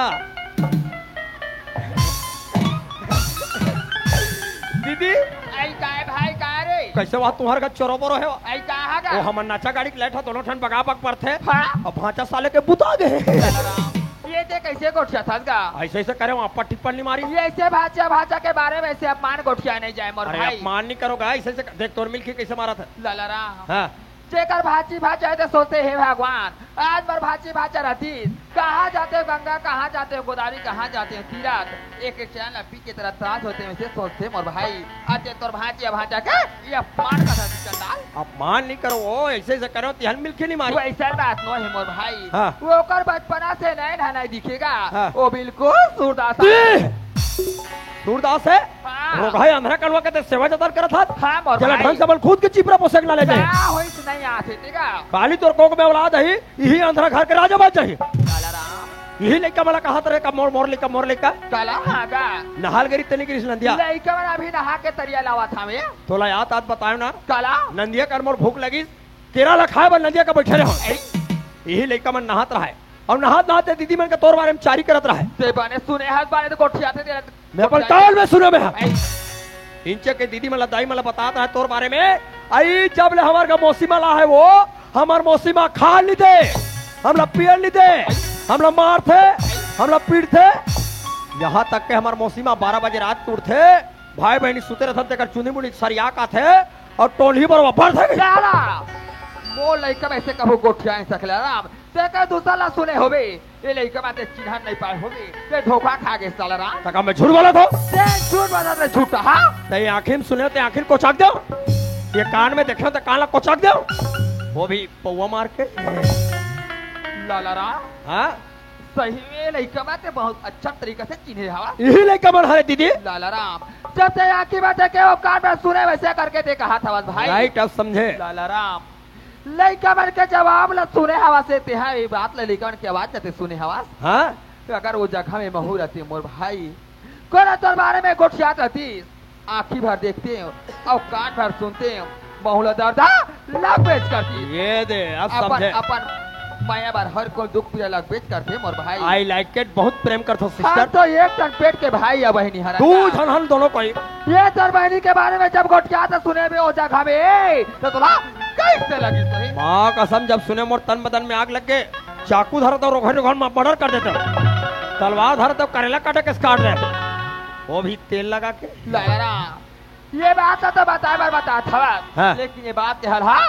दीदी। आई काय भाई, काय रे? कैसे वहाँ तुम्हार का चोरो बोरो है? आई कहाँ का? वो हमर नाचा गाड़ी के लाइट ह, दोनों ठन बगा बग परथे। हाँ। अब भांचा साले के बुता गए। ये ते कैसे गोठियाथस गा? ऐसे ऐसे करे, वहाँ पट्टी पन्नी मारी। ये ऐसे भांचा, भांचा के बारे में ऐसे अपमान गोठिया नहीं जाए मोर अरे भाई। अपमान नहीं करोगा, ऐसे ऐसे देख तोर मिलके कैसे मारा था। लाला राम। हाँ। जेकर भांची भांचा हे ते सोचथे, हे भगवान, आज मोर भांची भांचा रहतिस, कहाँ जाते हो गंगा, कहाँ जाते हो गोदावरी, कहाँ जाते हो तीरथ? एक एक चैन ला पी के तेरा त्रास होते, वैसे सोचथे मोर भाई। अते तोर भांची भांचा के ये अपमान का था चंडाल। अपमान नहीं करो, वो ऐसे ऐसे करो, तिहन मिलके नहीं मारी। वैसा बात नो है मोर भाई। हाँ। वो ओकर बचपना से नैन हनाई दिखेगा। हाँ। वो बिल्कुल सूरदास। सूरदास है? हाँ। रोगहा अंधरा कलवा के ते सेवा जतन करत हस। हाँ, मोर चला भाई। ढंग से बोल, खुद के चिपरा पोसे के ला ले जाए। का होइस नहीं आथे तेगा? काली तोर कोख में औलाद ही, इही अंधरा घर के राजा बन जाही। काला राम। इही लइका मन ला कहत रहे का मोर, मोर लइका, मोर लइका। काला हाँ का? नहाल गरी तनी गिरिस नंदिया। लइका मन अभी नहा के तरिया लावत हवे। तोला याद आत बतायो ना। काला? नंदिया कर मोर भूख लगिस। केरा ला खाए बर नंदिया का बैठे रहे हो। ए? इही लइका मन नहात रहे। अउ नहात नहात ए दीदी मन के तोर बारे में चारी करत रहे। ते बने सुने हस बारे तो गोठियाथे ते मैं अपन गोठियाथे। कान में सुने में हा। ए। इंचे के दीदी मन ला दाई मन ला बतात रहे तोर बारे में। आई जब ले हमर का मौसी मा ला है वो, हमर मौसी मा खा ली दे, हमला पिए ली दे, हमला मारथे, हमला पीटथे। यहाँ तक के हमर मौसी मा बारह बजे रात के उठथे, भाई बहिनी सुते रथन तेकर चुनी मुनी सरिया काथे अउ टोलही बरोबर थे। साला, मोर लइका में ऐसे कभू गोठिया नहीं सकला राम। तेकर दूसरा ला सुने होबे, ये लइका में ते चिन्हन नहीं पाए होबे, ते धोखा खा गे साला राम। तका मैं झूठ बोलत हो? ते झूठ बोलत रे झूठा, हाँ? ते आँखी में सुने, ते आँखी में कोचाक दो। ये कान में देखे, ते कान ला कोचाक दो। वो भी पौवा मार के। लाला राम। हाँ? सही में लइका में ते बहुत अच्छा तरीका से चिन्हे हवा। यही लइका मन हरे दीदी। लाला राम, जब ते आँखी में देखे हो, कान में सुने, वैसे करके ते कहा था भाई। राइट, अब समझे। लाला राम, लइका मन के जवाब ला सुने हवा से ते हा, ये बात ला लइका मन के आवाज ला ते सुने हवा। हाँ? तो अगर वो जगह में महू रहती मोर भाई, कोन तोर बारे में गोठियात रहती। आँखी भर देखते हो अउ कान भर सुनते हो, महू ला दर्द लग बेच करती। ये दे, अब अपन, समझे। अपन मया बर हर कोई दुख पीड़ा लग बेच करते मोर भाई। I like it, बहुत प्रेम करथो हाँ, sister। तो एक ठन पेट के भाई या बहिनी हरा दू का। झन हन दोनों कोई। ये तोर बहिनी के बारे में जब गोठियात सुने बे ओ जगह में, तो तोला कैसे लगी सही? माँ कसम, जब सुने मोर तन बदन में आग लग गे। चाकू धरत हो, रोघन रोघन मा मर्डर कर देते हो। तलवार धरत हो, करेला काटे के काट दे। वो भी तेल लगा के। लाला राम, ये बात तो बताए बर बतात हवस, हाँ। लेकिन ये बात के हल हा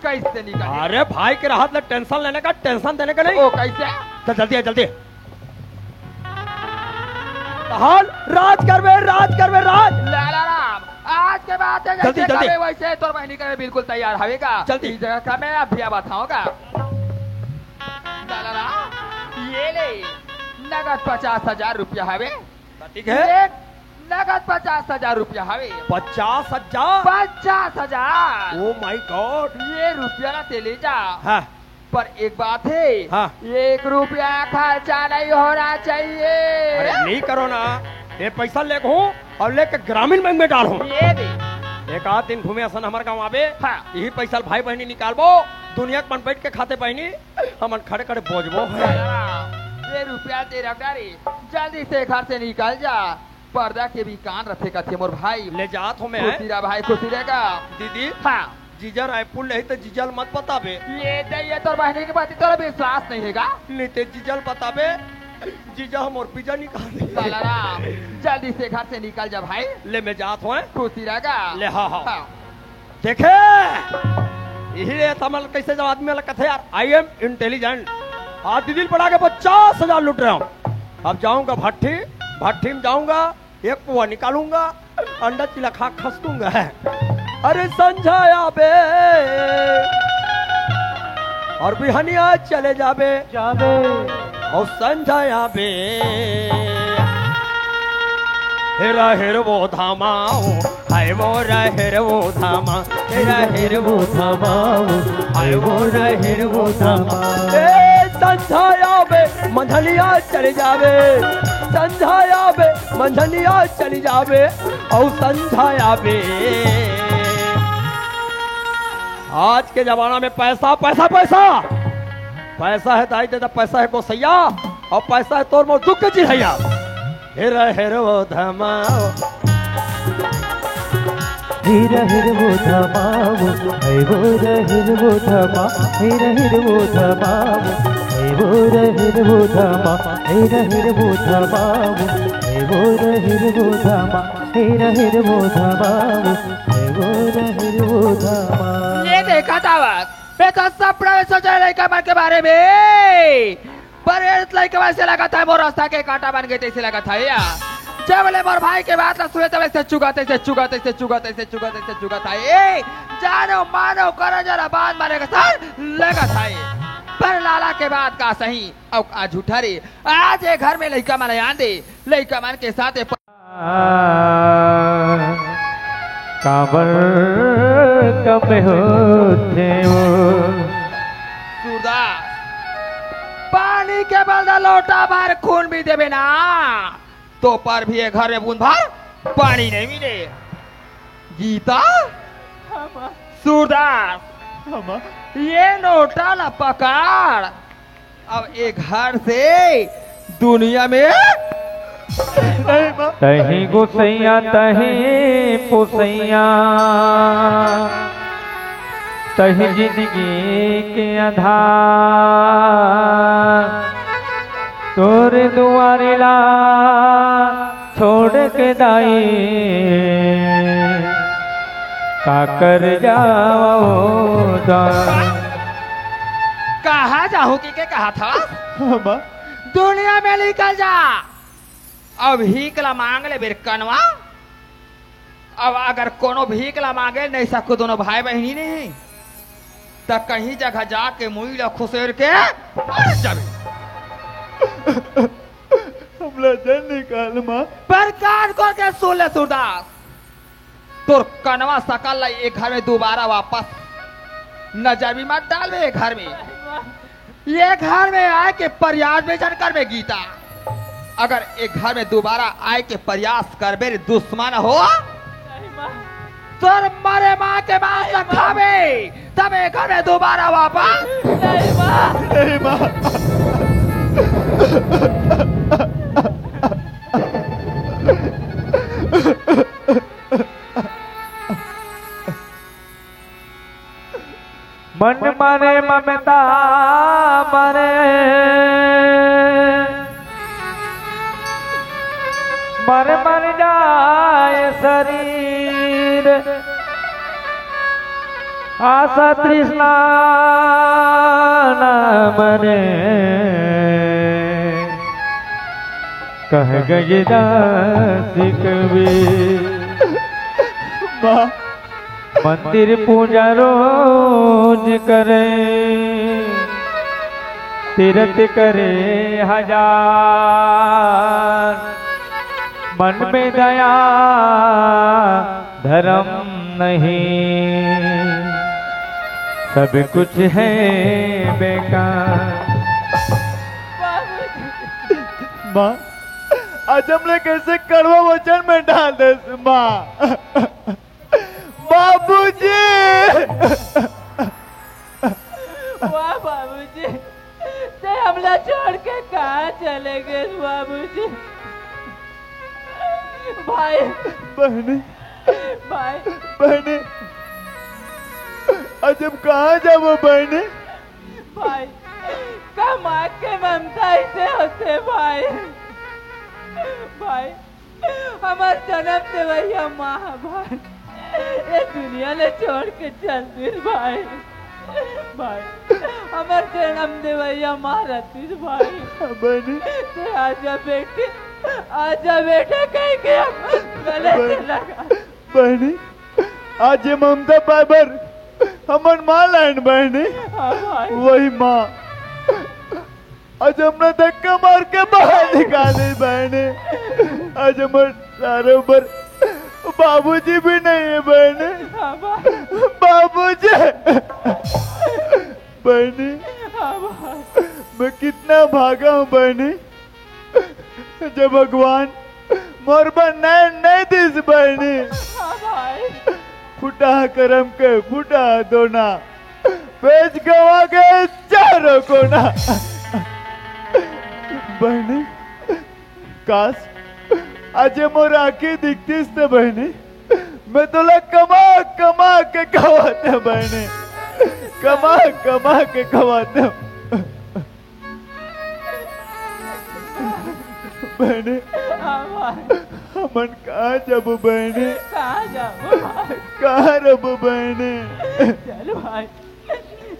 कैसे निकल? अरे भाई के रहत ले टेंशन लेने का, टेंशन देने का नहीं। ओ कैसे? चल जल्दी आ, जल्दी। हाल राज करबे, राज करबे, राज। लाला राम, आज के बाद जल्दी, जल्दी। वैसे तोर बहिनी करे बिल्कुल तैयार हवे का? जल्दी। इस जगह का मैं अभी बताऊंगा। लाला राम, ये ले, नगद पचास हजार रुपया हवे। ठीक है। ये नगद पचास हजार रुपया हवे। पचास हजार? पचास हजार। Oh my God। ये रुपया ला ते ले जा। हाँ। पर एक बात हे, हाँ। एक रुपया खर्चा नहीं होना चाहिए। अरे नहीं करो ना, ये पैसा लेके हूँ और लेके ग्रामीण बैंक में डालहूँ। ये दे। एक आध दिन घूमे असन हमर गाँव आबे, हाँ। यही पैसा ल भाई बहिनी निकालबो, दुनिया के मन बैठ के खाते बहिनी, हमन खड़े खड़े बोजबो है। ये रुपया दे रखा रे, जल्दी से घर से निकल जा। पर्दा के भी कान रथे कथे मोर भाई। ले जात हो मैं। खुशी रह भाई, खुशी रहेगा। दीदी, हाँ। जीजा रायपुर ले ही तो जीजा ल मत बताबे। ये दे, ये तोर बहिनी के बात तोरा विश्वास नहीं हेगा। नहीं ते जीजा ल बताबे, जीजा हमर बीजा निकाल दे। साला राम, जल्दी से घर से निकल जा भाई। ले मैं जात हो। खुशी रहेगा। ले हाँ, हाँ। हाँ। देखे, यही रे तमल कैसे जब आदमी वाला कथे यार, I am intelligent। आज दीदी ल पढ़ा के पचास हजार लूट रहा हूँ। अब जाऊंगा भट्टी, भट्टी में जाऊंगा, एक पुआ निकालूंगा, अंडा चिला खा खसकूंगा। अरे संझा आबे और बिहनिया चले जाबे। जाबे। और संझा आबे। हेरा हेर वो धामा, हाय वो रा हेर वो धामा, हेरा हेर वो धामा, हाय वो रा हेर वो धामा। ए संझा आबे, मंझलिया चले जाबे। संझा आबे, मंझलिया चली जाबे, औ संझा आबे। आज के जमाना में पैसा, पैसा, पैसा। पैसा है दाई दादा, पैसा है गोसैया, और पैसा है तोर मोर दुख के चिन्हैया। हेरा हेर वो धामा। हेरा हेर वो धामा, हे वो रा हेर वो धामा, हेरा हेर वो धामा, हे वो रा हेर वो धामा, हेरा हेर वो धामा, हे वो रा हेर वो धामा, हेरा हेर वो धामा, हे वो रा हेर वो धामा। ले देखा था बात, मैं तो सपना में सोचा लइका मन के बारे में। पर ए लइका वइसे लगत हे, मोर रास्ता के कांटा बन गे तइसे लगत हे या। जब ले मोर भाई के बात ला सुने, तब से चुगत, तइसे चुगत, तइसे चुगत, तइसे चुगत, तइसे चुगत हे। ए, जानो मानो करो जरा बात मारे के साथ लगत हे। पर लाला के बात का सही, अउ का झूठा रे। आज ए घर में लइका मन आन दे, लइका मन के साथ ए प- काबर कम होथे वो। सूरदास, पानी के बदला लोटा भर खून भी देबे ना, तो पर भी ए घर में बूंद भर पानी नहीं मिले। गीता, सूरदास, ये लोटा ला पकड़। अब ए घर से दुनिया में तहीं गोसैया, तहीं पोसैया, तहीं जिंदगी के आधार। तोर दुआरे ला छोड़ के दाई काकर जावं दा। कहाँ जाहूँ कि के कहा था? दुनिया में निकल जा। अब भीख ला मांग ले बेर कनवा। अब अगर कोनो भीख ला मांगे नहीं सको, दोनों भाई बहिनी नहीं, त कहीं जगह जाके मुई ला खुसेर के मर जाबे। हमला जन निकाल माँ। पर कान खोल के सुन ले सूरदास, तोर कनवा सकल ला ए घर में दोबारा वापस नजर भी मत डालबे ए घर में। ए घर में आए के प्रयास भी झन करबे गीता। अगर ए घर में दोबारा आए के प्रयास करबे रे दुश्मन हो, तोर मरे माँ के मांस ला खाबे, तब ए घर में दोबारा वापस। नहीं माँ। मन मारे ममता मारे, मर मर जाए शरीर, आशा तृष्णा न मरे, कह गए दास कबीर। माँ। मंदिर पूजा रोज करे, तीरथ करे हजार, मन में दया धर्म नहीं। सब कुछ है बेकार। माँ, आज हमला कइसे कड़वा वचन में डाल देस, माँ। बाबूजी! वाह बाबूजी, तैं हमला छोड़ के कहाँ चले गेस बाबूजी? भाई। बहिनी। भाई। बहिनी, आज हम कहाँ जाबो बहिनी? भाई, का माँ के ममता अइसे होथे भाई? भाई, हमर जनम देवइया माँ ह भाई, ए दुनिया ले छोड़ के चल दिस भाई। भाई, हमर जनम देवइया माँ रतिस भाई। बहिनी। तैं आजा बेटी, आजा बेटा कहिके हम गले से बहिनी। लगा। बहिनी, आज ये ममता पाए बर हमन माँ लाइन बहिनी। हाँ भाई। वही माँ आज हमला धक्का मार के बाहर निकाल दिस बहिनी। आज हमर सारे बर बाबूजी भी नहीं है बहिनी। हाँ भाई। बाबूजी। बहिनी, हाँ भाई। मैं कितना भागा हूँ बहिनी, जे भगवान मोर बर नैन नहीं दिस बहिनी। हाँ भाई। फुटा करम के फुटा दोना, बेच गवा गे चारों कोना। बहिनी, काश आज ये मोर आँखी दिखतिस त बहिनी, मैं तोला कमा कमा के खवातेंव बहिनी, कमा कमा के खवातेंव। बहिनी, हाँ भाई। हमन कहाँ जाबो बहिनी? कहाँ जाबो भाई? कहाँ रहबो बहिनी? चल भाई,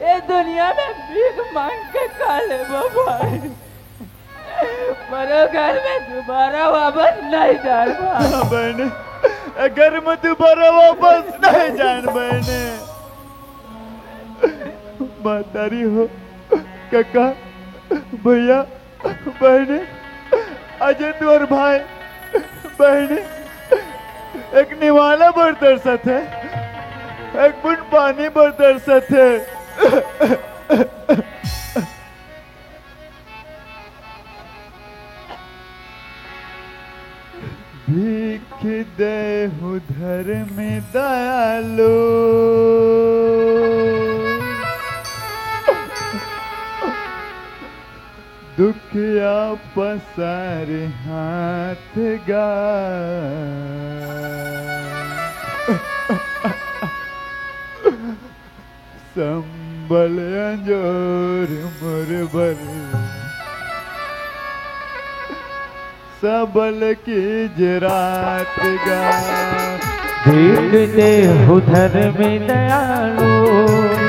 ए दुनिया में भीख मांग के खा लेबो भाई, पर ओ घर में दोबारा वापस नहीं जान भाई। हाँ बहिनी, ए घर में दोबारा वापस नहीं जान बहिनी। महतारी हो, कका, भैया, बहिनी, अजय तोर भाई, बहिनी, एक निवाला बर तरसत हे, एक बूंद पानी बर तरसत हे। भीख देहु धर्म दयालु, दुखिया पसार हाथ गा। संबल अंजोर मोर बर, सबल की जे रात गा। भीख देहु धर्म दयालु,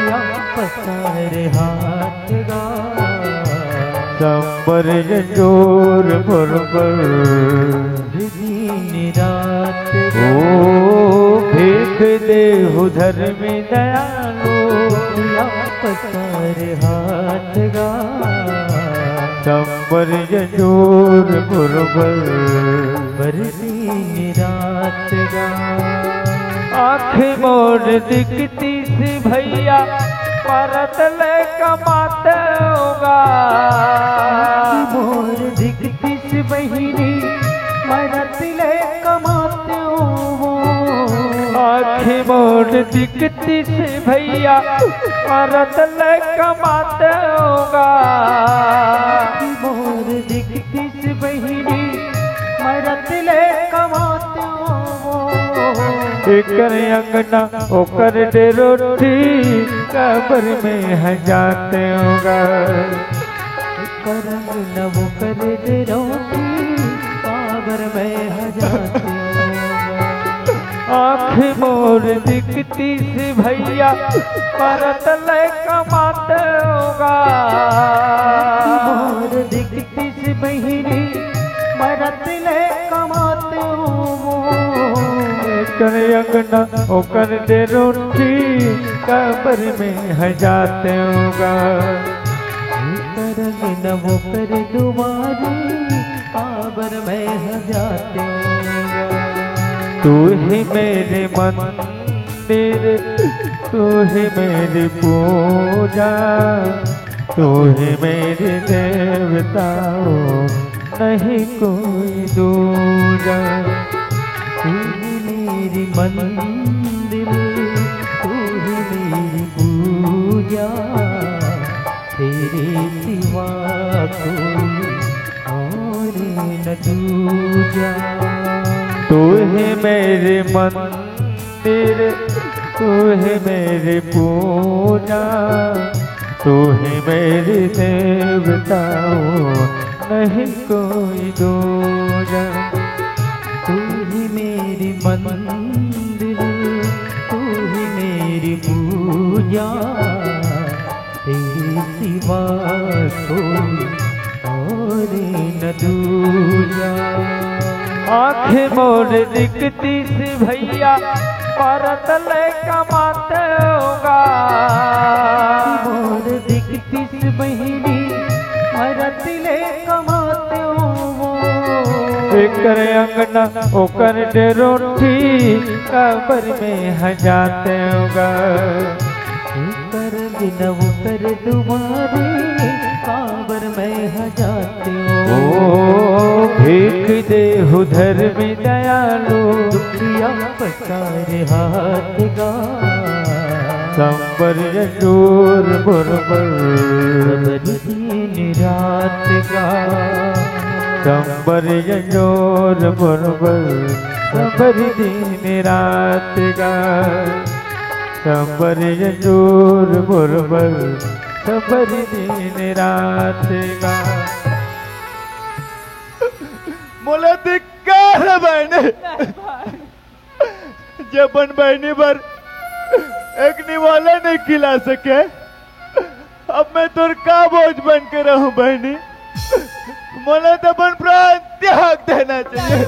या पसार हाथ गा। संबल अंजोर मोर बर, दिन रात ओ भीख देहु धर्म दयालु, या पसार हाथ गा। संबर अंजोर मोर बर, बर दिन रात गा। आँख मोर दिखतिस भैया, मरत ले कमातेंव गा। मोर दिखतिस बहिनी, मरत ले कमातेंव। आँख मोर दिखतिस भैया, मरत ले कमातेंव गा। मोर दिखतिस बहिनी, मरत ले कमातेंव। एकर अंगना ओकर डेरोठी, काबर में ह जातेंव गा। एकर अंगना ओकर डेरोठी, काबर में ह जातेंव गा। आँख मोर दिखतिस भैया, मरत ले कमातेंव गा। मोर दिखतिस बहिनी, मरत ले कमातेंव। एकर अंगना ओकर डेरोठी, काबर में ह जातेंव गा। एकर अंगना ओकर दुवारी, काबर में ह जातेंव गा। तू ही मेरे मंदिर, तू ही मेरी पूजा, तू ही मेरी देवता, ओ, नहीं कोई दूजा। तू ही मेरी मंदिर, तू ही मेरी पूजा, तेरे सिवा कोई और न दूजा। तू ही मेरी मंदिर, तू ही मेरी पूजा, तू ही मेरी देवता, ओ, नहीं कोई दूजा। तू ही मेरी मंदिर, तू ही मेरी पूजा, तेरे सिवा कोई और न दूजा। आँख मोर दिखतीस भैया, मरत ले कमाते होगा। मोर दिखतीस बहिनी, मरत ले कमाते हो। एकर अंगना, ओकर डेरोठी, काबर में ह जाते होगा। एकर बिना ओकर दुआरे, काबर में ह जाते हो। ओ, भीख दे हो धर्म दयालु, दुखिया पसार हाथ गा। संबर जंजोर बरोबर, दिन रात गा। संबर जंजोर बरोबर, संबर दिन रात गा। संबर जंजोर बरोबर, संबर दिन रात गा। मोला धिक्कार हे बहिनी। नहीं भाई। जे अपन बहिनी बर एक निवाला नहीं खिला सके, अब मैं तोर का बोझ बन के रहूं बहिनी? मोला तो अपन प्राण त्याग देना चाहिए।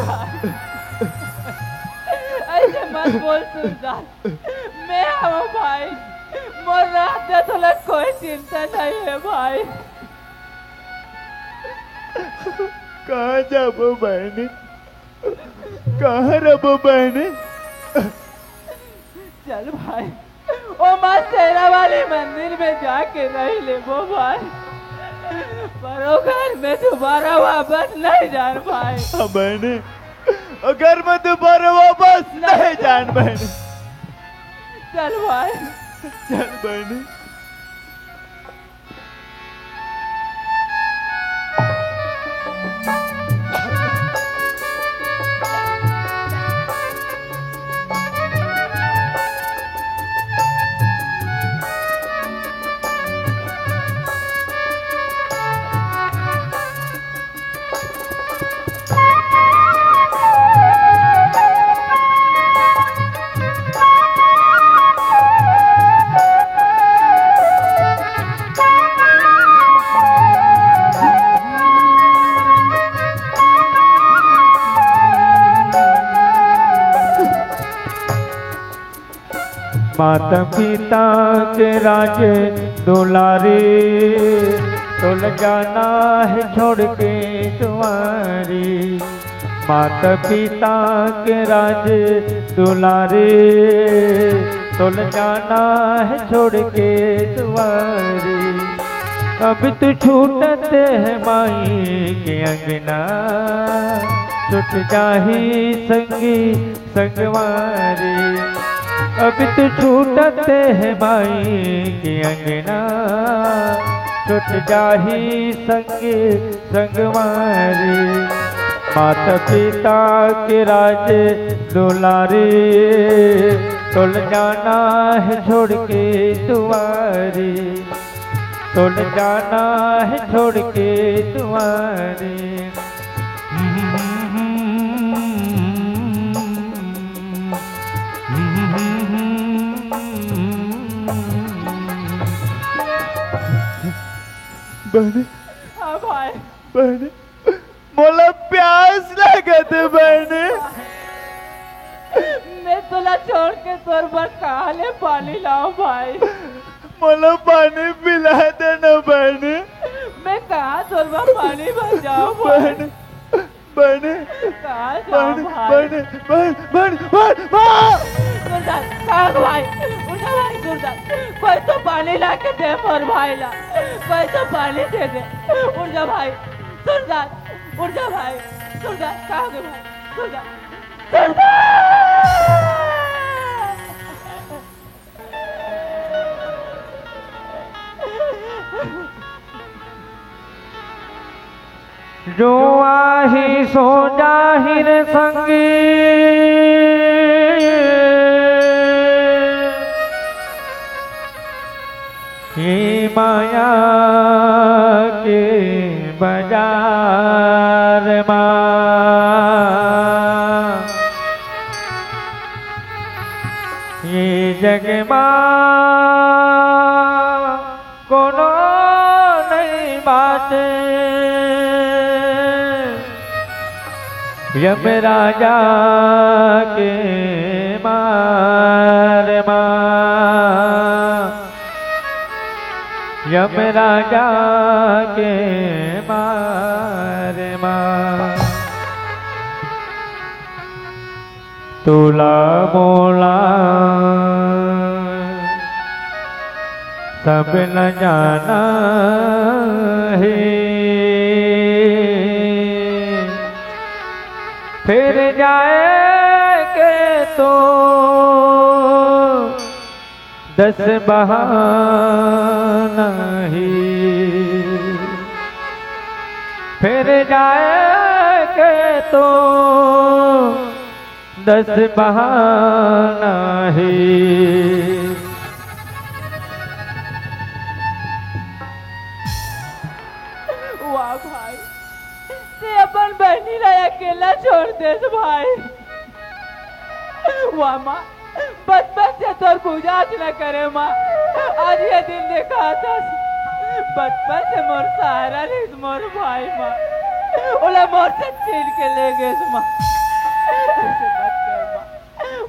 ऐसे मत बोल सुंदर, मैं हूँ भाई, मोर रहते तोला कोई चिंता नहीं है भाई। कहाँ जाबो बहिनी? कहाँ रहबो बहिनी? चल भाई, ओ माँ शेरा वाली मंदिर में जाके रह लेबो भाई, पर ओ घर में दोबारा वापस नहीं जान भाई। हाँ बहिनी, ओ घर में दोबारा वापस नहीं जान बहिनी। चल भाई। चल बहिनी। माता पिता के राज दुलारी, तोल जाना है छोड़ के दुआरी। माता पिता के राज दुलारी, तोल जाना है छोड़ के दुआरी। अब तू छूटत है माई के अंगना, छूट जाही संगी संगवारी। अब तू छूटत है माई के अंगना, छूट जाही संग संगवारी। माता पिता के राज दुलारी, तोल जाना है छोड़ के दुआरी, तोल जाना है छोड़ के दुआरी। बहनी, हाँ भाई। बहनी, मोला प्यास लगत हे बहनी। मैं तोला छोड़ के तोर बर कहाँ ले पानी लाऊं भाई? मोला पानी पिला दे ना बहनी। मैं कहाँ तोर बर पानी भर जाऊं भाई? बहनी, बहनी, कहाँ जाऊं बहनी, भाई? बहनी, बहनी, बहनी, बहनी, बहनी। उठ जा, कहाँ गो भाई? उठ भाई सूरदास, कोई तो पानी ला के दे मोर भाई ला, कोई तो पानी दे दे। उठ जा भाई सूरदास, उठ जा भाई सूरदास, कहाँ गए भाई सूरदास? सूरदास! जो आही सो जाहिर संगी, ये माया के बाजार मा, ये जग मा कोनो नहीं बाटे यम राजा के मार मा, यम राजा के मार मा। तोला मोला सब न जाना हे, फिर जाए के तो दस बहाना हे, फिर जाए के तो दस बहाना हे। वाह भाई, ते अपन बहनी ला अकेला छोड़ देस भाई। वाह माँ, बचपन से तोर पूजा अर्चना करे माँ, आज ये दिन देखा था। बचपन से मोर सहारा रहिस मोर भाई माँ, ओला मोर से छीन के ले गेस माँ। ऐसे मत कर माँ,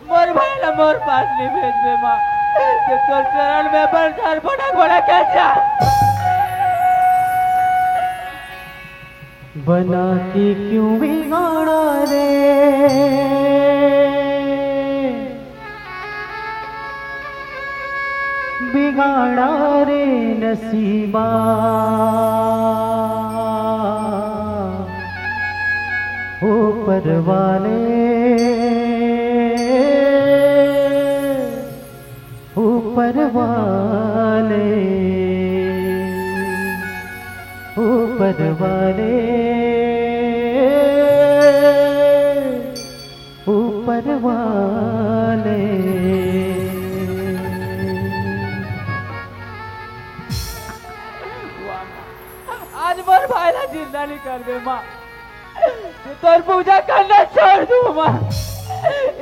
मोर भाई ला मोर पास नहीं भेजबे माँ, ते तोर चरण में अपन सर फटक फटक के जा। बना के क्यों बिगाड़ा रे, बिगाड़ा रे नसीबा, ऊपर वाले, ऊपर वाले, ऊपर वाले, ऊपर वाले। आज मोर भाई ला जिंदा नहीं करबे माँ, तोर पूजा करना छोड़ दूँ माँ।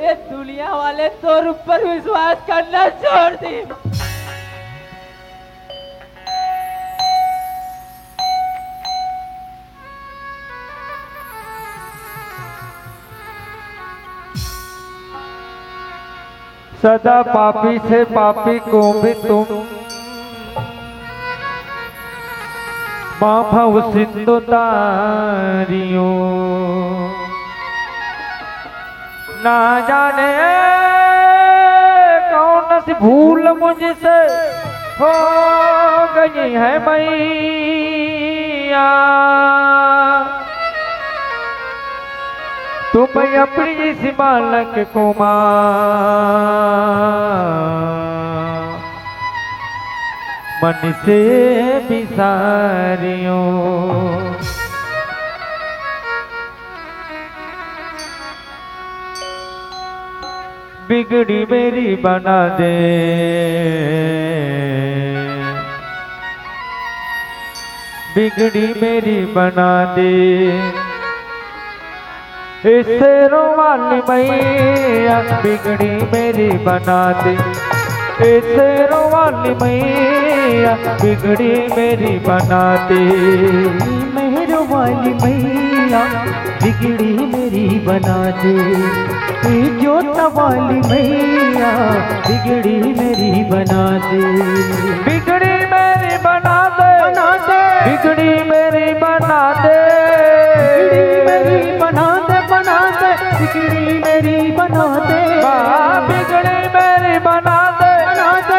ये दुनिया वाले तोर ऊपर विश्वास करना छोड़ दी। सदा पापी से पापी को भी तुम माँ भव सिंधु तारियो। ना जाने कौन सी भूल मुझसे हो गई है मैया, तुम अपनी इस बालक को माँ मन से बिसारियो। बिगड़ी मेरी बना दे, बिगड़ी मेरी बना दे। ए शेरों वाली मैया, बिगड़ी मेरी बना दे। ए शेरों वाली मैया, बिगड़ी मेरी बना दे। मेहरों वाली मैया, बिगड़ी मेरी बना दे। ए जोता वाली मैया, बिगड़ी मेरी बना दे। बिगड़ी मेरी बना दे। बना दे। बिगड़ी मेरी बना दे। बिगड़ी मेरी बना दे, बना दे। बिगड़ी मेरी बना दे। माँ, बिगड़ी मेरी बना दे। बना दे।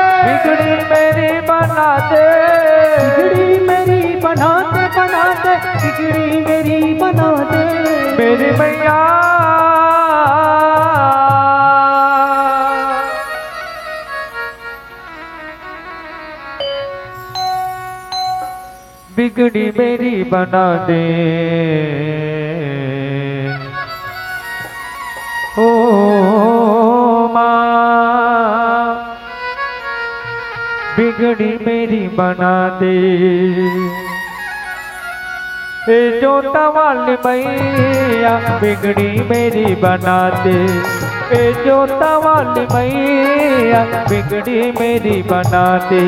बिगड़ी मेरी बना दे। मेरी मैया, बिगड़ी मेरी बना दे। ओ माँ, बिगड़ी मेरी बना दे। ए जोता वाली मैया, बिगड़ी मेरी बना दे। ए जोता वाली मैया, बिगड़ी मेरी बना दे।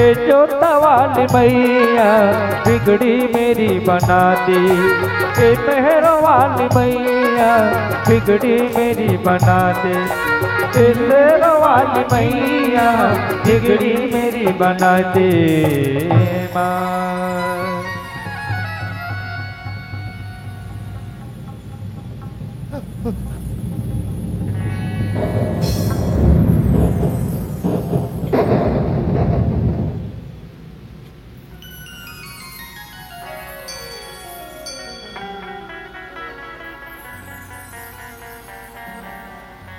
ए जोता वाली मैया, बिगड़ी मेरी बना दे। ए मेहर वाली मैया, बिगड़ी मेरी बना दे। ए शेर वाली मैया, बिगड़ी मेरी बना दे माँ।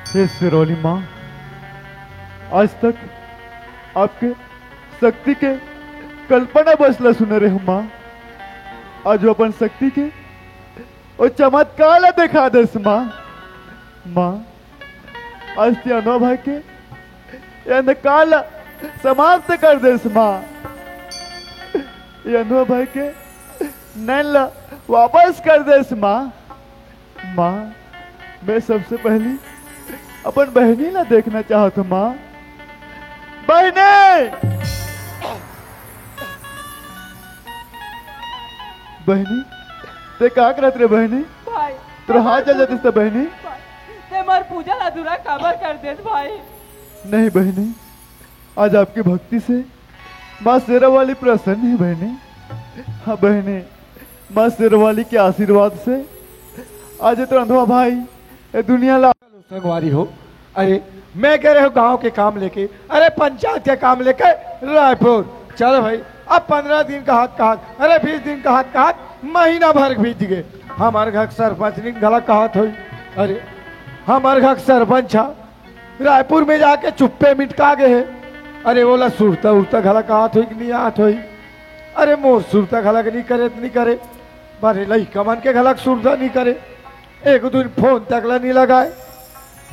हे सिरोली माँ, आज तक आपके शक्ति के कल्पना बस ला सुने रहे हूँ माँ। आज वो अपन शक्ति के वो चमत्कार ला दिखा देस माँ। माँ, आज ते अनवा भाई के ये अंधकार ला समाप्त कर देस माँ। ये अनवा भाई के नैन ला वापस कर देस माँ। माँ, मैं सबसे पहली अपन बहनी ला देखना चाहत हूँ माँ। बहनी, बहनी, ते का करत रे बहनी? भाई, तोर हाथ जल जातिस त बहनी। भाई, ते मोर पूजा ला अधूरा काबर कर देस भाई? नहीं बहनी, आज आपकी भक्ति से माँ शेरा वाली प्रसन्न है बहनी। हाँ बहनी, माँ शेरा वाली के आशीर्वाद से आज ये तोर अंधवा भाई ये दुनिया ला संगवारी हो। अरे, मैं कह रहे हो गांव के काम लेके, अरे, पंचायत के काम लेके रायपुर। चलो भाई, अब पंद्रह दिन का हाथ का हाथ, अरे, बीस दिन का हाथ का हाथ, महीना भर बीत गए। हमारे घर के सरपंच ने गला कहा थोई, अरे, हमारे घर के सरपंच हा, रायपुर में जाके चुप्पे मिटका गए है। अरे, बोला सुरता उरता घला कहा थोई कि नहीं आ थोई। अरे, मोर सुरता घला के नहीं करे तो नहीं करे, बारे लइका मन के घला के सुरता नहीं करे। एक दिन फोन तक ला नहीं लगाए।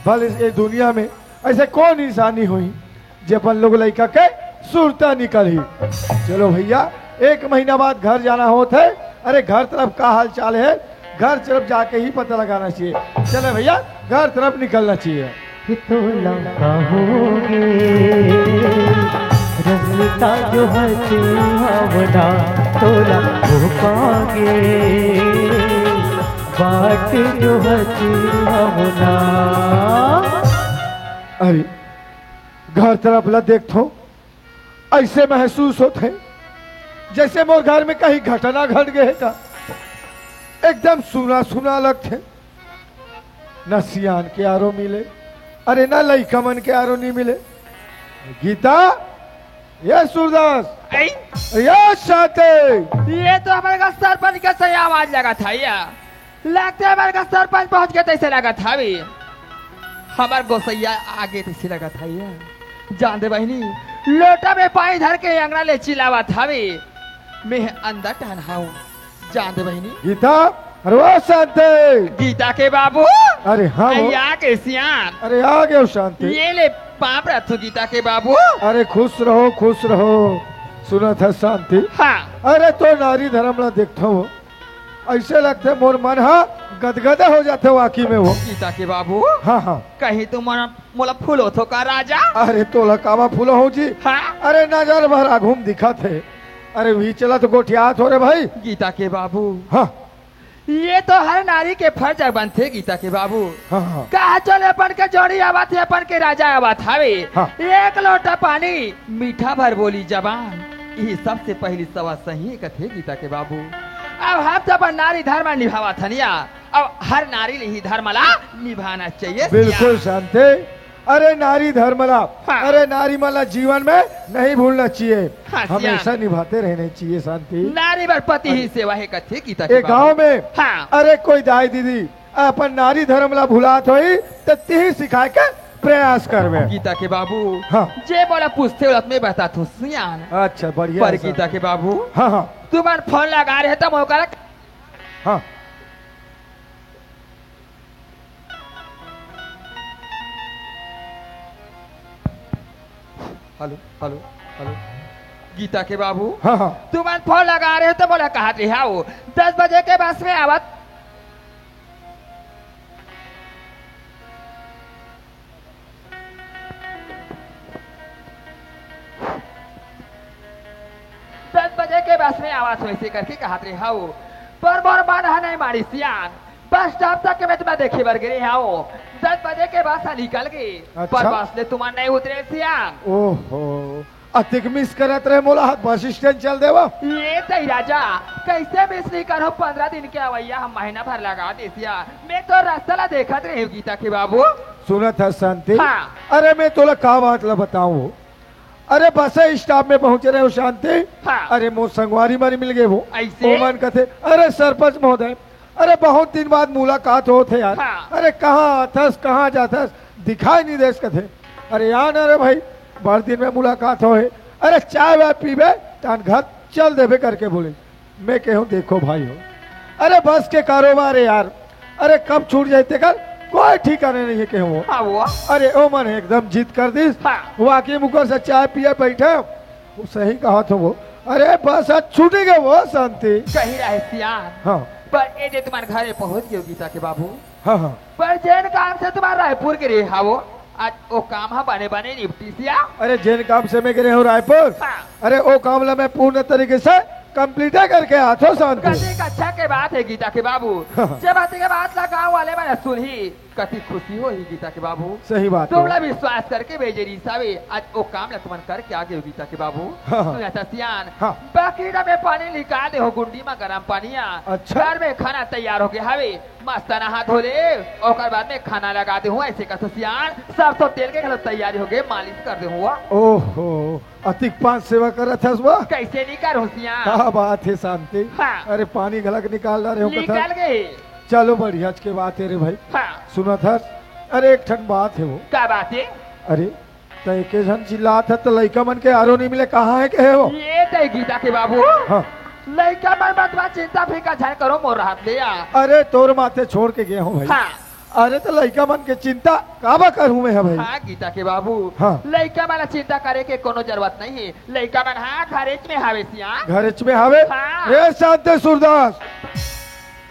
भले ये दुनिया में ऐसे कौन इंसान नहीं होई जे अपन लोग लइका के सुरता निकलही। चलो भैया, एक महीना बाद घर जाना होत है। अरे घर तरफ का हाल चाल है, घर तरफ जाके ही पता लगाना चाहिए। चलो भैया, घर तरफ निकलना चाहिए। कि तोला कहोगे रस्ता जो हच हवना, तोला हो पागे बाट जो हच हवना। अरे, घर तरफ ला देखथो, ऐसे महसूस होत है जैसे मोर घर में कहीं घटना घट गए का। एकदम सुना सुना लगथे। न सियान के आरो मिले, अरे न लइका मन के आरो नहीं मिले। गीता, ये सूरदास, आई? ये शांति। ये तो हमारे का सरपंच के सही आवाज लगा था ये। लगथे हमारे का सरपंच पहुंच गए तैसे लगा था अभी। हमार गोसैया आगे तैसे लगा था ये। जान दे बहनी, लोटा में पानी धर के अंगना ले चिल्लावा था अभी। मैं अंदर टहन हूँ। जान दे बहनी। गीता, अरे वो शांति। गीता के बाबू। अरे हाँ वो। या के सियान। अरे आ गयो शांति। ये ले पाँव परत हूँ गीता के बाबू। अरे खुश रहो, खुश रहो। सुनत हस शांति। हाँ। अरे तो नारी धर्म ला देखथो, ऐसे लगथे मोर मन हा गदगद हो जाथे वाकई में वो। गीता के बाबू। हाँ, हाँ। कहीं तुम मोला फूलोथो का राजा? अरे तोला कामा फूलोहूँ जी। हाँ? अरे नजर भर आघू म दिखत हे। अरे वही चला तो गोठियात हो रे भाई। गीता के बाबू। हाँ। ये तो हर नारी के फर्ज बनथे गीता के बाबू। हाँ, हाँ। कहा चले अपन के जोड़ी आवत हे, अपन के राजा आवत हवे। हाँ। एक लोटा पानी मीठा भर बोली जबान, यही सबसे पहली सवा सही कथे गीता के बाबू। अब हम तो अपन नारी धर्म निभावत हनिया। अब हर नारी ले ही धर्म ला निभाना चाहिए। बिल्कुल शांति। अरे नारी धर्म ला, हाँ। अरे नारी मन ला जीवन में नहीं भूलना चाहिए। हाँ, हमेशा सियान। निभाते रहने चाहिए, शांति। नारी बर पति ही अरे, सेवा हे कथे गीता के ये बाबू। गांव में हाँ। अरे कोई दाई दीदी अपन नारी धर्म ला भुलात होही, त तिही सिखाए के प्रयास करबे। गीता के बाबू, हाँ। जे मोला पूछथे, ओला मैं बताथों, सियान। अच्छा, बढ़िया पर है, गीता शांति। के बाबू, हाँ, हाँ। तुमन फोन लगा रहे, त मोला हाँ। Hello, hello, hello. गीता के बाबू, हाँ, हाँ। तुमन फोन लगा रहे हो त मोला कहत रहे हो, दस बजे के बस में आवत। दस बजे के बस में आवत हो, ऐसे करके कहत रहे हो, पर मोर मन ह नहीं मानी सियान। बस स्टॉप तक के मैं तुम्हें देखे बर गिरे हूँ। दस बजे के बस ह निकल गए, अच्छा। पर बस ले तुम्हार नहीं उतरे सियान। ओहो, अतिक मिस करत रहे मोला, बस स्टैंड चल देवा। ये तई राजा, कैसे मिस नहीं करो? पंद्रह दिन के अवैया हम महीना भर लगा दे सियान। मैं तो रास्ता ला देखत रहे हूँ गीता के बाबू। सुनत है शांति? हाँ। अरे मैं तोला का बात ला बताऊँ? अरे बस स्टॉप में पहुंच रहे हो शांति। हाँ। अरे मोर संगवारी मन मिल गए वो। ऐसे? ओमन कथे, अरे सरपंच महोदय, अरे बहुत दिन बाद मुलाकात होत हे यार। हाँ। अरे कहाँ आथस, कहाँ जाथस, दिखाई नहीं देस कथे। अरे यार, अरे भाई, बड़ दिन में मुलाकात होहे। अरे चाय वाय पीबे, तान घर चल देबे करके बोले। मैं कहूँ, देखो भाई हो, अरे बस के कारोबार है यार, अरे कब छूट जाए तेकर कोई ठिकाने नहीं है कहूँ। हाँ वो। अरे ओमन एकदम जिद कर दिस। हाँ। वाकई मुकर से चाय पिए बैठे, वो सही कहत हो वो। अरे बस आज छूटे गए वो शांति। कही रहे सियान। हाँ। पर ए दे तुम्हारे घरे पहुंच गए गीता के बाबू। हाँ, हाँ। पर जेन काम से तुम्हार रायपुर गे रहे हवो, आज ओ काम ह बने बने निपटिस या। अरे जेन काम से मैं गे रहे हूँ रायपुर, हाँ। अरे ओ काम ला मैं पूर्ण तरीके से complete करके आथो शांति। कतिक अच्छा के बात हे गीता के बाबू। हाँ। जब आते के बात ला गाँव वाले मन सुनही, कतिक खुशी होही गीता के बाबू। सही बात तुमला हे। विश्वास करके भेजे रहिस हवे, आज ओ काम ला तुमन करके आ गए हो गीता के बाबू। हाँ, हाँ। सुनत हस सियान, हाँ। बकेट में पानी निकाल दे हो, गुंडी में गरम पानी आ। अच्छा। घर में खाना तैयार हो गए हवे, मस्त नहा धो ले, ओकर बाद में खाना लगा दे हूँ, ऐसे कथो सियान, सरसों तेल के घलो तैयारी हो गए, मालिश कर दे हूँ। ओहो, अतिक पाँच सेवा करत हस वो? कैसे नहीं करूँ सियान? का बात हे शांति? हाँ। अरे पानी घलक निकाल डारे हो कथा। निकल गए। चलो बढ़िया के बात हे रे भाई। हाँ। सुनत हस? अरे एक ठन बात हे वो। का बात हे? अरे त एके झन चिल्लात हे, त लइका मन के आरो नहीं मिले, कहाँ हे कहे हो? ये तय गीता के बाबू। हाँ। लइका मन मत बा चिंता फिकर झन करो मोर रहत ले आ। अरे तोर माथे छोड़ के गए हो भाई। हाँ। अरे त लइका मन के चिंता काबर करहूँ मैं ह भाई? हाँ गीता के बाबू। हाँ। लइका मन ला चिंता करे के कोनो जरूरत नहीं हे। लइका मन हाँ घरेच में हावे सियान। घरेच में हावे? हाँ। ए शांति सूरदास।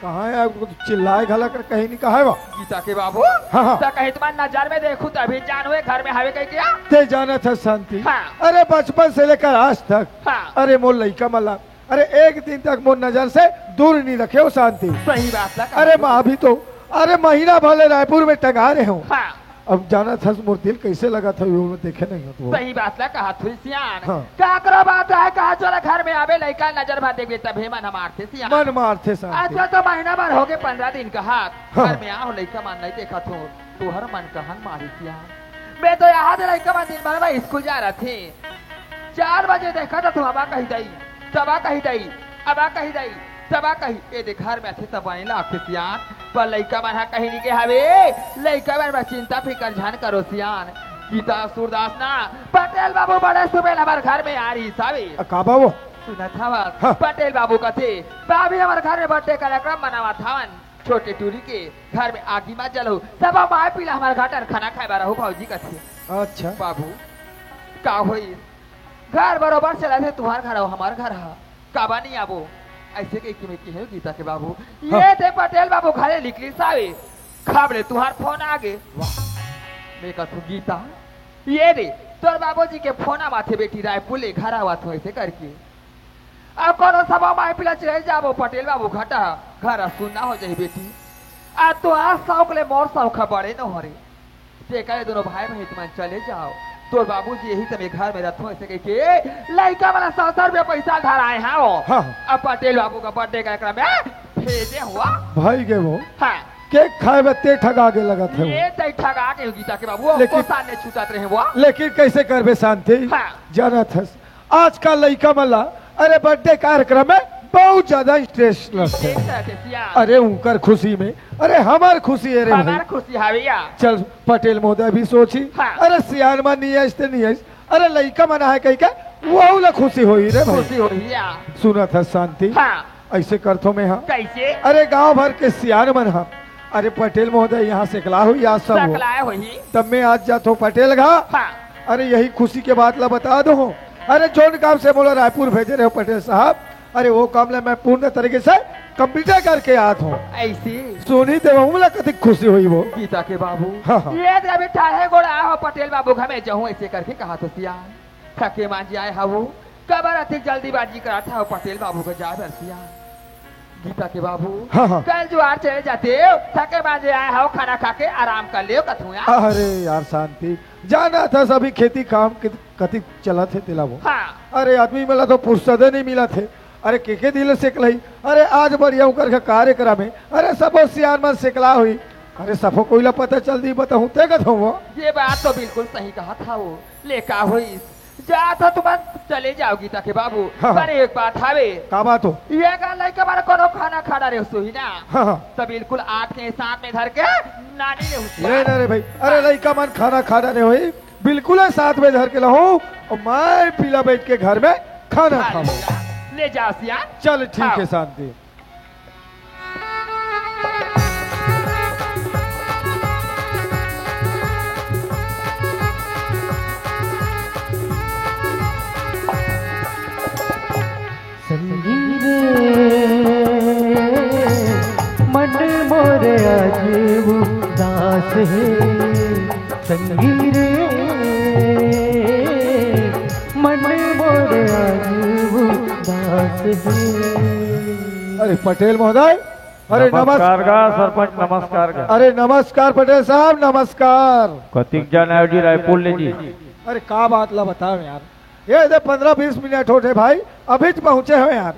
कहाँ हे? अब तो चिल्लाए घला कर कहीं नहीं कहा हे वा। गीता के बाबू, हाँ, हाँ। त कहीं तुम्हार नजर में देखूँ तभी जानू हे घर में हवे कहीं क्या? ते जानत हस शांति। हाँ। अरे बचपन से लेकर आज तक, हाँ। अरे मोर लइका मन ला, अरे एक दिन तक मोर नजर से दूर नहीं रखे हो शांति। सही बात ला कहा अरे तू। मैं अभी तो, अरे महीना भर ले रायपुर में टंगा रहे हूँ। हाँ। अब जानत हस मोर दिल कैसे लगत हे, वो देखे नहीं हो तो। सही बात ला कहा तू सियान। हाँ। काकरो बात हे, कहा चोरा घर में आवे, लइका नजर भर देवे, तभे मन मारथे सियान। मन मारथे शांति। अच्छा तो महीना भर हो गए, पंद्रह दिन का हाथ। हाँ। घर में आओ, लइका मन नहीं देखत हो, तुहर मन कहन मारी सियान। मैं तो यहाँ दे लइका मन दिन भर में स्कूल जा रहे थे। चार बजे देखा तो तू अबा कही दई, तबा कही दई, अबा कही दई, तबा कही। ए दे घर में अच्छे तब बने लागथे सियान, पर लइका मन हा कहीं नहीं के हवे। लइका मन बर चिंता फिकर झन करो सियान। गीता सूरदास ना, पटेल बाबू बड़े सुबेल हमार घर में आ रही सावे। अ, का बाबू? सुनत हवा, हाँ। पटेल बाबू कथे, भाभी हमार घर में बर्थडे कार्यक्रम मनावत हवन। छोटे टूरी के घर में आगी मत जलहू, सब माय पीला हमार घर टन खाना खाए बर रहू भौजी कथे। अच्छा। बाबू, का होई? घर बरोबर चलत हे, तुहार घर अउ हमार घर ह, काबर नहीं आबो? ऐसे कह के मैं कहे गीता के बाबू, हाँ। ये दे पटेल बाबू घरे निकली सावे, खब ले तुहार फोन आ गे। वाह। मैं कथू गीता, ये दे तोर बाबूजी के फोन आवाथे बेटी, रायपुर ले घर आवत हो ऐसे करके। अब कोनो सभा माई पिला चले जाबो पटेल बाबू घटा, घर सुन्ना हो जाही बेटी। आ तो आज शौक ले मोर शौक ह बड़े न हो रे। तेकर ले दोनों भाई बहिन तुमन चले जाओ। तोर बाबूजी यही तमे घर में रथो ऐसे कह के लइका वाला सौ सौ रुपया पैसा धराए हाओ। हाँ। अब पटेल बाबू का बर्थडे कार्यक्रम में भेजे हुआ। भाई के वो हाँ। केक खाए में ते ठगा के लगत हे वो। ये तई ठगा के गीता के बाबू, लेकिन, को सामने छूटत रहे वो। लेकिन कैसे करबे शांति? हाँ। जानत हस, आजकल लइका मन ला, अरे, बर्थडे कार्यक्रम में बहुत ज्यादा इंटरेस्ट लगथे। एक तरह से सियान। अरे, उनकर खुशी में, अरे, हमर खुशी हे रे भाई। हमर खुशी हवे या। चल, पटेल महोदय भी सोची, हाँ। अरे, सियान मन नहीं आइस ते नहीं आइस, अरे, लइका मन आहे कहिके वहू ला खुशी होही रे भाई। खुशी होही या। सुनत हस शांति? हाँ। ऐसे करथो मैं, हाँ। कैसे? अरे, गांव भर के सियान मन, हाँ। अरे, पटेल महोदय यहाँ सेकला होही आज सब हो। सकलाए होही। तब मैं आज जाथो पटेल घा। हाँ। अरे, यही खुशी के बात ला बता दो। अरे, जोन काम से मोला रायपुर भेजे रहे हो पटेल साहब, अरे, वो काम ला मैं पूर्ण तरीके से कंप्लीट करके आत हूँ। ऐसी? सुनी ते वहू ला कतिक खुशी होही वो। गीता के बाबू। हाँ, हाँ। ये तो अभी ठाढ़े गोड़ आए हो पटेल बाबू घर में जाऊँ, ऐसे करके कहा तो सियान। थके मांझे आए हवो, काबर अतिक जल्दीबाजी करत हव पटेल बाबू के जाए बर सियान। गीता के बाबू, हाँ, हाँ। कल जुआर चले जाते, थके मांझे आए हव, खाना खा के आराम कर लेव कथुआ। अरे यार शांति, जानत हस अभी खेती काम के कतिक चलत हे तेला वो। हाँ। अरे आदमी मन ला तो फुर्सते नहीं मिलत हे। अरे के के दिन ले सेकलही। अरे आज बढ़िया उकर के कार्यक्रम हे। अरे सबो सियान मन सेकला होही। अरे सबो कोई ला पता चल दी बताहूँ ते कथो वो। ये बात तो बिल्कुल सही कहा था वो। ले का होइस? जात हो तुमन चले जाव गीता के बाबू। हाँ, हाँ। पर एक बात हवे। का बात हो? ये का लइका मन कोनो खाना खा डारे होही ना। हाँ, हाँ। तो बिल्कुल आत के साथ में धर के नानी ले होही। ले ना रे भाई। अरे लइका मन खाना खा डारे होही। बिल्कुल है, साथ में धर के लाहूं और मैं पीला बैठ के घर में खाना खा खाऊं। ले जा सियान। चल ठीक है हाँ। शांति। संगी रे, मन मोर आज उदास हे। संगी रे, मन मोर आज उदास हे। अरे पटेल महोदय, अरे नमस्कार नमस्कार। गा सरपंच, नमस्कार गा। अरे नमस्कार पटेल साहब, नमस्कार। कतिक जन आयो जी रायपुर ले जी? अरे का बात ला बताओ यार, ये दे पन्द्रह बीस मिनट होथे भाई, अभी तो पहुंचे हो यार।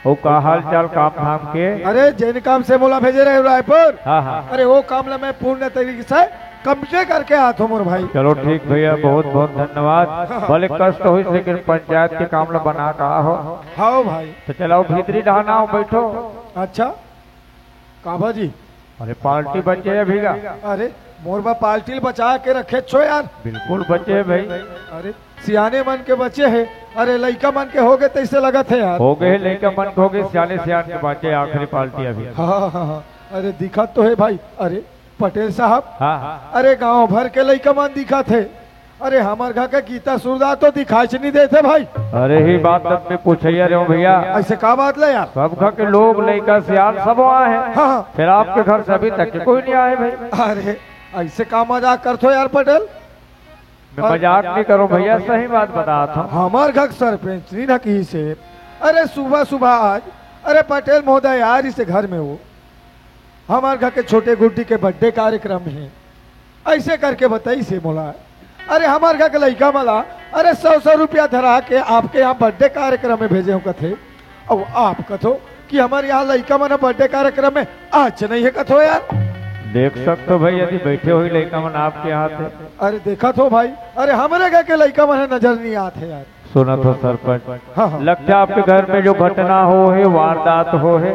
ओ का हाल चाल काम धाम के? अरे जेन काम से मोला भेजे रहे रायपुर, हाँ, हाँ। अरे वो काम ला मैं पूर्ण तरीके से कब्जे करके आत हो मोर भाई। चलो ठीक भैया, बहुत बहुत धन्यवाद। हाँ। भले कष्ट होइस लेकिन पंचायत के काम ला बना का हो। हाँ भाई। तो चलाओ भीतरी डहाना आओ, बैठो। अच्छा। काबा जी? अरे पार्टी बचे हे अभी का? अरे मोर बा पार्टी बचा के रखे छो यार। बिल्कुल बचे हे भाई। अरे सियाने मन के बचे हे। अरे लइका मन के हो गए तैसे लगत हे यार। हो गए लइका मन के, हो गए सियाने सियान के बचे आखिरी पार्टी अभी। हाँ, हाँ, हाँ। अरे दिखत तो हे भाई। अरे पटेल साहब, हाँ, हाँ। अरे गांव भर के लइका मन दिखत हे। अरे हमर घर के गीता सुरदास तो दिखाई नहीं देते भाई। अरे ही बात तब मैं पूछैया रहे हूँ भैया। ऐसे का बात ले यार? सब घर के लोग लइका सियान सब आए हैं। हाँ, हाँ। फिर आपके घर से अभी तक के कोई नहीं आए भाई। अरे ऐसे का मजाक करथो यार पटेल? मैं मजाक नहीं करूँ भैया, सही बात बता था। हमार घर सरपंच नहीं ना की से। अरे सुबह सुबह आज, अरे पटेल महोदय आ रही से घर में वो। हमार घर के छोटे गुड्डी के बर्थडे कार्यक्रम हे। ऐसे करके बताइस हे मोला। अरे हमार घर के लइका मन ला, अरे सौ सौ रुपया धरा के आपके यहाँ बर्थडे कार्यक्रम में भेजे हूँ कथे। अब आप कथो कि हमारे यहाँ लइका मन बर्थडे कार्यक्रम में आच नहीं हे कथो यार। देख सकते हो भाई, यदि बैठे हुए लइका मन आपके यहाँ थे। अरे देखत हो भाई, अरे हमरे घर के लइका मन नजर नहीं आते यार। सुनत हो सरपंच, हाँ, हाँ। लगता है आपके घर में जो घटना हो हे, वारदात हो हे,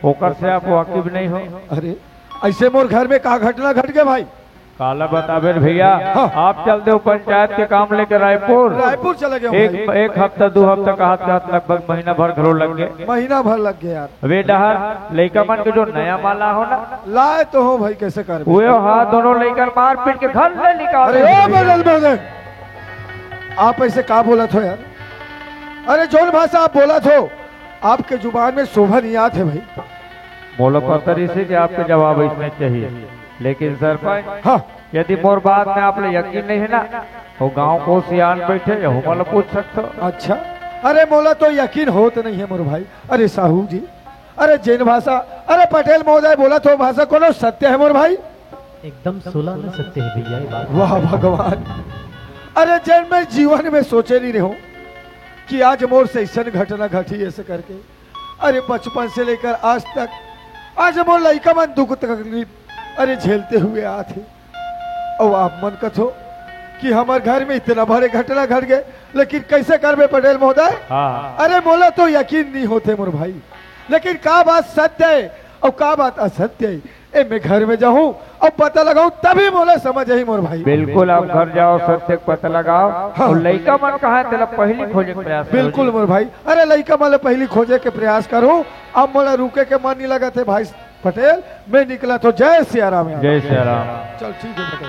ओकर से आप वाकिफ नहीं हो। अरे ऐसे मोर घर में का घटना घट गया भाई? काला बताबे रे भैया, हाँ। आप चल दे हो पंचायत के काम लेके रायपुर। रायपुर चले गए हो एक, भाई। एक हफ्ता दो हफ्ता का हाथ, हाथ लगभग महीना भर घलो लग गए। महीना भर लग गया यार। वे डहर लइका मन के जो नया माला हो ना, लाए तो हो भाई, कैसे कर वो हाथ दोनों लइका मार पीट के घर ले निकाल अरे दे। ओ बदल बदल, आप ऐसे का बोलत हो यार? अरे जोन भाषा आप बोलत हो, आपके जुबान में शोभा नहीं आत हे भाई। मोला पता रहिस हे कि आपके जवाब ऐसने चाहिए, लेकिन सरपंच, हाँ। यदि मोर बात में आप ले यकीन नहीं है ना, वो गांव को सियान बैठे हे, ओमन ला पूछ सकते हो। अच्छा, अरे मोला तो यकीन होत नहीं है मोर भाई। अरे साहू जी, अरे जेन भाषा, अरे पटेल महोदय बोलत हो भाषा कोनो सत्य है मोर भाई? एकदम सोला न सत्य है भैया ये बात। वाह भगवान, अरे जेन मैं जीवन में सोचे नहीं रहूं कि आज मोर से ऐसन घटना घटी ऐसे करके। अरे बचपन से लेकर आज तक, आज मोर लइका मन दुख तकलीफ, अरे झेलते हुए आत हे। अउ आप मन कथो कि हमर घर में इतना बड़े घटना घट गए, लेकिन कैसे करबे पटेल महोदय? हाँ। अरे मोला तो यकीन नहीं होते मोर भाई, लेकिन का बात सत्य है अउ का बात असत्य है, ए मैं घर में जाहूँ अउ पता लगाऊँ, तभी मोला समझ आही मोर भाई। बिल्कुल, आप घर जाओ, सत्य के पता लगाओ। हाँ। अउ लइका मन कहाँ हे, तेला पहली खोजे के प्रयास करो बिल्कुल जी। मोर भाई, अरे लइका मन ला पहली खोजे के प्रयास करूँ। अब मोला रुके के मन नहीं लगत हे भाई पटेल, मैं निकलत हों। जय सिया राम यार। जय सिया राम। चल ठीक है पटेल।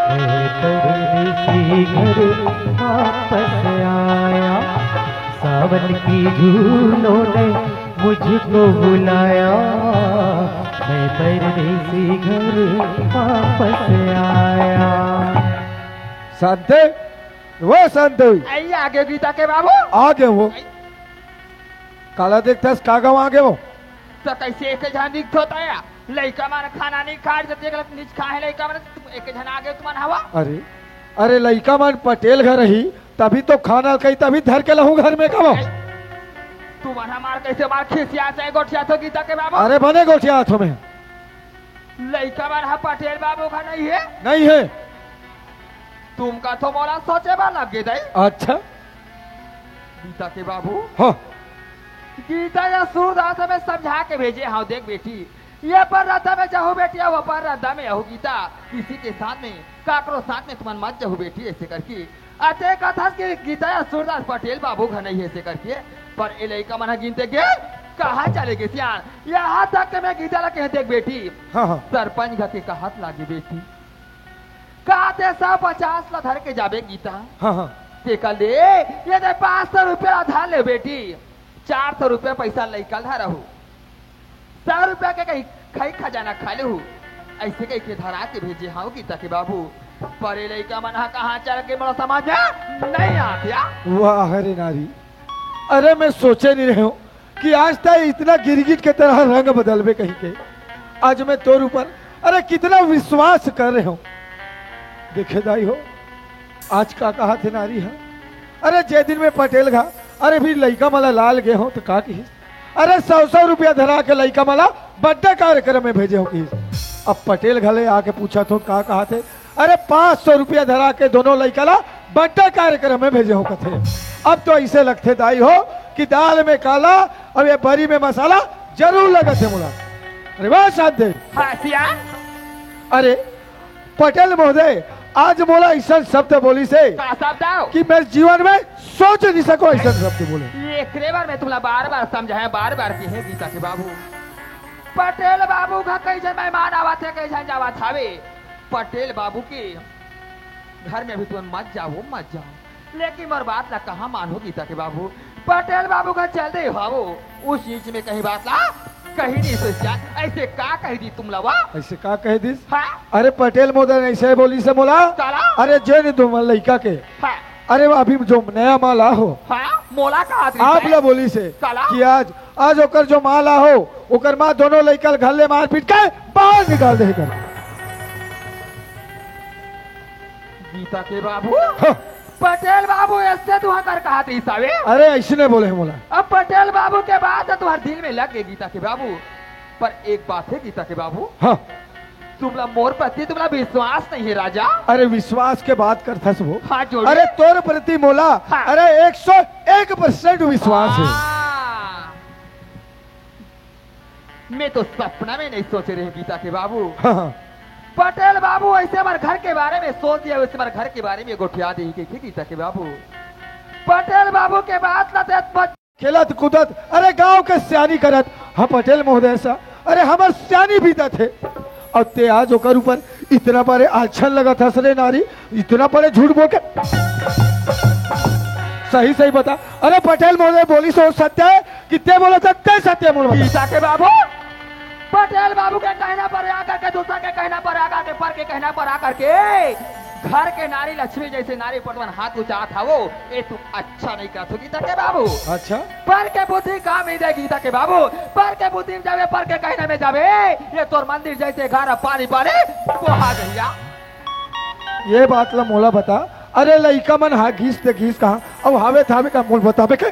मैं परदेसी घर वापस आया, सावन की झूलों ने मुझको बुलाया, मैं परदेसी घर वापस आया। शांति, वो शांति। आई आगे गीता के बाबू। आगे वो। आई। काला देखथस, का गाँव आगे वो? तो कैसे एक झन दिखत होता है? लइका मन खाना नहीं खाए, जब देख नीच खाए लइका मन, एक झन आगे तुमन हवा। अरे, अरे लइका मन पटेल घर ही, तभी तो खाना कही, तभी धर के लहूँ घर में कबो। तुमन हमार कैसे मार खिसिया चाहे गोठिया तो गीता के बाबू? अरे बने गोठिया हाथों में। लइका मन ह पटेल बाबू घर नहीं है? नहीं है। तुम का तो मोला सोचे बर लग गे दई। अच्छा। गीता के बाबू। हाँ। गीता या सूरदास में समझा के भेजे हँव, देख बेटी, ये पर रद्दा में जाहू बेटी, वो पर रद्दा में आहू गीता, किसी के साथ में, काकरो साथ में तुमन मत जाहू बेटी, ऐसे करके। अते कथस कि गीता या सूरदास पटेल बाबू घर नहीं है, ऐसे करके। पर ए लइका मन ह गिनते गे, कहाँ चले गे सियान? यहाँ तक के मैं गीता ला कहे देख बेटी, हाँ, हाँ। सरपंच घर के कहत लागे बेटी, का ते सौ पचास ला धर के जाबे गीता? हाँ, हाँ। तेकर ले, ये दे पाँच सौ रुपया ला धर ले बेटी, चार सौ रुपया पैसा लइका ला रहू, सौ रुपया के कहीं खाई खजाना खा लेहू, ऐसे कही के धरा के भेजे हँव गीता के बाबू। पर ए लइका मन ह कहाँ चल गे मोला समझ में नहीं आत या। वाह रे नारी, अरे मैं सोचे नहीं रहेंव कि आज तैं इतना गिरगिट के तरह रंग बदलबे कही के। आज मैं तोर ऊपर, अरे, कितना विश्वास कर रहेंव। देखे दाई हो, आज का कहत हे नारी ह? अरे, जे दिन मैं पटेल घर, अरे, भी लइका मन ला लाय ल गे हँव त का किहिस? अरे, सौ सौ रुपया धरा के लइका मन ला birthday कार्यक्रम में भेजे हँव किहिस। अब पटेल घर ले आके पूछत हँव का कहत हे? अरे, पाँच सौ रुपया धरा के दोनों लइका ला birthday कार्यक्रम में भेजे हँव कथे। अब तो ऐसे लगथे दाई हो कि दाल में काला, अब ये बरी में मसाला जरूर लगत हे मोला। अरे वाह शांति। हाँ, सियान। अरे पटेल महोदय, आज मोला ऐसा शब्द बोलिस हे का शब्द हो? कि मैं जीवन में सोच नहीं सकों ऐसा शब्द बोले। ये एकरे बर मैं तुमला बार-बार समझाया, बार-बार कहे गीता के बाबू। पटेल बाबू घर कई झन मेहमान आवत हे, कई झन जावत हावे। पटेल बाबू के घर में भी तुमन मत जाओ, मत जाओ। लेकिन मोर बात ला कहाँ मानहू गीता के बाबू? पटेल बाबू घर चल दे हावो, उस बीच में कहीं बात ला कहीं नहीं सोचा। ऐसे का कह दी तुमला वा? ऐसे का कह दिस? हाँ? अरे पटेल महोदय ने ऐसे बोलिस हे मोला। काला? अरे जे नहीं तुम लइका के। हाँ। अरे वो अभी जो नया माँ ला हो। हाँ, मोला कहा आप ला बोलिस हे काला? कि आज, आज ओकर जो माँ ला हो, ओकर माँ दोनों लइका ल घर ले मारपीट के बाहर निकाल दे कर। गीता के बाबू। हाँ। पटेल बाबू ऐसे तुँहर कहा दिस हे? अरे ऐसे नहीं बोले हे मोला। अब पटेल बाबू के बात ह तुँहर दिल में लग गे गीता के बाबू। पर एक बात हे गीता के बाबू। हाँ। तुमला मोर प्रति तुमला विश्वास नहीं हे राजा। अरे विश्वास के बात करथस वो। हाँ, जोड़ी। अरे तोर प्रति मोला, हाँ। अरे एक सौ एक percent विश्वास हे। हाँ। मैं तो सपना में नहीं सोचे रहेंव गीता के बाबू। हाँ, हाँ। पटेल बाबू ऐसे हमर घर के बारे में सोच दिया, वैसे हमर घर के बारे में गोठिया दे ही गीता के बाबू। पटेल बाबू के बात ला ते खेलत कूदत, अरे गांव के सियानी करत, हाँ पटेल महोदय सा, अरे हमर सियानी बीतत हे। अउ ते आज ओकर ऊपर इतना बड़े आछन लगत हस रे नारी, इतना बड़े झूठ बोल के। सही सही बता, अरे पटेल महोदय बोलिस हे सत्य हे कि ते बोलत हस ते सत्य हे? गीता के बाबू, पटेल बाबू के कहना पर आकर के, दूसरा के कहना पर आकर के, पर के कहना पर आकर के घर के नारी लक्ष्मी जैसे नारी पर तुमन हाथ उचात हवो, ये तुम अच्छा नहीं करत हो गीता के बाबू। अच्छा। पर के बुद्धि काम ही दे गीता के बाबू, पर के बुद्धि में जावे, पर के कहना में जावे, ये तोर मंदिर जैसे घर पानी पानी बोहा गया। ये बात ला मोला बता, अरे लइका मन हा घीस ते घीस कहाँ, अउ हावे थावे का मोला बताबे के?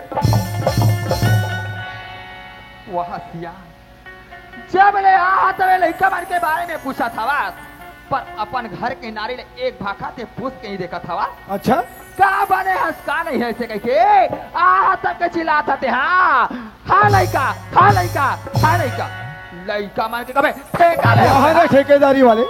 वाह सिया, जब ले आहा तब ले लइका मन के बारे में पूछत हवस, पर अपन घर के नारी ले एक भाखा ते पूछ के ही देखत हवस। अच्छा। का बने हस का नहीं है से कहिके आहा तक के चिल्लात हते। हाँ, हाँ लइका, हाँ लइका, हाँ लइका। लइका मन के कबे ठेका ले। यहाँ ना ठेकेदारी वाले।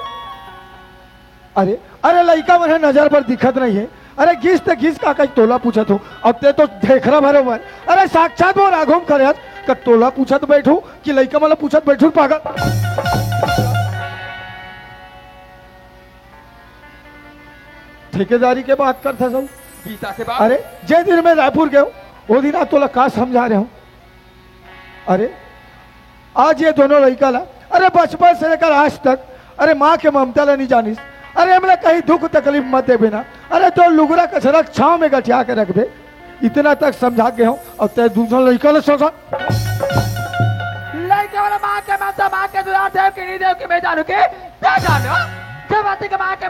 अरे, अरे लइका मन ह नजर बर दिखत नहीं है। अरे गिस ते गिस का कही तोला पूछत हूँ, अब ते तो ढेखरा भरे हुआ है। अरे साक्षात मोर आघू म खड़े हस, का तोला पूछत बैठू कि लइका मन ला पूछत बैठू पागल? ठेकेदारी के बात करत हस। गीता के बात। अरे जे दिन मैं रायपुर गयो, वो दिन आ तोला का समझा रहे हूँ। अरे आज ये दोनों लइका ला, अरे बचपन से लेकर आज तक, अरे माँ के ममता ला नहीं जानिस। अरे हमला कहीं दुख तकलीफ मत देबे ना। अरे तो लुगरा कछरा छाँव में गठिया के रखबे, इतना तक समझा के हूँ। और ते दूसरा लइका ला सोचा। लइका वाला माँ के ममता, माँ के दुलार देव के नहीं देव के मैं जानू के, ते जानो। जब आती के माँ के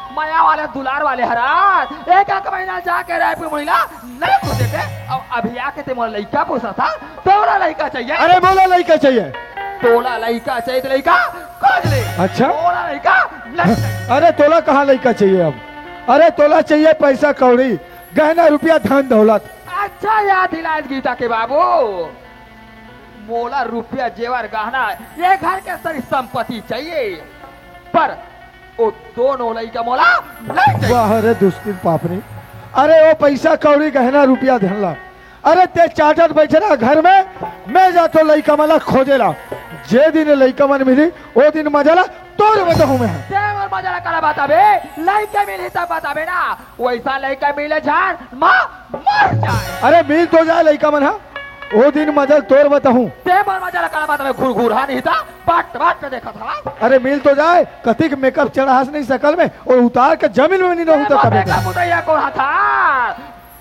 मया वाले दुलार वाले हरा एक एक महीना जाके रायपुर महिला नहीं खुदे के। अब अभी आके ते मोला लइका पूछा था, तोला लइका चाहिए। अरे मोला लइका चाहिए। तोला लइका चाहिए तो लइका खोज ले। अच्छा। तोला लइका नहीं चाहिए। अरे तोला कहाँ लइका चाहिए अब? अरे तोला चाहिए पैसा कौड़ी, गहना रुपया, धन दौलत। अच्छा याद दिलाए गीता के बाबू, मोला रुपया जेवर गहना ये घर के सारी संपत्ति चाहिए, पर वो दोनों लइका मोला नहीं चाहिए। वाह रे दुस्तिन पापनी, अरे वो पैसा कौड़ी गहना रुपया धन ला, अरे ते चाटत बैठे रहा घर में, मैं जातो लइका मन ला खोजे ला। जे दिन लइका मन मिली, वो दिन मजा ला तोर बताहूँ मैं। ते मोर मजा ला काला बताबे, लइका मिली तब बताबे ना। वैसा लइका मिले झाड़ माँ मर जाए। अरे मिल तो जाए लइका मन हा, वो दिन मजा ला तोर बताहूँ। ते मोर मजा ला काला बताबे, घुरघुरहा नहीं था, बट बट देखा था। अरे मिल तो जाए, कतिक मेकअप चढ़ास नहीं सकल में, और उतार के जमीन में नहीं रहू तो तबे। मेकअप उतैया को था,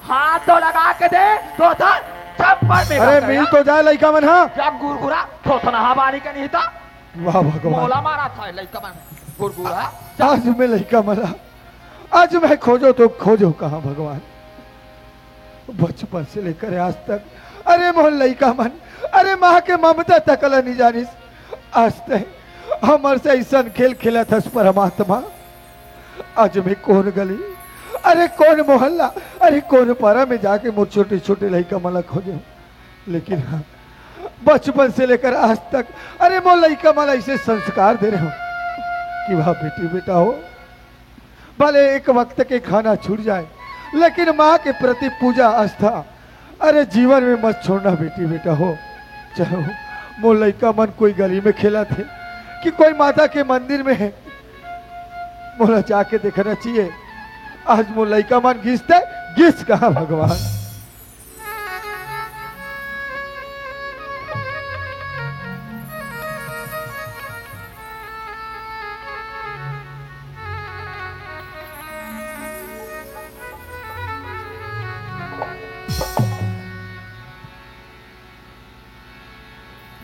हाथ तो लगा के दे, तो था, छप्पर में अरे मिल तो जाए लइका मन हा। जब घुरघुरहा, थोथना हा बानी के नहीं था। वाह भगवान। मोला मारा था लइका मन, घुरघुरहा। आज मैं लइका मन हा, आज मैं खोजो तो खोजो कहाँ भगवान। बचपन से लेकर आज तक, अरे मोर लइका मन, अरे माँ के ममता तक ला नहीं जानिस। आज ते हमर से ऐसन खेल खेलत हस परमात्मा। आज मैं कौन गली, अरे कौन मोहल्ला, अरे कौन पारा में जाके मोर छोटे छोटे लइका मन ला खोजे हूँ। लेकिन हाँ, बचपन से लेकर आज तक, अरे मोर लइका मन ला ऐसे संस्कार दे रहे हूँ कि वाह बेटी बेटा हो, भले एक वक्त के खाना छूट जाए, लेकिन माँ के प्रति पूजा आस्था, अरे जीवन में मत छोड़ना बेटी बेटा हो। चलो, मोर लइका मन कोई गली में खेलत हे कि कोई माता के मंदिर में हे, मोला जाके देखना चाहिए। आज मोर लइका मन गिस ते गिस कहाँ भगवान।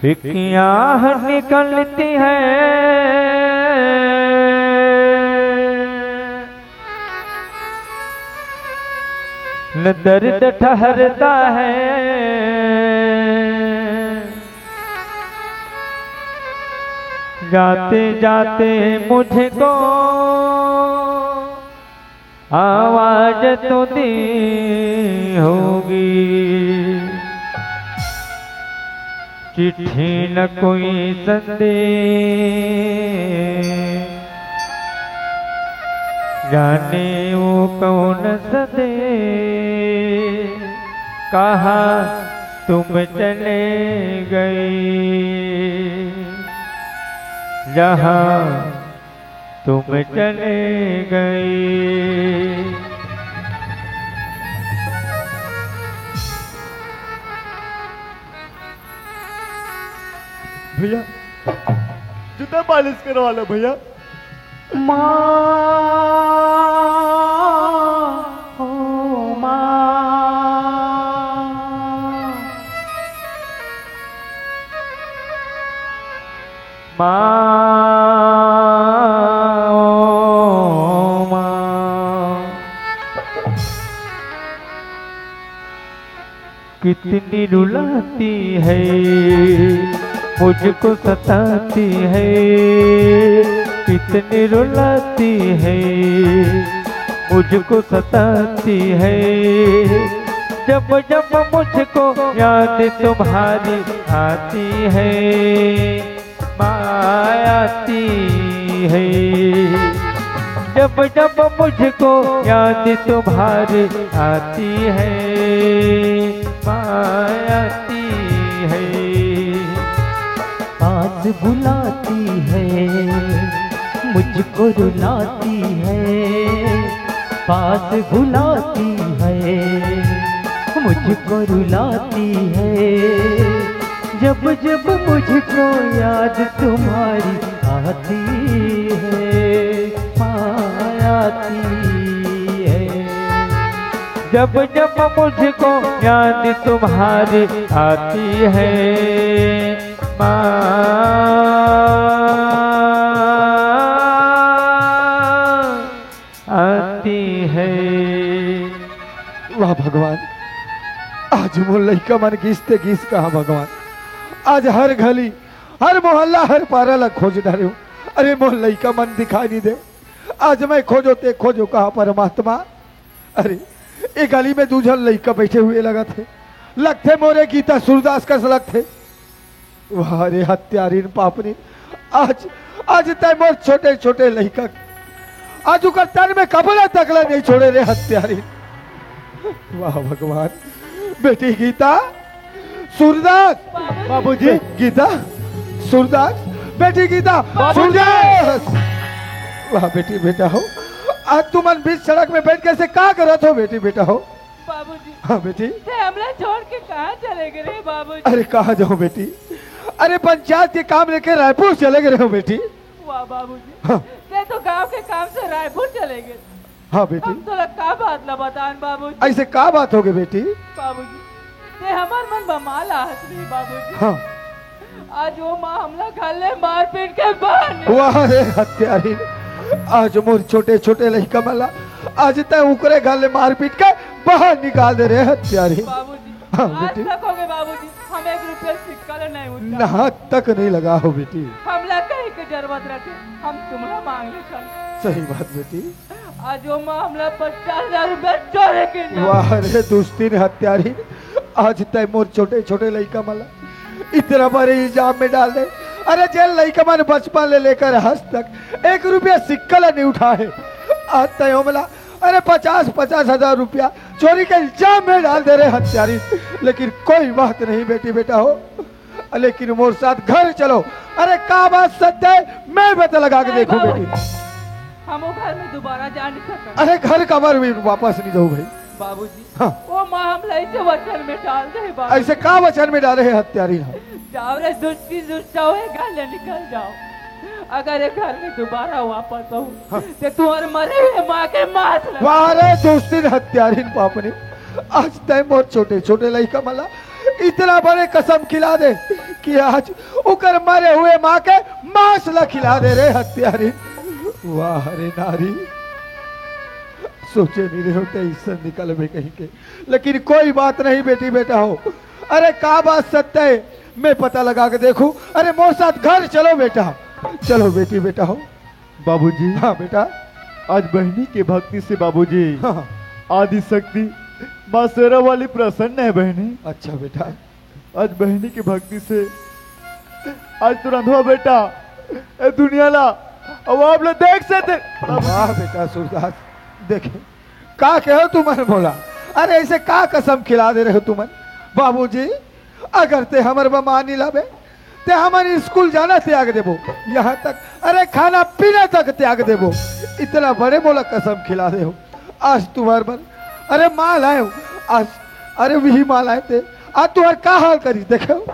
एक आह निकलती है, न दर्द ठहरता है। जाते जाते मुझको आवाज तो दी होगी, चिट्ठी न कोई संदेश, जाने वो कौन संदेश, कहाँ तुम चले गए, जहाँ तुम चले गए। भैया, जूता पालिश करवा लो भैया। माँ, ओ माँ। माँ, ओ माँ, कितनी रुलाती है मुझको सताती है, कितनी रुलाती है, मुझको सताती है। जब जब मुझको याद तुम्हारी आती है, माँ आती है। जब जब मुझको याद तुम्हारी आती है, माँ आती है। पास बुलाती है, मुझको रुलाती है, पास बुलाती है, मुझको रुलाती है। जब जब मुझको याद तुम्हारी आती है, माँ आती है। जब जब मुझको याद तुम्हारी आती है, माँ आती है। वाह भगवान, आज मोर लइका मन गिस ते गिस कहाँ भगवान। आज हर गली, हर मोहल्ला, हर पारा ला खोज डारेंव। अरे मोर लइका मन दिखाई नहीं दे। आज मैं खोजों ते खोजों कहाँ परमात्मा। अरे, ए गली में दू झन लइका बइठे हुए लगथे, लगथे मोरे गीता सूरदास कस लगथे। वाह रे हत्यारिन पापनी, आज, आज तैं मोर छोटे छोटे लइका, आज उकर तन में कपड़ा तक ला नहीं छोड़े रे हत्यारिन। वाह भगवान, बेटी गीता, सूरदास। बाबूजी। गीता, सूरदास, बेटी गीता, बाबूजी। सूरदास। वाह बेटी बेटा हो, आज तुमन बीच सड़क में बइठ के अइसे का करत हो बेटी बेटा हो? बाबूजी। हाँ बेटी। तैं हमला छोड़ के कहाँ चले गे रे बाबूजी? अरे कहाँ जाहूँ बेटी, अरे पंचायत के काम लेके रायपुर चले गे रहेंव बेटी। वाह बाबूजी। हाँ। तैं तो गांव के काम से रायपुर चले गे। हाँ बेटी। हम तोला का बात ला बतान बाबूजी? अइसे का बात होगे बेटी? बाबूजी, तैं हमर मन बर माँ ला आहस नहीं बाबूजी। हाँ। आज वो माँ हमला घर ले मार पीट के बाहर निकाल वाह रे हत्यारिन, आज मोर छोटे छोटे लइका मन ला, आज तैं उकरे घर ले मार पीट के बाहर निकाल दे रे हत्यारिन। बाबूजी, हाँ, आज बेटी। तक होगे बाबूजी, हम एक रुपया सिक्का ले नहीं उठा। ना हाथ तक नहीं लगा हो बेटी। हमला कहीं के जरूरत रहिथे, हम तुमला मांग लेथन। सही बात बेटी। आज वो माँ हमला पचास हजार रुपया चोरी के ना। वाह रे दुस्तीन हत्यारिन, आज तैं मोर छोटे छोटे लइका मन ला इतना बड़े इल्जाम में डाल दे। अरे जेन लइका मन बचपन ले लेकर आज तक एक रुपया सिक्का ला नहीं उठाए, आज तैं हमला अरे पचास पचास हजार रुपया चोरी के इल्जाम में डाल दे रे हत्यारिन। लेकिन कोई बात नहीं बेटी बेटा हो, लेकिन मोर साथ घर चलो। अरे का बात सत्य हे, मैं पता लगा के नहीं देखूं बाबूजी। बेटी। हम वो घर में दोबारा जा नहीं सकते। अरे घर काबर भी वापस नहीं जाऊं भाई। बाबूजी, हाँ। वो माँ हमला अइसे वचन में डाल दे हे बाबूजी। अइसे का वचन में डाले हे हत्यारिन? जाओ रे दुष्टी दुष्टा हो, ये घर ले निकल जाओ। अगर ये घर में दोबारा वापस आऊं, हाँ। तो तुम्हारे मरे हुए माँ के मांस लगा। वाह रे दुस्तीन हत्यारिन पापनी, आज तैं मोर छोटे छोटे लइका मन ला इतना बड़े कसम खिला दे कि आज उकर मरे हुए माँ के मांस ला खिला दे रे हत्यारिन। वाह रे नारी, सोचे नहीं रहेंव तैं अइसन निकलबे कहीं के, लेकिन कोई बात नहीं बेटी बेटा हो। अरे का बात सत्य हे, मैं पता लगा के देखूं। अरे मोर साथ घर चलो बेटा, चलो बेटी बेटा हो। बाबूजी। हाँ बेटा। आज बहिनी के भक्ति से बाबूजी, हाँ, हाँ। आदि शक्ति माँ शेरा वाली प्रसन्न हे बहिनी। अच्छा बेटा। आज बहिनी के भक्ति से आज तो रंधवा बेटा ए दुनिया ला अब आप लोग देख से दे। वाह बेटा सूरदास, देखे का कहे हो तुमन मोला? अरे अइसे का कसम खिला दे रहे हो तुमन? बाबूजी, अगर तैं हमर बर माँ नहीं लाबे, तैं हमन स्कूल जाना त्याग देबो, यहाँ तक अरे खाना पीना तक त्याग देबो। इतना बड़े मोला कसम खिला दे हो। आज तुम्हर बर अरे माँ लाए हो, आज अरे वही माँ लाए तैं, आज तुम्हर का हाल करी देखे हो।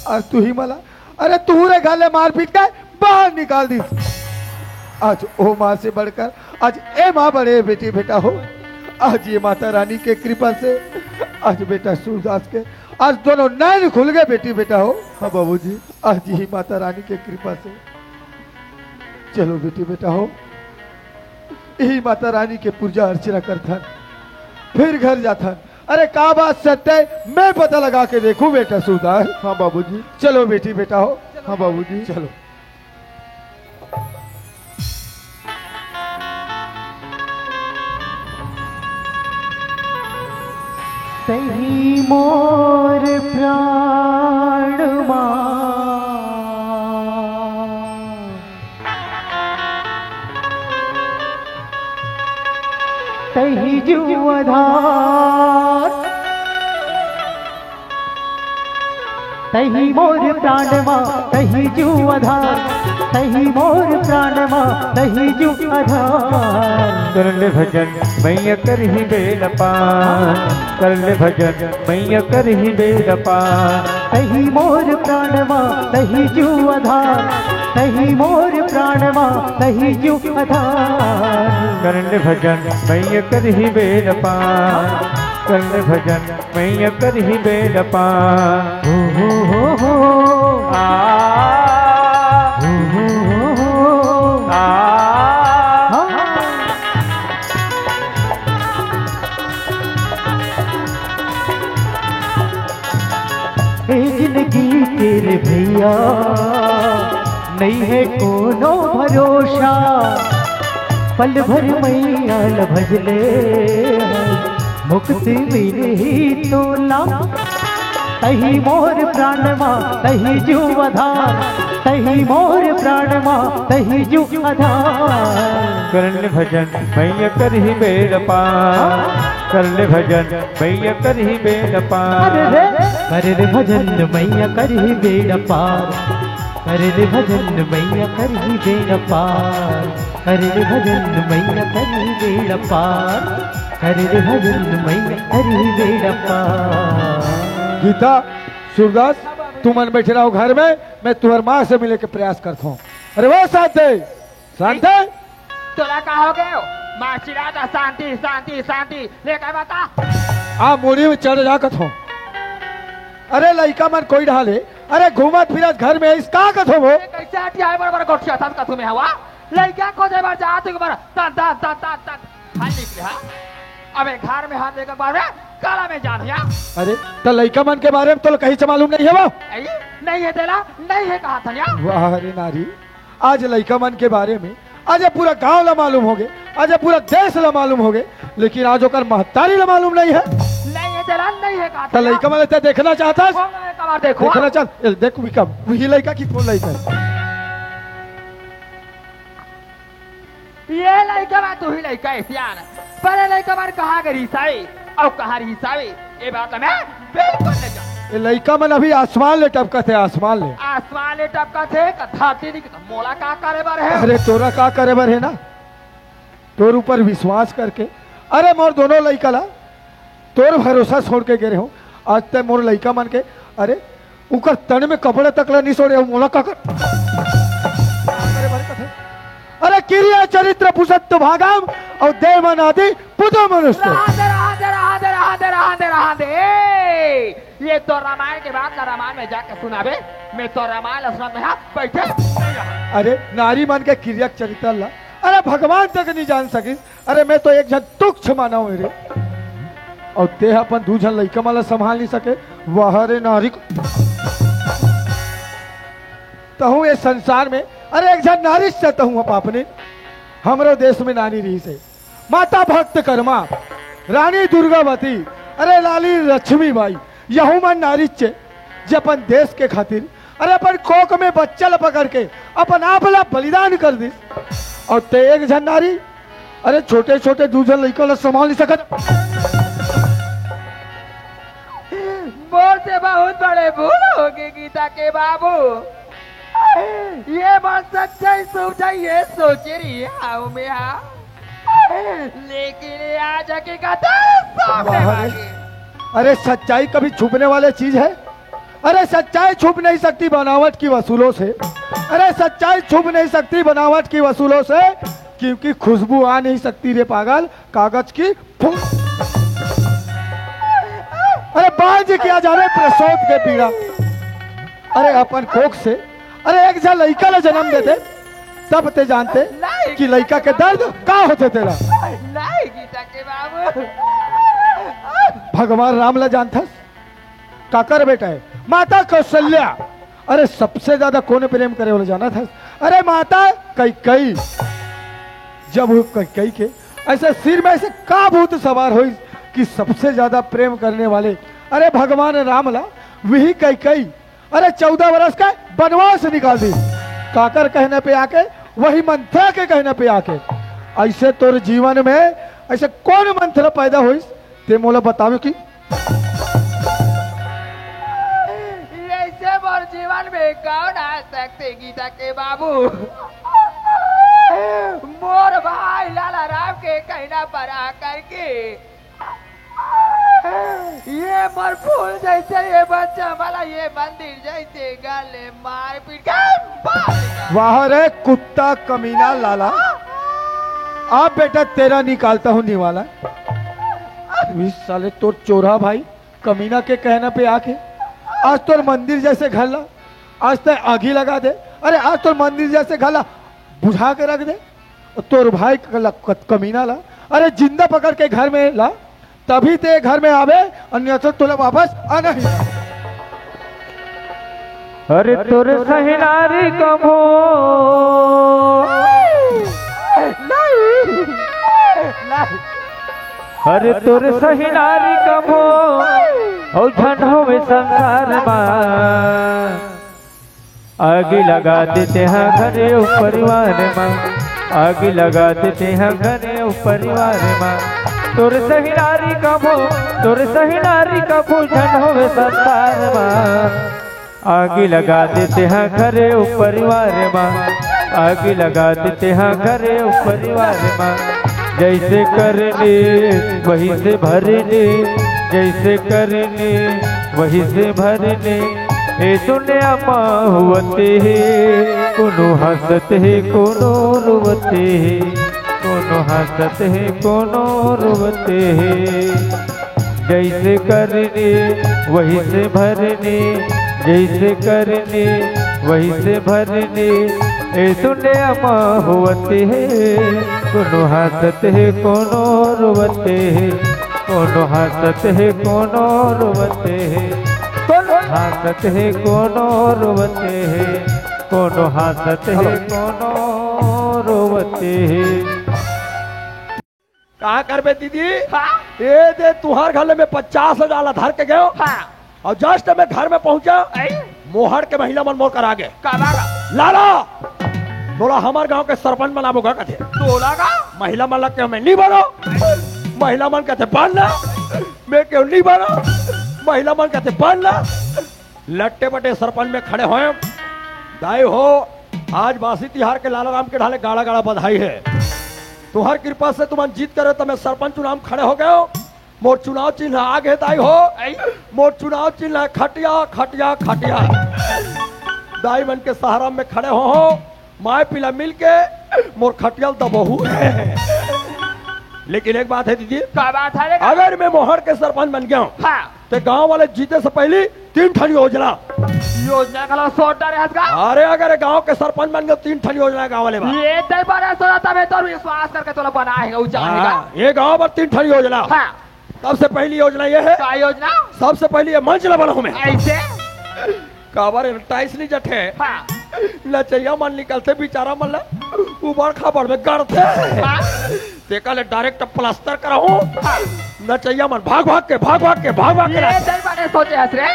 आज तुही माँ ला अरे तुहरे घर ले मार पीट के बाहर निकाल दिस। आज ओ माँ से बढ़कर आज ए माँ बड़े बेटी बेटा हो। आज ये माता रानी के कृपा से आज बेटा सूरदास के आज दोनों नैन खुल गए बेटी बेटा हो। हाँ बाबूजी। आज यही माता रानी के कृपा से। चलो बेटी बेटा हो, यही माता रानी के पूजा अर्चना करथन, फिर घर जाथन। अरे का बात सत्य है, मैं पता लगा के देखूं बेटा सूरदास। हाँ बाबूजी। चलो बेटी, बेटा हो। हाँ बाबूजी। चलो। तही मोर प्राण मा, तही जीव आधार। तही मोर प्राण मा, तही जीव आधार। तही मोर प्राण मा, तही जीव आधार। कर ले भजन मैया करही बेड़ा पार, कर ले भजन मैया करही बेड़ा पार। तही मोर प्राण मा, तही जीव आधार। तही मोर प्राण मा, तही जीव आधार। कर ले भजन मैया करही बेड़ा पार, कर ले भजन मैया करही बेड़ा पार। हो, हो, हो, हो। आ। हो, हो, हो, हो। आ। हाँ। ए जिंदगी के रे भैया, नइ हे कोनो भरोसा। पल भर मैया ल भजले, मुक्ति मिलही तोला। तही मोर प्राण मा, तही जीव आधार। तही मोर प्राण मा, तही जीव आधार। कर ले भजन मैया करही बेड़ा पार, कर ले भजन मैया करही बेड़ा पार। अरे रे। कर ले भजन मैया करही बेड़ा पार, कर ले भजन मैया करही बेड़ा पार। कर ले भजन मैया करही बेड़ा पार, कर ले भजन मैया करही बेड़ा पार। गीता, सूरदास, तुमन बइठे रहो घर में, मैं तुंहर माँ से मिले के प्रयास करत हूँ। अरे वो शांति, शांति। तोला का हो गे? माँ चिल्लात हे, शांति, शांति, शांति। ले का बता? आ मुड़ी में चढ़ जा कथों। अरे लइका मन कोई ढाले, अरे घूमत फिरत घर में आइस का कथों वो? अरे कइसे हटिया हे बड़ बड़ गोठियाथस कथों में हवा? लइका खोजे बर जात हँव बर तन तन तन तन तन। हाल निकले हा। अबे घर में हाथ लेकर बार में काला में जान या। अरे त लइका मन के बारे में तोला कहीं से मालूम नइ हे वो? अई, नइ हे तेला, नइ हे कहा था या। वाह रे नारी, आज लइका मन के बारे में आज ये पूरा गांव ला मालूम होगे, आज ये पूरा देश ला मालूम होगे, लेकिन आज ओकर महतारी ला मालूम नइ हे। नइ हे तेला, नइ हे कहा त लइका मन ला देखना चाहथस? वो मैं कबार देखो। देखना चल, ए, देख विकम, वही लइका कि कोन लइका? ये लइका बा, तू ही लइका हे सियान। पर ये लइका मन कहाँ के रिहिस हे अउ कहाँ रिहिस हे, ये बात मैं बिल्कुल नइ जानँव। ये लइका मन अभी आसमान ले टपकत हे, आसमान ले। आसमान ले टपकत हे, त धरती नइ, त मोला का करे बर हे? अरे तोला का करे बर हे ना, तोर ऊपर विश्वास करके, अरे मोर दोनों लइका ला तोर भरोसा छोड़ के गे रहेंव, आज तैं मोर लइका मन के, अरे उकर तन में कपड़ा तक ला नइ छोड़े, अउ मोला का कर? अरे किरिया चरित्र पुसत्व भागम अउ देव मन आदि पुतो मनुष्य। रहा दे, रहा दे, रहा दे, रहा दे, रहा दे, रहा दे। ये तो रामायण के बात ला रामायण में जाके सुनाबे, मैं तो रामायण ला सुनत में हा बइठे नइ रहँव। अरे नारी मन के किरिया चरित्र ला, अरे भगवान तक नइ जान सकिस, अरे मैं तो एक झन तुच्छ मानव हँव रे। अउ तैं ह अपन दू झन लइका मन ला संभाल नइ सके। वाह रे नारी। तहूँ ये संसार में, अरे एक झन नारी से तहूँ ह पापनी। हमरो देश में नारी रिहिस हे, माता भक्त कर्मा, रानी दुर्गावती, अरे लाली लक्ष्मी बाई, यहू मन नारी चे, जे अपन देश के खातिर, अरे अपन कोख में बच्चा ला पकड़ के अपन आप ला बलिदान कर दिस। अउ तैं एक झन नारी, अरे छोटे छोटे दू झन लइका ला संभाल नइ सकत। मोर से बहुत बड़े भूल होगे गीता के बाबू। ये बात सच्चाई सोचा ये सोचे रही हँव मैं हा। लेकिन ये आज हकीकत सामने वाह रे। अरे सच्चाई कभी छुपने वाली चीज है? अरे सच्चाई छुप नहीं सकती बनावट की वसूलों से। अरे सच्चाई छुप नहीं सकती बनावट की वसूलों से, क्योंकि खुशबू आ नहीं सकती रे पागल कागज की फूल। अरे बांझ क्या जाने प्रसोत के पीड़ा। अरे अपन कोख से, अरे एक झन लइका ला जनम दे दे, तब तैं जानते कि लइका के दर्द का होथे तेला। नहीं गीता के बाबू। भगवान राम ला जानथस? काकर बेटा हे? माता कौशल्या। अरे, सबसे ज्यादा कोन प्रेम करे वाला जानथस? अरे, माता कैकई। जब वो कैकई के ऐसे सिर में ऐसे का भूत सवार होइस कि सबसे ज्यादा प्रेम करने वाले, अरे, भगवान राम ला वही कैकई, अरे, चौदह बरस के बनवास निकाल दिस। काकर कहने पे आके? वही मंथरा के कहने पे आके। ऐसे तोर जीवन में ऐसे कोन मंथरा पैदा होइस, ते मोला बतावे कि? ऐसे मोर जीवन में कौन आ सकथे गीता के बाबू? मोर भाई लाला राम के कहना पर आकर के ये मोर फूल जैसे, ये बच्चा वाला, ये मंदिर जैसे गले मार पीट के बाहर निकाल। वाह रे कुत्ता कमीना लाला, अब बेटा तेरा निकालता हूँ निवाला। इस साले तोर चोरहा भाई कमीना के कहना पे आके आज तोर मंदिर जैसे घर ला, आज तय आगी लगा दे। अरे, आज तोर मंदिर जैसे घर ला बुझा के रख दे। तोर भाई क-, ला-, क-, कमीना ला, अरे, जिंदा पकड़ के घर में ला, तभी ते घर में आवे, अन्यथा तोला वापस आना ही। अरे तोर सहिनारी कभो, अरे तोर सहिनारी कभो, अउ झन होवे संसार मा। आगी लगा देते हैं घर अउ परिवार मा, आगी लगा देते हैं घर अउ परिवार मा। तोर सहिनारी कभो, तोर सहिनारी कभो झन होवे संसार मा। आगी लगा देते हैं घर अउ परिवार मा, आगी लगा देते हैं घर अउ परिवार मा। जैसे करने वही से भरने, जैसे करने वही से भरने। ए दुनिया मा होवत हे, कोनो हंसत हे, कोनो रोवत हे, कोनो हंसत हे, कोनो रोवत हे। जैसे करने वही से भरने, जैसे करने वही से भरने। ए दुनिया मा होवत हे, कोनो हंसत हे, कोनो रोवत हे, कोनो हंसत हे, कोनो रोवत हे, कोनो हंसत हे, कोनो रोवत हे, कोनो हंसत हे, कोनो रोवत हे। का करबे दीदी? हाँ? ए दे तुहार घर ले मैं पचास हजार ला धर के गयो। हाँ। अउ just मैं घर में पहुंचा, आई? मोहड़ के महिला मन मोर करा गे। का बात? लाला, तोला हमर गांव के सरपंच बनाबो का कथे। तोला का? महिला मन ला के मैं नहीं बनो। महिला मन कथे बन ना, मैं क्यों नहीं बनो। महिला मन कथे बन ना। लट्टे पट्टे सरपंच में खड़े होय। दाई हो, आज बासी तिहार के लाला राम के ढाले गाड़ा गाड़ा बधाई हे। तुहर कृपा से तुमन जीत करे त मैं सरपंच चुनाव में खड़े हो गयो। मोर चुनाव चिन्ह आगे दाई हो। आई। मोर चुनाव चिन्ह हे खटिया, खटिया, खटिया। दाई मन के सहारा में खड़े हो, हो। माय पिला मिल के मोर खटिया ल दबोहू। लेकिन एक बात हे दीदी, का बात हे रे? अगर मैं मोहड़ के सरपंच बन गया हूँ, हाँ। तो गांव वाले जीते से पहले तीन ठन योजना। योजना का ला सोच डारे हस का? अरे, अगर गांव के सरपंच बन गए, तीन ठन योजना गांव वाले बा। ये तय पर सोचा था, मैं तो विश्वास करके तोला बना है, ऊंचा है का? हाँ, ये गांव पर तीन ठन योजना। हाँ। सबसे पहली योजना ये है। का योजना? सबसे पहले ये मंच ला बनाऊं मैं। ऐसे? काबर टाइल्स नहीं जठे। हाँ। नचैया मन निकलथे बेचारा मन ला उबड़ खाबड़ में गड़थे। हाँ। तेका ले direct प्लास्टर कराहूं। हाँ। नचैया मन भाग भाग के, भाग भाग के, भाग भाग के ये नाचे। सही बात हे, सोचे हस रे।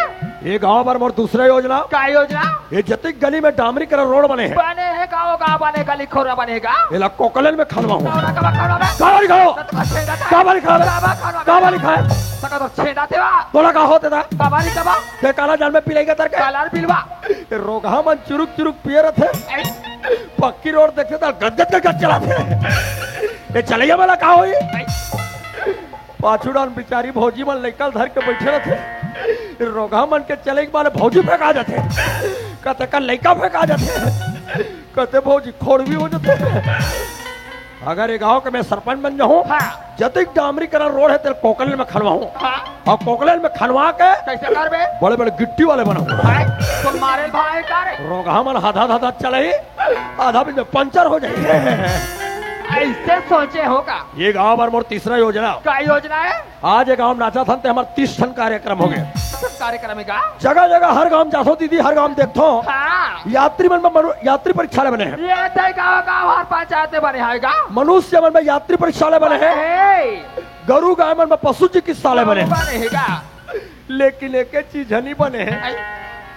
ये गांव भर मोर दूसरा योजना। का योजना? ये जतिक गली में डामरीकरण रोड बने हे। बने हे, गांव गांव बने, गली खोरा बने हे का? एला कोकलेन में खनवाहूं। तोला का बा खनवा बे? काबर खाओ? तो छेदा था। काबर खाओ? काबर खाओ? काबर खाए? सका तो छेदा तेवा। तोला का होते था? काबर खावा? ते काला जाल में पिलाई का तरके? काला पिलवा। ये रोगहा मन चुरुक चुरुक पिए रथे। ऐ। पक्की रोड देखथे त गदगद गदगद चलाथे। ये चलैया वाला का होई? ऐ। पाछू डान बिचारी भौजी मन लइका ल धर के बइठे रथे। रोगहा मन के चले के बाद भौजी फेंका जाथे, कते का लइका फेंका जाथे, कते भौजी खोड़वी हो जाथे। अगर ये गांव के मैं सरपंच बन जाहूं, हाँ। जतिक डामरीकरण रोड हे, तेला कोकलेन में खनवाहूं। हाँ। अउ कोकलेन में खनवा के कैसे करबे? बड़े बड़े गिट्टी वाले बनाहूं। हाँ, तो मारे भाई का रे? रोगहा मन आधा आधा चलही, आधा बीच में पंचर हो जाही। अइसे सोचे हो का? ये गांव बर मोर तीसरा योजना। का योजना हे? आज ये गांव नाचा थन ते हमर तीस ठन कार्यक्रम हो गे। सब कार्यक्रम हे का? जगह जगह हर गांव जाथो दीदी, हर गांव देखथो। हाँ। यात्री मन में मनु-, यात्री परीक्षा ले बने हे। ये तय गांव गांव हर पंचायत में बने हे का? मनुष्य मन में यात्री परीक्षा ले बने हे। हे। गरु गाय मन में पशु चिकित्सा ले बने हे। बने हे का? लेकिन एक चीज ह नहीं बने हे। ऐ-,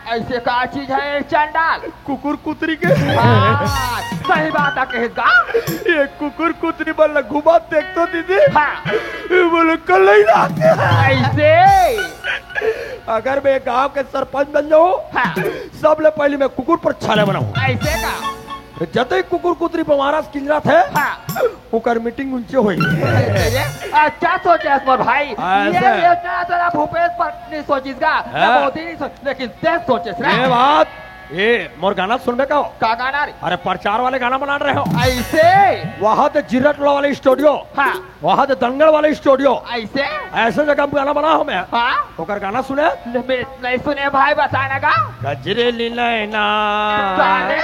अइसे का चीज हे चंडाल? कुकुर कुतरी के। हाँ, सही बात हे कहे का? ये कुकुर कुतरी मन ला घुमा देखथो दीदी। हाँ। ये बोले कल नहीं रहते। अइसे? अगर मैं गांव के सरपंच बन जाऊं, हाँ। सबले पहले मैं कुकुर परीक्षा ले बनाऊं। अइसे का? जतई कुकुर कुतरी पर महाराज किंजरा थे, हाँ। ओकर मीटिंग उनसे होई। अइसे? अच्छा सोचे हस मोर भाई। अइसे? ये योजना तोला भूपेश पर नहीं सोचिस का, ना हाँ। मोदी नहीं सोच, लेकिन तें सोचे हस रे। ये बात, ये मोर गाना सुनबे का हो? का गाना रे? अरे प्रचार वाले गाना बना रहे हो। अइसे? वहां ते जिरटला वाले स्टूडियो। हाँ। वहां ते दंगल वाले स्टूडियो। अइसे? अइसे जगह गाना बना हो मैं। हाँ। ओकर गाना सुने? नहीं, नहीं सुने भाई, बता ना गा। गजरे लीला ना। का रे?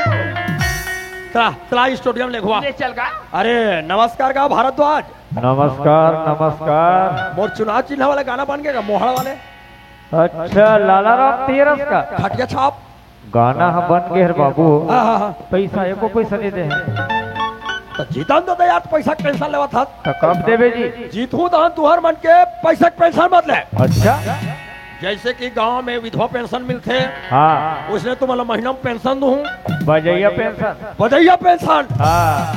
चला, चला स्टूडियो में लिखवा। ले चल गा। अरे नमस्कार गा भारद्वाज। नमस्कार, नमस्कार। मोर चुनाव चिन्ह वाला गाना बन गे गा, मोहड़ा वाले। अच्छा, लाला राम तेरस का? खटिया छाप। गाना ह बन गे हर बाबू। हाँ, हाँ, हाँ। पैसा, एको पैसा नहीं दे हे। त जीतन तो दे यार, पैसा के पेंशन लेवत हस। त कब देबे जी? जीतहूं तहन तुहर मन के पैसा के पेंशन मत ले। अच्छा। जइसे कि गांव में विधवा पेंशन मिलथे, हाँ। उसने तुम्हारा महीना में पेंशन दूं। बजैया पेंशन। बजैया पेंशन। हाँ।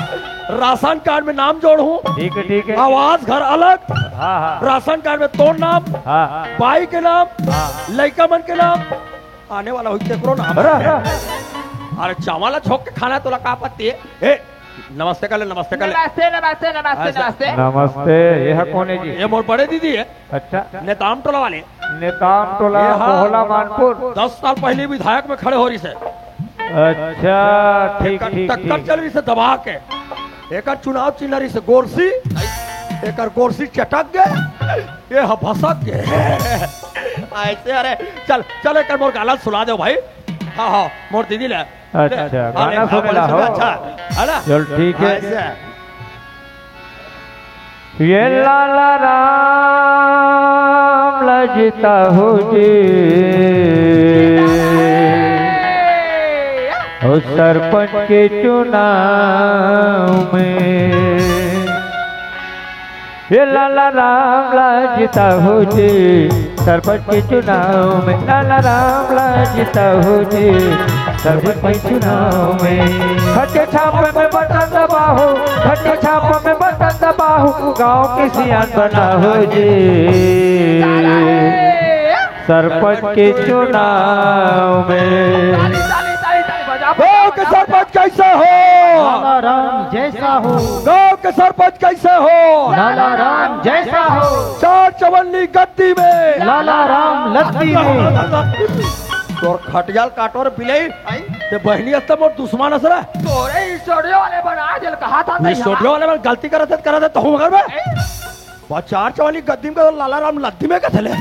राशन कार्ड में नाम जोड़हूं। ठीक हे, ठीक हे। आवास घर अलग। हाँ, हाँ। राशन कार्ड में तोर नाम, हाँ। बाई के नाम, हाँ। लइका मन के नाम, आने वाला होई तेकरो नाम। अरे, अरे। अरे चावल ला छोंक के खाना हे, तोला का आपत्ति हे? ए, नमस्ते कर ले, नमस्ते कर ले। नमस्ते, नमस्ते, नमस्ते, अच्छा। नमस्ते। नमस्ते, ये ह कोन हे जी? ये मोर बड़े दीदी हे। अच्छा। नेताम टोला वाले। नेताम टोला, ये हाँ। मोहला मानपुर। दस साल पहले विधायक में खड़े हो रहिसे। अच्छा, ठीक, एकर ठीक, टक्कर ठीक। चल रहिसे दबा के। एकर चुनाव चिन्ह रहिसे गोरसी, एकर गोरसी चटक गे, ये ह भसक गे। अइसे, अरे, चल, चल, एकर मोर गाना सुना दे भाई। हाँ, हाँ, मोर दीदी ले। अच्छा, ले, हाँ, ले, गाना हाँ, सुने ला भाई, हो। अच्छा, हे ना? चल, ठीक हे। हाँ, अइसे। ये लाला राम ला जिताहू जी, ओ सरपंच के चुनाव में। ये लाला राम ला जिताहू जी, सरपंच के चुनाव में। लाला राम ला जिताहू जी, सरपंच के चुनाव में। खटिया छाप में बटन दबाहू, खटिया छाप में बटन दबाहू, गांव के सियान बनाहू जी, सरपंच के चुनाव में। ताली, ताली, ताली, ताली बजा, गांव के सरपंच कैसे हो? लाला राम जैसा हो। गांव के सरपंच कैसे हो? लाला राम जैसा हो। चार चवन्नी गद्दी में। लाला राम लद्दी में। तोर खटिया ल काटो रे बिलई। आई? ते बहिनी अस त मोर दुश्मन अस रे। तोरे स्टूडियो वाले बना दिल कहा था नहीं स्टूडियो वाले मन गलती करत हे, करत हे, त हूं मगर बे। बस चार चवन्नी गद्दी में का लाला राम लद्दी में कथे ले।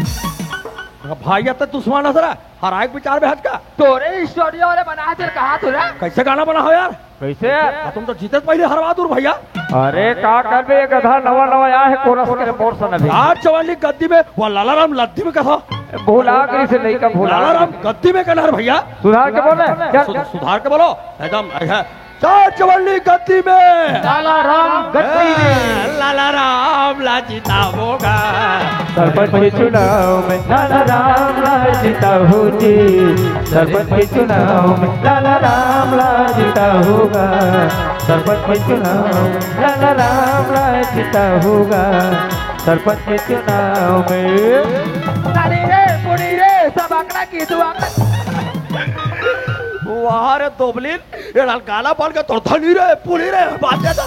भाई, अब त दुश्मन अस रे। हराए के विचार में हच का? तोरे स्टूडियो वाले बना दिल कहा तू रे। कैसे गाना बनाहू यार? कैसे? आ, तुम तो जीते पहले हरवा दूर भैया। अरे का करबे, ये गधा नवा नवा आया हे, कोरस के मोर सन अभी। चार चवन्नी गद्दी में वो लाला राम लद्दी में कथा। भुला गई से लइका, भुला लाला राम गद्दी में कहना रे भैया। सुधार के बोले, चल। सु-, सुधार के बोलो, एकदम, ऐसा। चार चवन्नी गद्दी में। लाला राम गद्दी में। ए, लाला राम ला जिताहू गा। सरपंच के चुनाव में लाला राम ला जिताहू जी। सरपंच के चुनाव में लाला राम ला जिताहू गा। सरपंच के चुनाव में लाला राम ला जिताहू गा। सरपंच के चुनाव में। ताली रे, पुड़ी रे, सब आंकड़ा की तू आंकड़ा। वाह रे दोबलिन, ये लाल गाना बन के तोर धनी रे, पुड़ी रे, बाजे तो।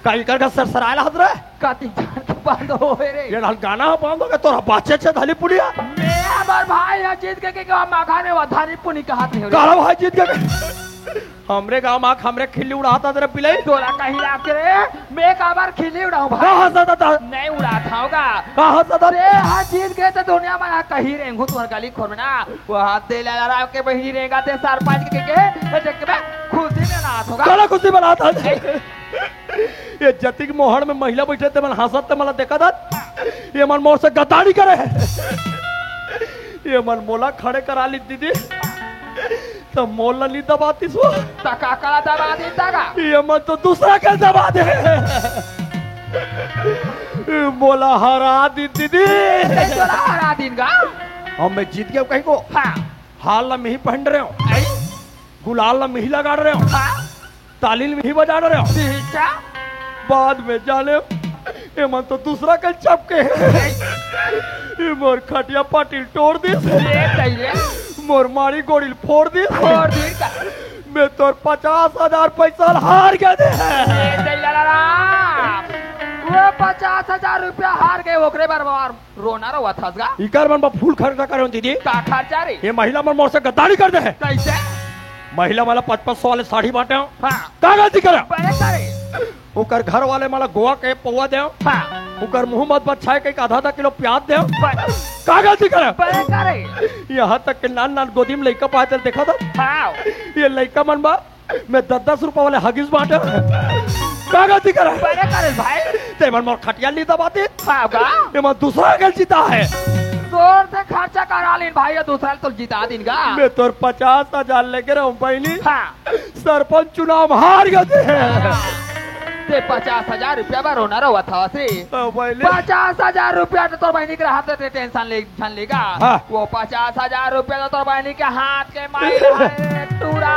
कहीं करके सरसराए ला हत रे। कति जान के बंद होए रे। ये लाल गाना बंद हो गे, तोर बाचे छे धनी पुड़िया। मैं हमर भाई ह जीत के, के, के हम आखा ने वा धनी पुनी कहत नहीं हो रे। काला भाई जीत के, के। हमरे गांव में आके हमरे खिल्ली उड़ात हस रे बिलई। तोला कहीं लाग रे, मैं काबर खिल्ली उड़ाऊं भाई? कहां से दादा? नहीं उड़ात हूं गा। कहां से दादा? रे हां जीत गे त दुनिया में कहीं रेंगू तोर गली खोर में ना। वो हाथ दे लाला राम के बहिनी रेंगा ते सरपंच के के, के, ते देख के मैं खुशी में नाच होगा। काला खुशी में नाच होगा। ए। ये जतिक मोहड़ में महिला बइठे ते मन हंसत ते मला देखत हस। ये मन मोर से गद्दारी करे हे। ये मन मोला खड़े करा ली दीदी, त मोला नी दबातिस वो। त का काला दबा दीन त का? ये मन तो दूसरा के दबा दे। मोला हरा दी दीदी। तोला हरा दीन गा? अब मैं जीत गेंव कहिके। हाँ। हार ला मिही पहन रहे हो, गुलाल ला मिही लगा रहे हो, हाँ। ताली ला मिही बजा रहे हो। ठीक है। बाद में जानेव, ये मन तो दूसरा के चपके हे। ये मोर खटिया पाटिल टोर दिस। ले तैले। मोर माड़ी गोड़िल फोर दिस। फोर दिन का। मैं तोर पचास हजार पैसा हार गे दे। ले तैले ला ला। वो पचास हजार रुपया हार गे, ओकरे बर मार रोना रोवत हस गा? इकर मन बर फूल खर्चा करे हो दीदी। का खर्चा रे? ये महिला मन मोर से गद्दारी कर दे हे। कैसे? महिला मन ला पच पच सौ वाले साड़ी बांटे हो। हाँ। का गलती करे? बड़े करे। ओकर घर वाले मन ला गोवा के पौवा दे हो। हाँ। ओकर मुंह मत बछाए के आधा आधा किलो प्याज दे हो। बड़े का गलती करे? बड़े करे। यहाँ तक के नान नान गोदी में लइका पाए तेला देखा था। हाँ। ये लइका मन बा मैं दस दस रुपया वाले हगिस बांटे। का गलती करे? बड़े करे भाई। ते मन मोर खटिया नी दबातिस। हाँ बा। ये मन दूसरा के जीता हे। तोर से खर्चा करा लीन भाई, ये दूसरा तो जीता दीन गा। मैं तोर पचास हजार लेके रहूं बहिनी। हाँ। सरपंच चुनाव में हार गे दे। ते पचास हजार रुपया बर रोना रोवत हवस रे। हाँ, बहिनी। पचास हजार रुपया तो तोर बहिनी के रहत ते टेंशन ले झन लेगा। हाँ। वो पचास हजार रुपया तो तोर बहिनी के हाथ के मैल हे टूरा।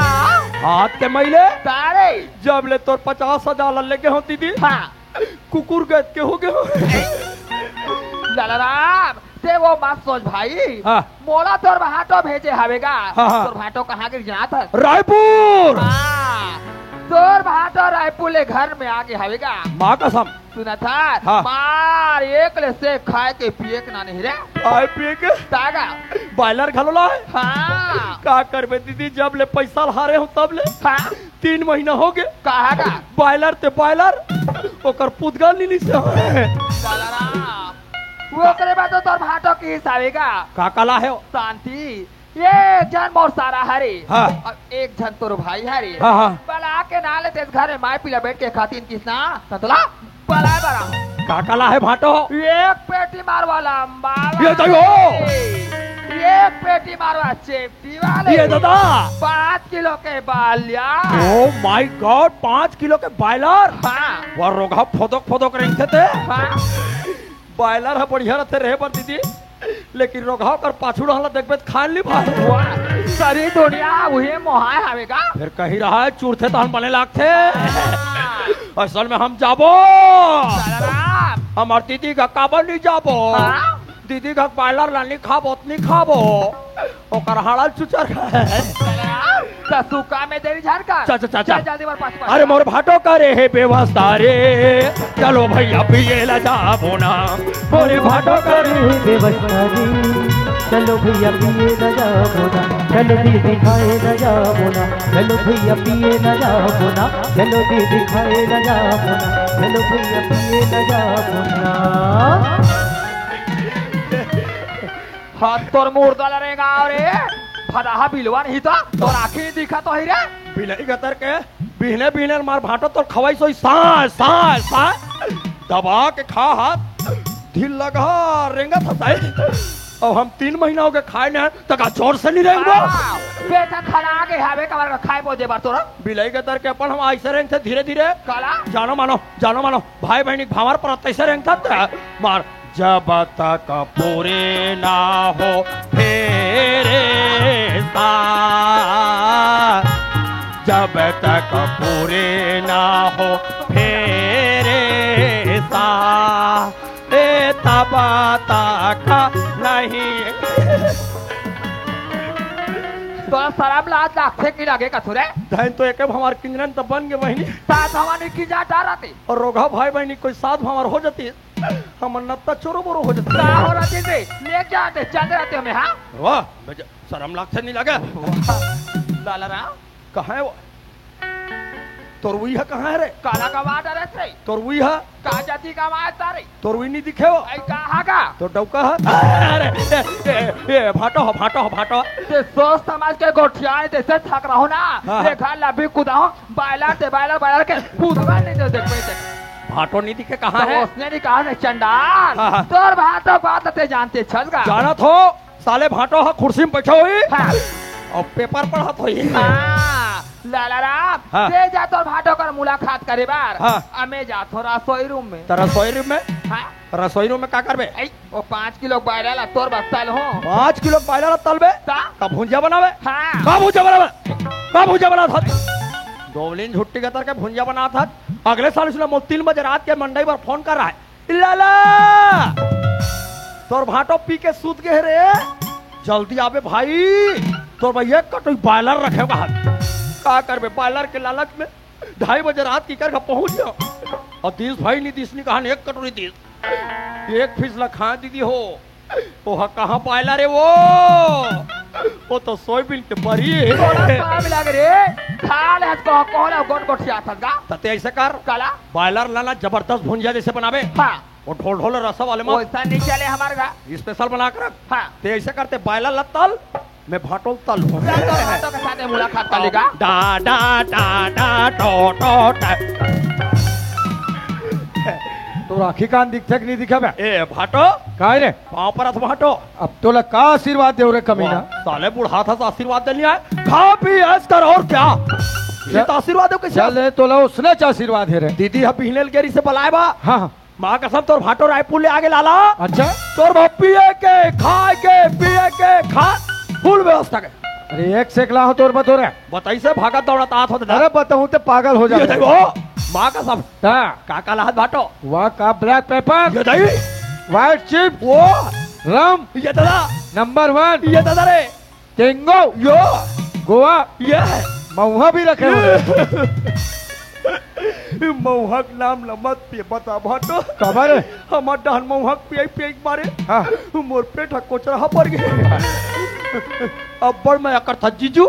हाथ के मैल हे? तारे। जब ले तोर पचास हजार ला लेके हो दीदी, हाँ। कुकुर गत के हो गे हो। लालाराम, ते वो मत सोच भाई। हाँ। मोला तोर भांटो भेजे हवे गा। हाँ, हाँ। तोर भांटो कहाँ गे जानत हस? रायपुर। हाँ। तोर भांटो रायपुर ले घर में आगे हवे गा। माँ कसम। सुनत हस? हाँ। मार एक ले से खाए के पिए के ना नहीं रे। खाए पिए के? तागा। बॉयलर घलो लाए? हाँ। का करबे दीदी, जब ले पैसा हारे हो तब ले। हाँ। तीन महीना हो गे। कहा का? बॉयलर ते बॉयलर, ओकर पुतगा नी लिसे हो। लालाराम, ओकरे बाद तो तोर भांटो के हिसाबे का? का काला हे? शांति, एक झन मोर सारा हरे। हाँ। अउ एक झन तोर भाई हरे। हाँ, हाँ। बला के ना लेते घर में माय पीला बैठ के खातिन किसना, त तोला बला बला। का काला हे भांटो? एक पेटी मारवा लंबा ये दयो। एक पेटी मारवा चेप दीवाले। ये दादा। पाँच किलो के बाल्या। Oh my God, पाँच किलो के बॉयलर। हाँ। वाह, रोगहा फोदोक फोदोक रेंगथे ते। हाँ। बॉयलर ह बढ़िया रथे रहे बर दीदी, लेकिन रोगहा कर पाछू डहर ला देखबे त खाए नी भाई। वाह, सारी दुनिया उहे मोहाय हवे का? फेर कहीं रहा है, चुरथे तहन बने लागथे। हाँ। असल में हम जाबो। साला राम। हमर दीदी का काबर नी जाबो? हाँ? दीदी घर बॉयलर ला नी खाबो त नी खाबो, ओकर हाड़ा चुचर खाए। त सुका में देरी झाड़ कर। चा, चा, चा, चा। चल, जल्दी मार पास, पास। अरे मोर भांटो करे हे व्यवस्था रे, चलो भैया पिए ला जाबो ना। मोरे भांटो करे हे व्यवस्था रे, चलो भैया पिए ला जाबो ना। चलो दीदी खाए ला जाबो ना, चलो भैया पिए ला जाबो ना, चलो दीदी खाए ला जाबो ना, चलो भैया पिए ला जाबो ना। हाथ तोर मुर्दा ला रेंगाव रे। भदाहा बिलवा नहीं त तोर आँखी नी दिखत होही रे। बिलई गतर के बिहने बिहने मार भांटो तोर खवाई सोई साँय, साँय, साँय। दबा के खा हाथ। ढील लगा रेंगत हस। अब हम तीन महीना हो गे खाए नहीं, त का जोर से नी रेंगबो? हाँ, पेट खाना आगे हवे कमर का खाए बोजे बर तोरा। बिलई गतर के अपन हम ऐसे रेंगथे धीरे धीरे। काला? जानो मानो, जानो मानो। भाई बहिनी के भांवर पर तैसे रेंगथस ते मार। जब तक पूरे ना हो फेरे सा, जब तक पूरे ना हो फेरे सा, ए तब तक नहीं। तोला सरम लाज लागथे कि लगे कथू रे? धन तो एके भंवर किंजरन त बन गे बहिनी। सात भंवर नी किंजा डारते। अउ रोगहा भाई बहिनी कोई सात भंवर हो जातिस, हमर नत्ता चोरो बोरो हो जातिस। का हो रतिस रे? ले जाते, चल रहते हमें, हाँ? वाह, बेजा-, सरम लागथे नी लगे? वाह, लाला राम। कहाँ हे वो? तोर उई ह कहाँ हे रे? काला गवा डरे थे। तोर उई ह? का जाति गवा तारे? तोर उई नी दिखे वो? आई कहाँ का? तोर डौका ह? अरे, ए, ए, ए, भांटो हो, भांटो हो, भांटो। ते सोच समझ के गोठियाए, जैसे थक रहो ना, हाँ, हाँ। देखा लभी कुदाओ, बायला ते बायला, बायला के कुदवा नहीं दे, देख, देख। भाटो नहीं दिखे, कहाँ तो है? उसने नहीं कहा, नहीं चंडाल। हाँ, हाँ। तोर भाटो बात ते जानते चल गा। जानत हो, साले भाटो ह कुर्सी में बैठा होई। हाँ। अउ पेपर पढ़त होई। हाँ, लाला राम, हाँ। ते जा तोर भाटो कर मुलाकात करे बार। हाँ। अमे जाथो रसोई रूम में। त रसोई रूम में? हाँ। रसोई रूम में का करबे? ऐ, वो पाँच किलो बायला ला तोर बस्ता ल हो। पाँच किलो बायला ला तलबे? ता? का भुंजिया बनाबे? हाँ। का भुंजिया बनाबे? का भुंजिया बनात हस? दोबलिन झुट्टी गतर के भुंजिया बनात हस। अगले साल इसने मोर तीन बजे रात के मंडई बर फोन कर रहा है। लाला! तोर भाटो पी के सूत गे रे। जल्दी आबे भाई। तोर भाई एक कटोरी बायलर रखे बा। का करबे, बायलर के लालच में ढाई बजे रात के कर घर पहुंच गया। अउ दिस भाई नी दिस नी कहा एक कटोरी दिस। एक पीस ला खा दीदी हो। ओह कहाँ बायलर रे वो? वो तो सोयाबीन के बरी है। तोला का मिला गे रे? खा ले हस को, कोहला गोट गोट से आथस गा। त ते ऐसे कर। काला? बायलर लाना जबरदस्त भुंजिया जैसे बनाबे। हाँ। वो ढोल ढोल रसा वाले में। वैसा नहीं चले हमारे गा। स्पेशल बना कर रख। हाँ। ते ऐसे करते बायलर ला तल, मैं भाटो ल तल हूँ। जा तो भाटो के साथ मुलाकात कर लेगा। डा, डा, डा, डा, टो, टो, टो। तो आँखी कान दिखथे कि नहीं दिखे बे? ए, भाटो। काय रे? पाँव परत भाटो। अब तोला का आशीर्वाद देव रे कमीना? वाह, साले बुढ़ाथस आशीर्वाद दे लिया है। खा पी ऐश कर और क्या? ये तो आशीर्वाद है कैसे? चल, तोला उसने च आशीर्वाद हे रे। दीदी ह बिहने ल गेरी से बलाए बा। हाँ, हाँ। माँ कसम तोर भाटो रायपुर ले आगे लाला। अच्छा? तोर भाव पिए के, खाए के, पिए के, खा, फुल व्यवस्था के। अरे एक सेकला हो तोर बतो रे। बताई से भागत दौड़त आत होत ना। अरे बताऊं ते पागल हो ये जाबे। देखो, माँ कसम। हाँ। का का लाहत भाटो? वाह का ब्लैक पेपर। ये दई। White chip. वो। रम। ये दादा। नंबर वन। ये दादा रे। टेंगो। यो। गोवा। ये। मऊहा भी रखे हुए। मऊहा के नाम ल मत पिए, बता भाटो। काबर? हमर डहन मऊहा के पियई पियई के मारे। हाँ। मोर पेट ह कोचरा ह पर गे। अब्बड़ मया करथा जीजू।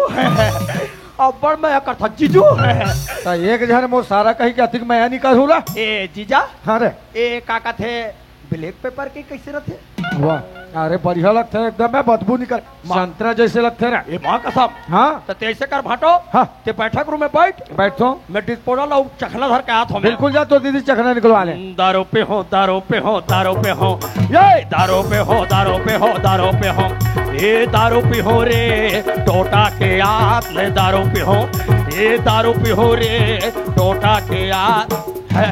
अब्बड़ मया करथा जीजू। त एक झन मोर सारा कही के अतिक मया निकाल होला। ए जीजा। हाँ रे। ए का कथे? ब्लैक पेपर के कैसे रथे? वाह, अरे बढ़िया लगथे एकदम, मैं बदबू निकल, माँ। संतरा जैसे लगथे रे। ए माँ कसम। हाँ। त ते ऐसे कर भाटो। हाँ। ते बैठक रूम में बैठ। बैठो। मैं डिस्पोजल अउ चखना धर के आत हूँ मैं। बिल्कुल जा, तो दीदी चखना निकलवा ले। हम्म, दारू पे हो, दारू पे हो, दारू पे हो। ये दारू पे हो, दारू पे हो, दारू पे हो। ये दारू पी हो रे, टोटा के आत ले दारू पी हो। ये दारू पी हो रे, टोटा के आत। है।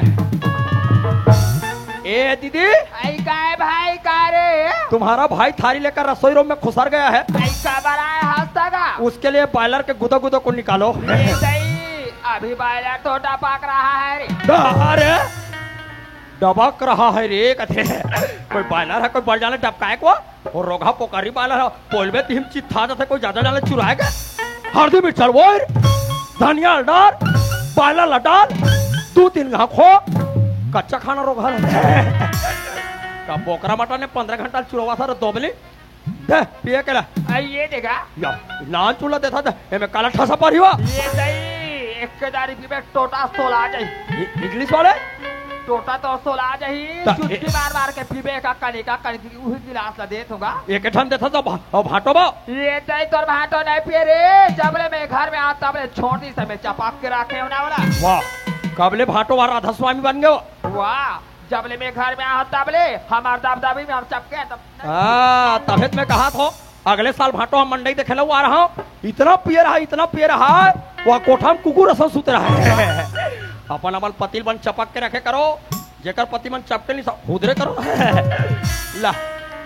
ए दीदी। आई काय भाई, का रे? तुम्हारा भाई थारी लेकर रसोई रूम में खुसर गया है। आई का बराए हंसता का? उसके लिए बॉयलर के गुदा गुदा को निकालो। ए दई, अभी बॉयलर तो डबक रहा है रे। अरे, डबक रहा है रे, कथे। कोई बॉयलर है, कोई बड़ जाने डबकाए को? वो रोगहा पोकारी बॉयलर है, बोलबे तिहिम चित्था जाथे, कोई ज्यादा जाने चुराए का? हरदी मिर्चा ल ओर, धनिया ल डार, बॉयलर ल डार, दू तीन घांव खो, कच्चा खाना रोगहा रहथे। का बोकरा मटन ने पंद्रह घंटा चुरवा था रे दोबली? दे, पिए के ला। आ, ये देखा। या, नान चूल्हा देथा था, एमे काला ठसा पर हिवा। ये दई, एक के दारी पीबे, टोटा सोला जाही। इ-, इंग्लिश वाले? टोटा तो सोला जाही, त-, चुटकी ए- मार मार के पीबे, का कनी, का कनी, उही गिलास ला देत होगा। एक ठन देथा तो भा-, ओ भाटो बा। ये दई तोर भाटो नहीं पिए रे, जबले मैं घर में आ, तबले छोड़ दी, सब मैं चपाक के रखे होना वाला। वाह, कबले भाटो बा राधा स्वामी बन गयो। वाह, जबले मैं घर में आ, तबले हमार दबदबी में हम चपके, तब हाँ, तभे त मैं कहा थो, अगले साल भाटो हम मंडई देखे ला आ रहा हूँ। इतना पिए रहा, इतना पिए रहा, वह कोठा में कुकुर असन सुते रहा। अपन अपन पतिल बन चपक के रखे करो, जेकर पति मन चपके नहीं सब हुदरे करो। ला।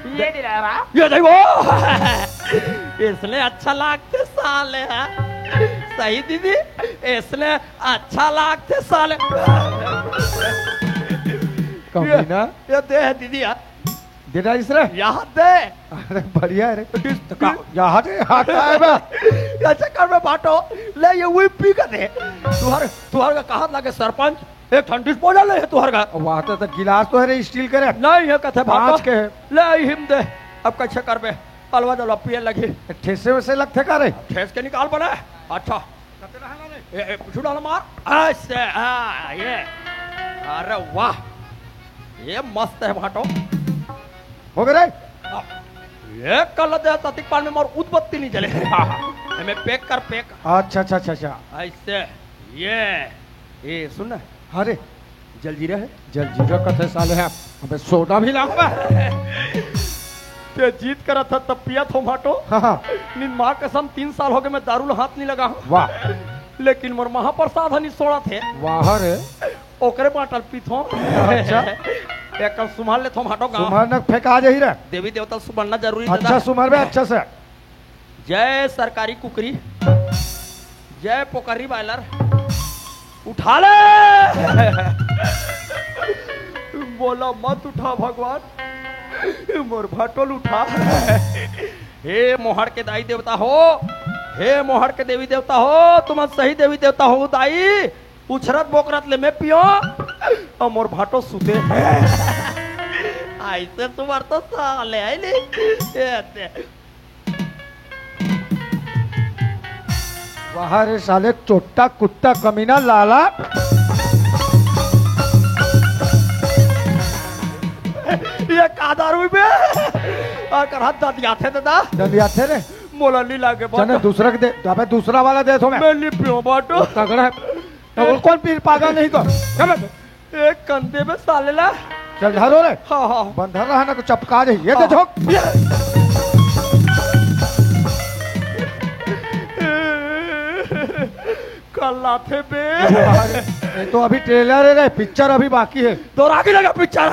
ये नहीं रहा। ये नहीं वो। इसने अच्छा लागथे साले, हाँ। सही दीदी, इसने अच्छा लागथे साले। कमीना। ये, ये दे है दीदी, हाँ। दे डालिस रे? यहाँ दे। अरे बढ़िया है रे। तो का, यहाँ दे, यहाँ का है बे? ये चक्कर में भाटो, ले ये वही पी कर दे। तुहर, तुहर का कहाँ लगे सरपंच? एक ठन डिस्पोजल नहीं है तुहर का। वाह, तो, तो गिलास तो है रे, स्टील के रे। नहीं है, कथे भाटो। कांच के है। ले हिम दे। अब कैसे करबे? अलवा जलवा पिए लगी। ठेसे वैसे लगथे का रे? ठेस के निकाल बना। अच्छा। ए, ए, छुड़ा ला मार। ऐसे, हाँ, ये। अरे वाह। ये मस्त है भाटो। हो गए रे? आ, ये कल दे ततिक पान में मोर उदबत्ती नहीं जले। एमे पैक कर, पैक। अच्छा, अच्छा, अच्छा, अच्छा। ऐसे, ये। ए, सुन ना। हाँ रे। जलजीरा है? जलजीरा कथे साले है। अबे सोडा भी लाऊंगा। ते जीत करत ह तब पियत हो भाटो। हाँ, हाँ। निन माँ कसम, तीन साल हो गए मैं दारू ला हाथ नहीं लगा हूँ। वाह। लेकिन मोर महाप्रसाद ह नहीं सोड़त हे। वाह रे। ओकरे बाटल पीत हो। अच्छा। एक कम सुमार ले थो भाटो गाँव। सुमार न फेंका जाही रे। देवी देवता सुमरना जरूरी अच्छा दादा। सुमार बे, अच्छा से। जय सरकारी कुकरी, जय पोकरी बॉयलर। उठा ले। बोला मत उठा भगवान, मोर भाटो ल उठा। हे मोहड़ के दाई देवता हो, हे मोहड़ के देवी देवता हो, तुमन सही देवी देवता हो दाई। उछरत बोकरत ले मैं पियो, अउ मोर भाटो सुते। ऐसे तुम्हार तो साले है नहीं। ये दे। वाह रे साले, चोट्टा कुत्ता कमीना लाला। ये का दारू बे? आ कर हाथ दंदियाथे दादा। दंदियाथे रे। मोला नहीं लागे चने बात। दूसरा के दे, अबे दूसरा वाला दे तो मैं। मैं नहीं पियो बाटो। तगड़ा है। तो वो कौन पीर पागल नहीं तो? चल बे। एक कंधे में साले ला। चल धरो रे। हाँ, हाँ। बंधर रहा ना तो चपका दे। ये दे हाँ। झोंक। ये। कल लाथे बे। ये तो अभी ट्रेलर है रे, पिक्चर अभी बाकी है। तोर आगी लगा पिक्चर।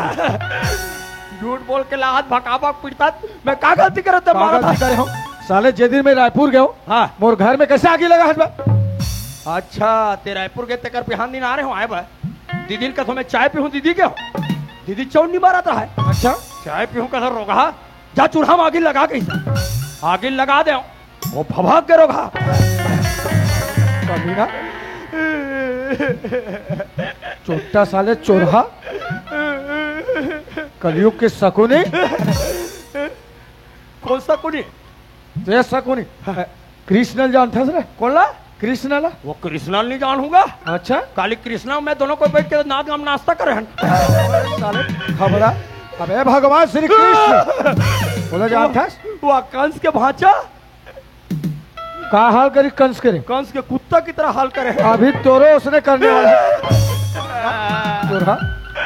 झूठ बोल के लाहत भकाभक पिटत। मैं का गलती करत का मारत गलती करे हो? साले जे दिन मैं रायपुर गयो, हाँ। मोर घर में कैसे आगी लगा हस बा? अच्छा, ते रायपुर गए तेकर बिहान दिन आ रहे हो आए बा। दीदी ने कथो मैं चाय पीहूँ दीदी के हो। दीदी चौन नहीं मारत रहा है। अच्छा। चाय पीहूँ कथो रोगहा, जा चूल्हा में आगी लगा के इसे। आगी लगा दे। वो भभक के रोगहा। कमीना। चोट्टा साले चोरहा। कलयुग के शकुनी। कौन शकुनी? ते शकुनी। कृष्ण ल जानथस रे? कौन ला? कृष्ण ला। वो कृष्ण ला नहीं जानूंगा। अच्छा। काली कृष्णा मैं दोनों को बैठ के नाच गाम नाश्ता करे हन। साले खबड़ा। अबे भगवान श्री कृष्ण। बोला जानथस? वो कंस के भांचा। का हाल करी कंस करे? कंस के कुत्ता की तरह हाल करे। अभी तोरो उसने करने वाला है। चोरा,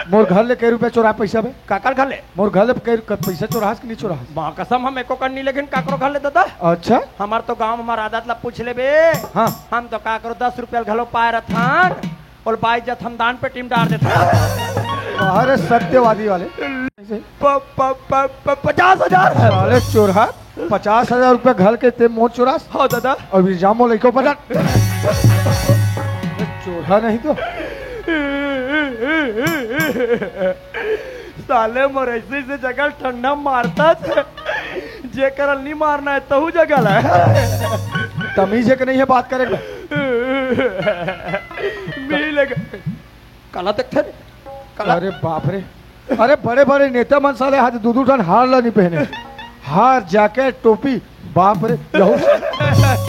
मोर घर ले कई रुपया चोरा पैसा बे? काकर घर ले? मोर घर ले कई क-, पैसा चोराहस कि नहीं चोराहस? माँ कसम हम एको कन नहीं लेकिन काकरो घर ले दादा। अच्छा? हमार तो गांव हमार आदत ला पूछ लेबे। हाँ। हम तो काकरो दस रुपया घलो पाए रथन। और बाई जत हम दान पेटी में डाल देथन। अरे सत्यवादी वाले। प-, प-, प-, प-, पचास हजार। साले चोरहा, पचास हजार रुपया घर के ते मोर चोरास। हाँ दादा। और इल्जाम लइको पटा। चोरहा नहीं तो। साले मोर ऐसे ऐसे जगह ठंडा मारता है। जे करल नहीं मारना है तहू जगह ला। तमीज एक नहीं है बात करे। मिलेगा। काला देखथे रे, काला। अरे बाप रे, अरे बड़े बड़े नेता मन साले आज दू दू ठन हार ला नहीं पहने, हार, जैकेट, टोपी। बाप रे, यहू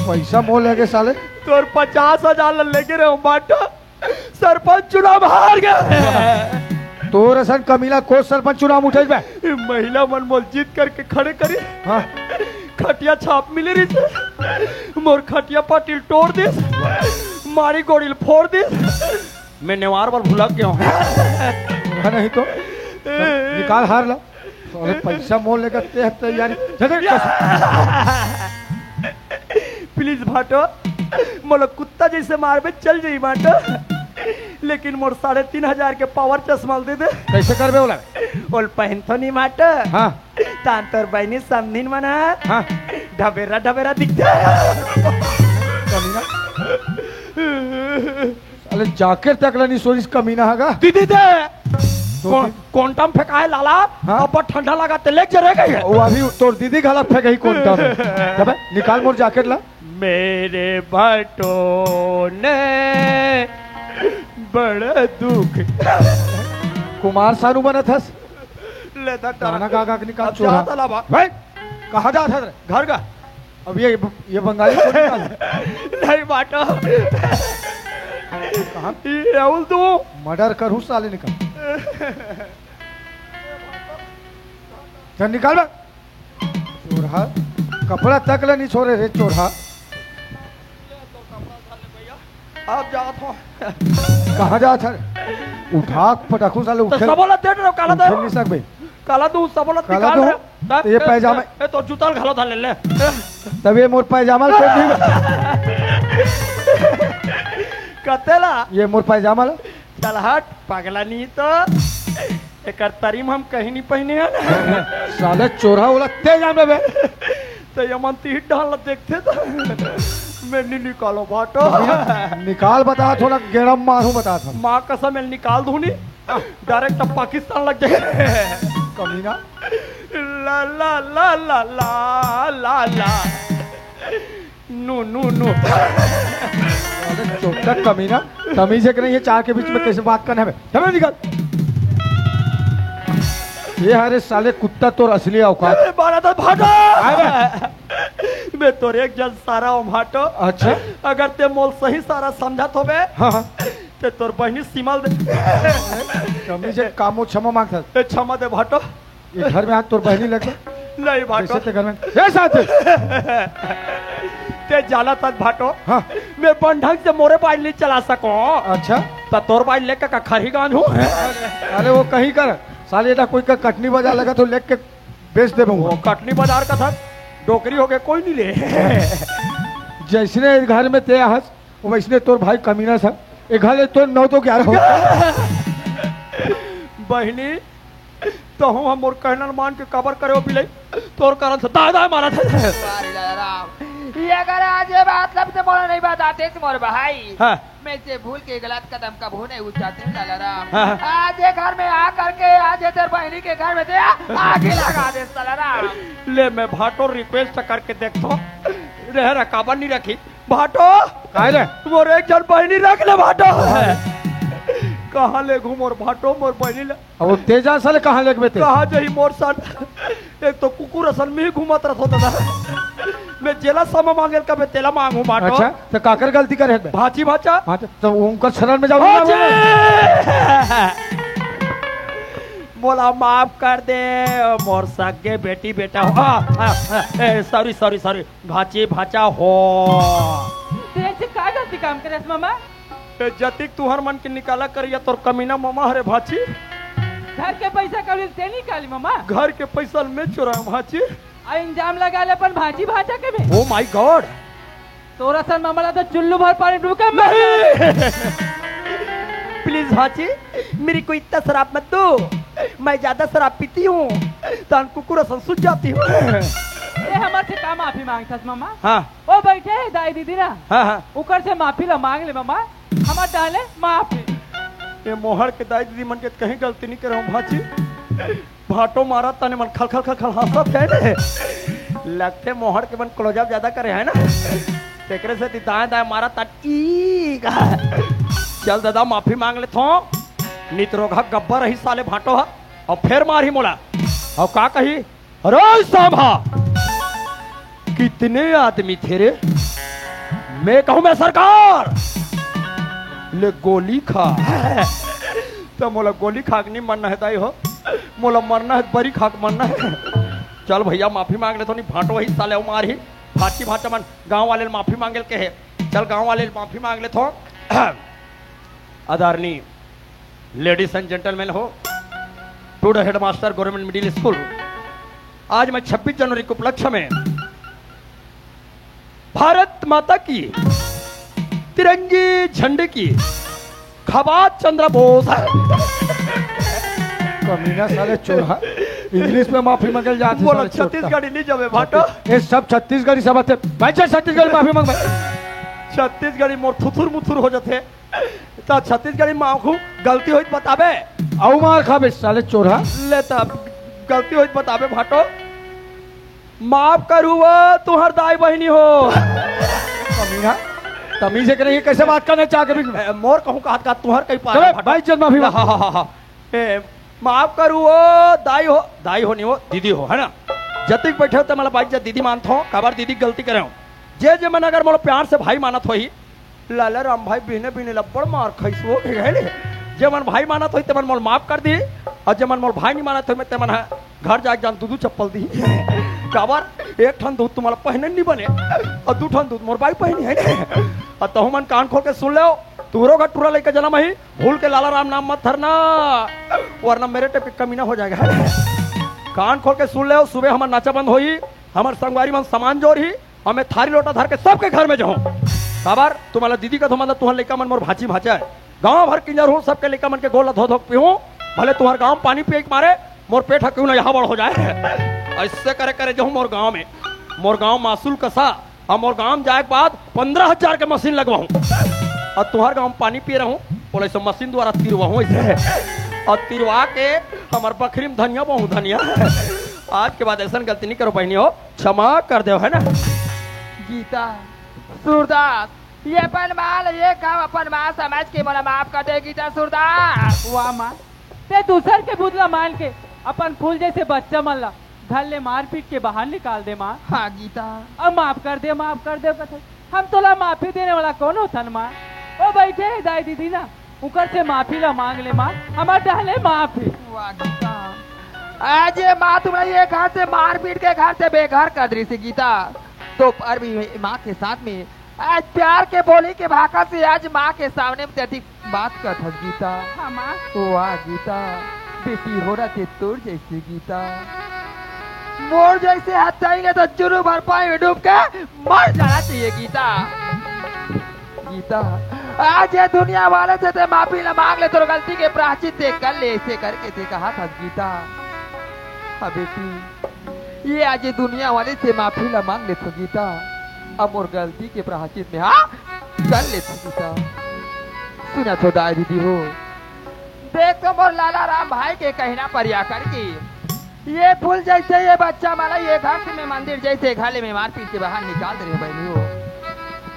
पैसा मोल लगे साले। तोर पचास हजार ला लेके रहो बाटो, सरपंच चुनाव हार गए। तोर असन कमीना कोन सरपंच चुनाव उठे बे? महिला मन मोल जीत करके खड़े करी। हाँ। खटिया छाप मिले रही, मोर खटिया पाटिल तोड़ दिस, मारी गोड़िल फोड़ दिस। मैं नेवार बर भुला गया हूँ। हाँ, नहीं तो। निकाल हार ला। अरे पैसा मोल लेकर ते हफ्ते यार। चल, चल, चल। प्लीज भाटो, मोला कुत्ता जैसे मारबे चल जाई भाटो, लेकिन मोर साढ़े तीन हजार के पावर चश्मा दे दे। कैसे करबे ओला? ओल पहन तो नहीं भाटो। हाँ। तान तोर बहनी समधिन मना। हाँ। ढबेरा ढबेरा दिखते। कमीना। अरे जैकेट तक ला नहीं सोरिस कमीना हगा। दीदी दे। तो कौन, फिर? कौन टाइम फेंकाए लाला? हाँ? अब ठंडा लगा ते लेके जरे गई है। वो अभी तोर दीदी घाला फेंक गई कौन टाइम। तबे निकाल मोर जैकेट ला। मेरे भाटो ने बड़ा दुख। कुमार सानू बनत हस। ले दा गाना गा गा के निकाल अब चोरा। जाता लाबा। भाई, कहाँ जात हस रे? घर का। अब ये, ये बंगाली को निकाल। नहीं बाटो। कहाँ? ये राहुल तू। मर्डर करूँ साले निकाल। चल निकाल बे। चोरहा, कपड़ा तक ले नहीं छोड़े रे चोरहा। अब जात हो। कहाँ जात हस? उठा पटकहूँ साले, तो उठे। सबो ला दे रहो, काला दे। उठे नहीं सकबे। काला दू, सबो ला काला निकाल दू। रहे। तो ये ए, पैजामा। ए, ए, तो जूता घलो ला ले ले। तब ये मोर पैजामा ला फेंक दी। कते ला? ये मोर पैजामा ला। चल हट, पगला नहीं तो। एकर तरी म हम कहीं नहीं पहिने हन। साले चोरहा, ओला ते जान बे। तो ये मन तीर डाल देखथे तो मैं नहीं निकालो भाटो। निकाल बता, थोड़ा गेड़म मारू बता था। माँ कसम, मैं निकाल दूँ नहीं। डायरेक्ट अब पाकिस्तान लग जाए। कमीना। ला, ला, ला, ला, ला, ला, ला। नो, नो, नो। अरे चोट्टा कमीना, तमीज है कि नहीं, ये चार के बीच में कैसे बात करना है? चलो निकल। ये हरे साले कुत्ता तोर असली औकात। अरे बारा था भाटो। आए बे। मैं तोर एक जन सारा हूँ भाटो। अच्छा। अगर ते मोल सही सारा समझत होबे, हाँ, हाँ। ते तोर बहिनी सिमल दे। तमीज है, कामो क्षमा मांगता। ए, क्षमा दे भाटो। ये घर में आज तोर बहिनी लग गई? नहीं भाटो। कैसे ते घर में? ए साथ। ते जाला तक भाटो। हाँ। मैं बन ढंग से मोरे बाइल नहीं चला सको। अच्छा। तो तोर बाइल लेकर का खरी गांज हूँ। अरे वो कहीं कर, साले ना कोई का कटनी बाजार लगा तो लेके बेच दे वो बउआ। कटनी बाजार का था, डोकरी हो गए, कोई नहीं ले। जैसने घर में ते आहस, वो वैसने तोर भाई कमीना सा। एक घर ले तो नौ तो ग्यारह हो। बहिनी, तो हूँ हम मोर कहना मान के कबर करे हो बिलाई, तोर कारण से दाय दाय मारा था। अरे लाला राम, ये अगर आज ये बात लब ते मोला नहीं बताते तो मोर भाई। हाँ। मैं से भूल के गलत कदम कभू नहीं उठाते लाला राम। हाँ, हाँ। आज ये घर में आ करके आज ये तेरे बहिनी के घर में ते आग ही लगा दे साला राम। ले मैं भाटो रिक्वेस्ट करके देखतो। रह रहा काबर नहीं रखी। भाटो। काय रे? मोर एक जन बहिनी रख ले भाटो। कहाँ ले घूम मोर भाटो, मोर बहिनी ले। अब वो तेजा साले कहाँ लेगबे ते? कहाँ जही मोर सन? एक तो कुकुर असन में ही घूमत रहत होता था। मैं जेला समा मांगेल कबे तेला मांगू भाटो। अच्छा, तो काकर गलती करे बे? भाची भाचा। हाँ, तो, तो उनकर शरण में जाओ ना भाची! बे। मोला माफ कर दे, मोर सगे बेटी बेटा हो। हाँ, हाँ, हाँ, ए, सॉरी, सॉरी, सॉरी। भाची भाचा हो। तेरे से का गलती काम करे मामा? ए, जतिक तुहर मन के निकाला करिया तोर कमीना मामा हरे भाची। घर के पैसा कौड़ी ते निकाली मामा। घर के पैसा ल मैं चुराया भाची। आ इंजाम लगा ले अपन भाची भाचा के भी। Oh my God। तोरा सन मामा ला तो चुल्लू भर पानी डूब के मर नहीं। Please भाची, मेरी को इतना शराब मत दो। मैं ज्यादा शराब पीती हूँ, तो कुकुर असन सूझ जाती हूँ। ये हमारे से का माफी मांगथस मामा? हाँ। ओ बैठे है दाई दीदी ना। हाँ, हाँ। उकर से माफी ला मांग ले मामा, हमार डाले माफी। ये मोहर के दाई दीदी मन के कहीं गलती नहीं करे हूँ भाची। भाटो मारा तने मन खल खल खल खल हंसत है ने। लगते मोहर के मन क्लोजअप ज्यादा करे है ना। तेकरे से ती दाएं दाएं मारा तन ई का। चल दादा माफी मांग ले थो। नित रोगहा गब्बर रही साले भाटो हा। और फिर मारही मोला। और का कही? अरे सांभा, कितने आदमी थे रे? मैं कहूं मैं सरकार, ले गोली खा। तो मोला गोली खा के नहीं मरना है दाई हो, मोला मरना है बरी खा के मरना है। चल भैया माफी मांग ले तो नहीं भाटो ही साले मार ही भाची भाचा मन गांव वाले ले माफी मांगे के है। चल गांव वाले ले माफी मांग ले तो। आदरणीय ladies and gentlemen हो, to the headmaster government middle school, आज मैं छब्बीस जनवरी के उपलक्ष्य में भारत माता की तिरंगी झंडे की खबात चंद्र बोस। कमीना साले चोरहा, इंग्लिश में माफी मांगल जात है बोलो साले चोरहा। छत्तीसगढ़ी नहीं जमे भाटो। ये सब छत्तीसगढ़ी सब आते। भाई जा छत्तीसगढ़ी माफी मांग भाई। छत्तीसगढ़ी मोर थुथुर मुथुर हो जाते। त छत्तीसगढ़ी मांगू, गलती होई त बताबे। अउ मार खाबे साले चोरहा। ले त गलती होई त बताबे भाटो। माफ करू वो तुहर दाई बहिनी हो। कमीना, तमीज एक नहीं, कैसे बात करने चाह के भी। ए, मोर कहूँ कहत का तुहर कहीं पार चलो, भाटो। भाई जन माफी हाँ, मांग। हाँ, हाँ, हाँ। ए, माफ करू वो दाई हो, दाई हो नहीं हो, दीदी हो, है ना? जतिक बैठे हो त मला बाई जन दीदी मानत हो, काबर दीदी गलती करे हो। जे जे मन अगर मोला प्यार से भाई मानत होही, लाला राम भाई बिहने बिहने लब्बड़ मार खाइस वो, ठीक है ने? जे मन भाई मानत होही, ते मन मोला माफ कर दी, और जे मन मोला भाई नहीं मानत होही, मैं ते मन ह घर जाके जान दू दू चप्पल दी। काबर एक ठन दूध तुम्हाला पहने नहीं बने, और दू ठन दूध मोर बाई पहनी है ने? अउ तहू मन कान खोल के सुन लेव, तुहरो घर टूरा लइका जनम ही, भूल के लाला राम नाम मत धरना, वरना मेरे टाइप के कमीना हो जाएगा। कान खोल के सुन लेव, सुबह हमर नाचा बंद होई, हमर संगवारी मन सामान जोर ही, अउ मैं थारी लोटा धर के सबके घर में जाहूं। काबर तुम्हारा दीदी का धुमंदा तुहर लइका मन मोर भांची भांचा है। गांव भर किंजर हूं, सबके लइका मन के गोड़ ला धो धो के पीहूं, भले तुम्हार गांव पानी पिए के मारे मोर पेट ह क्यों ना यहाँ बड़ हो जाए। ऐसे करे करे जाहूं मोर गांव में, मोर गांव मासूल कसा, अउ मोर गांव जाए के बाद पन्द्रह हजार के मशीन लगवाहूं, अउ तुम्हार गांव पानी पिए रहूं, बोले सो मशीन द्वारा तिरवाहूं ऐसे, अउ तिरवा के हमर बखरी में धनिया बोहूं धनिया। आज के बाद ऐसा गलती नहीं करो बहनी हो, क्षमा कर देव, है ना? गीता, सूरदास, ये अपन माँ ल, ये काम अपन माँ समझ के मोला माफ कर दे गीता सूरदास। वाह माँ, ते दूसर के बुत ला मान के अपन फूल जैसे बच्चा मन ला घर ले मारपीट के बाहर निकाल दे माँ। हाँ गीता। अब माफ कर दे, माफ कर दे कथे। हम तोला माफी देने वाला कौन होथन माँ? ओ बैठे हे दाई दीदी ना, उकर से माफी ला मांग ले माँ, हमर डहले माफ हे। वाह गीता, आज ये माँ तुम्हें ये घर से मारपीट के घर से बेघर कर रही थी गीता, तो पर भी माँ के साथ में आज प्यार के बोली के भाखा से आज माँ के सामने में तेती बात करत हस गीता। हाँ माँ। वाह गीता, बेटी हो रहा थे तोर जैसे गीता, मोर जैसे हत्याएंगे तो जुनू भर पानी में डूब के मर जाना चाहिए गीता। गीता, आज ये दुनिया वाले से ते माफी ला मांग ले, तोर गलती के प्रायश्चित ते कर ले, ऐसे करके ते कहा था गीता। हाँ बेटी, ये आज ये दुनिया वाले से माफी ला मांग ले तो गीता, अब मोर गलती के प्रायश्चित में हाँ कर ले तो गीता। सुना तो दाई दीदी हो, देख तो मोर लाला राम भाई के कहना परिया करके ये फूल जैसे ये बच्चा माला ये घर से मैं मंदिर जैसे घर ले मैं मारपीट के बाहर निकाल दे रहे हो बहनी हो।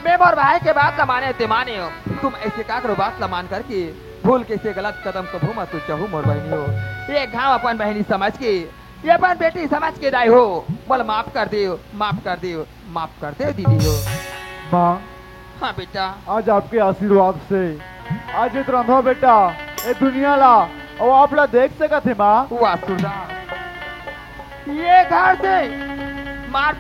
मैं मोर भाई के बात ला माने ते माने हो, तुम ऐसे का करो बात ला मान करके भूल के से गलत कदम कभू मत उठाहू मोर बहनी हो। ये घाव अपन बहनी समझ के, ये अपन बेटी समझ के दाई हो, मोला माफ कर दे, माफ कर दे, माफ कर दे दीदी हो। माँ, हाँ बेटा। आज आपके आशीर्वाद से आज ये तो रंधवा बेटा ये दुनिया ला और आप ला देख सकत हे माँ। वाह सुरदास, ये घर से मार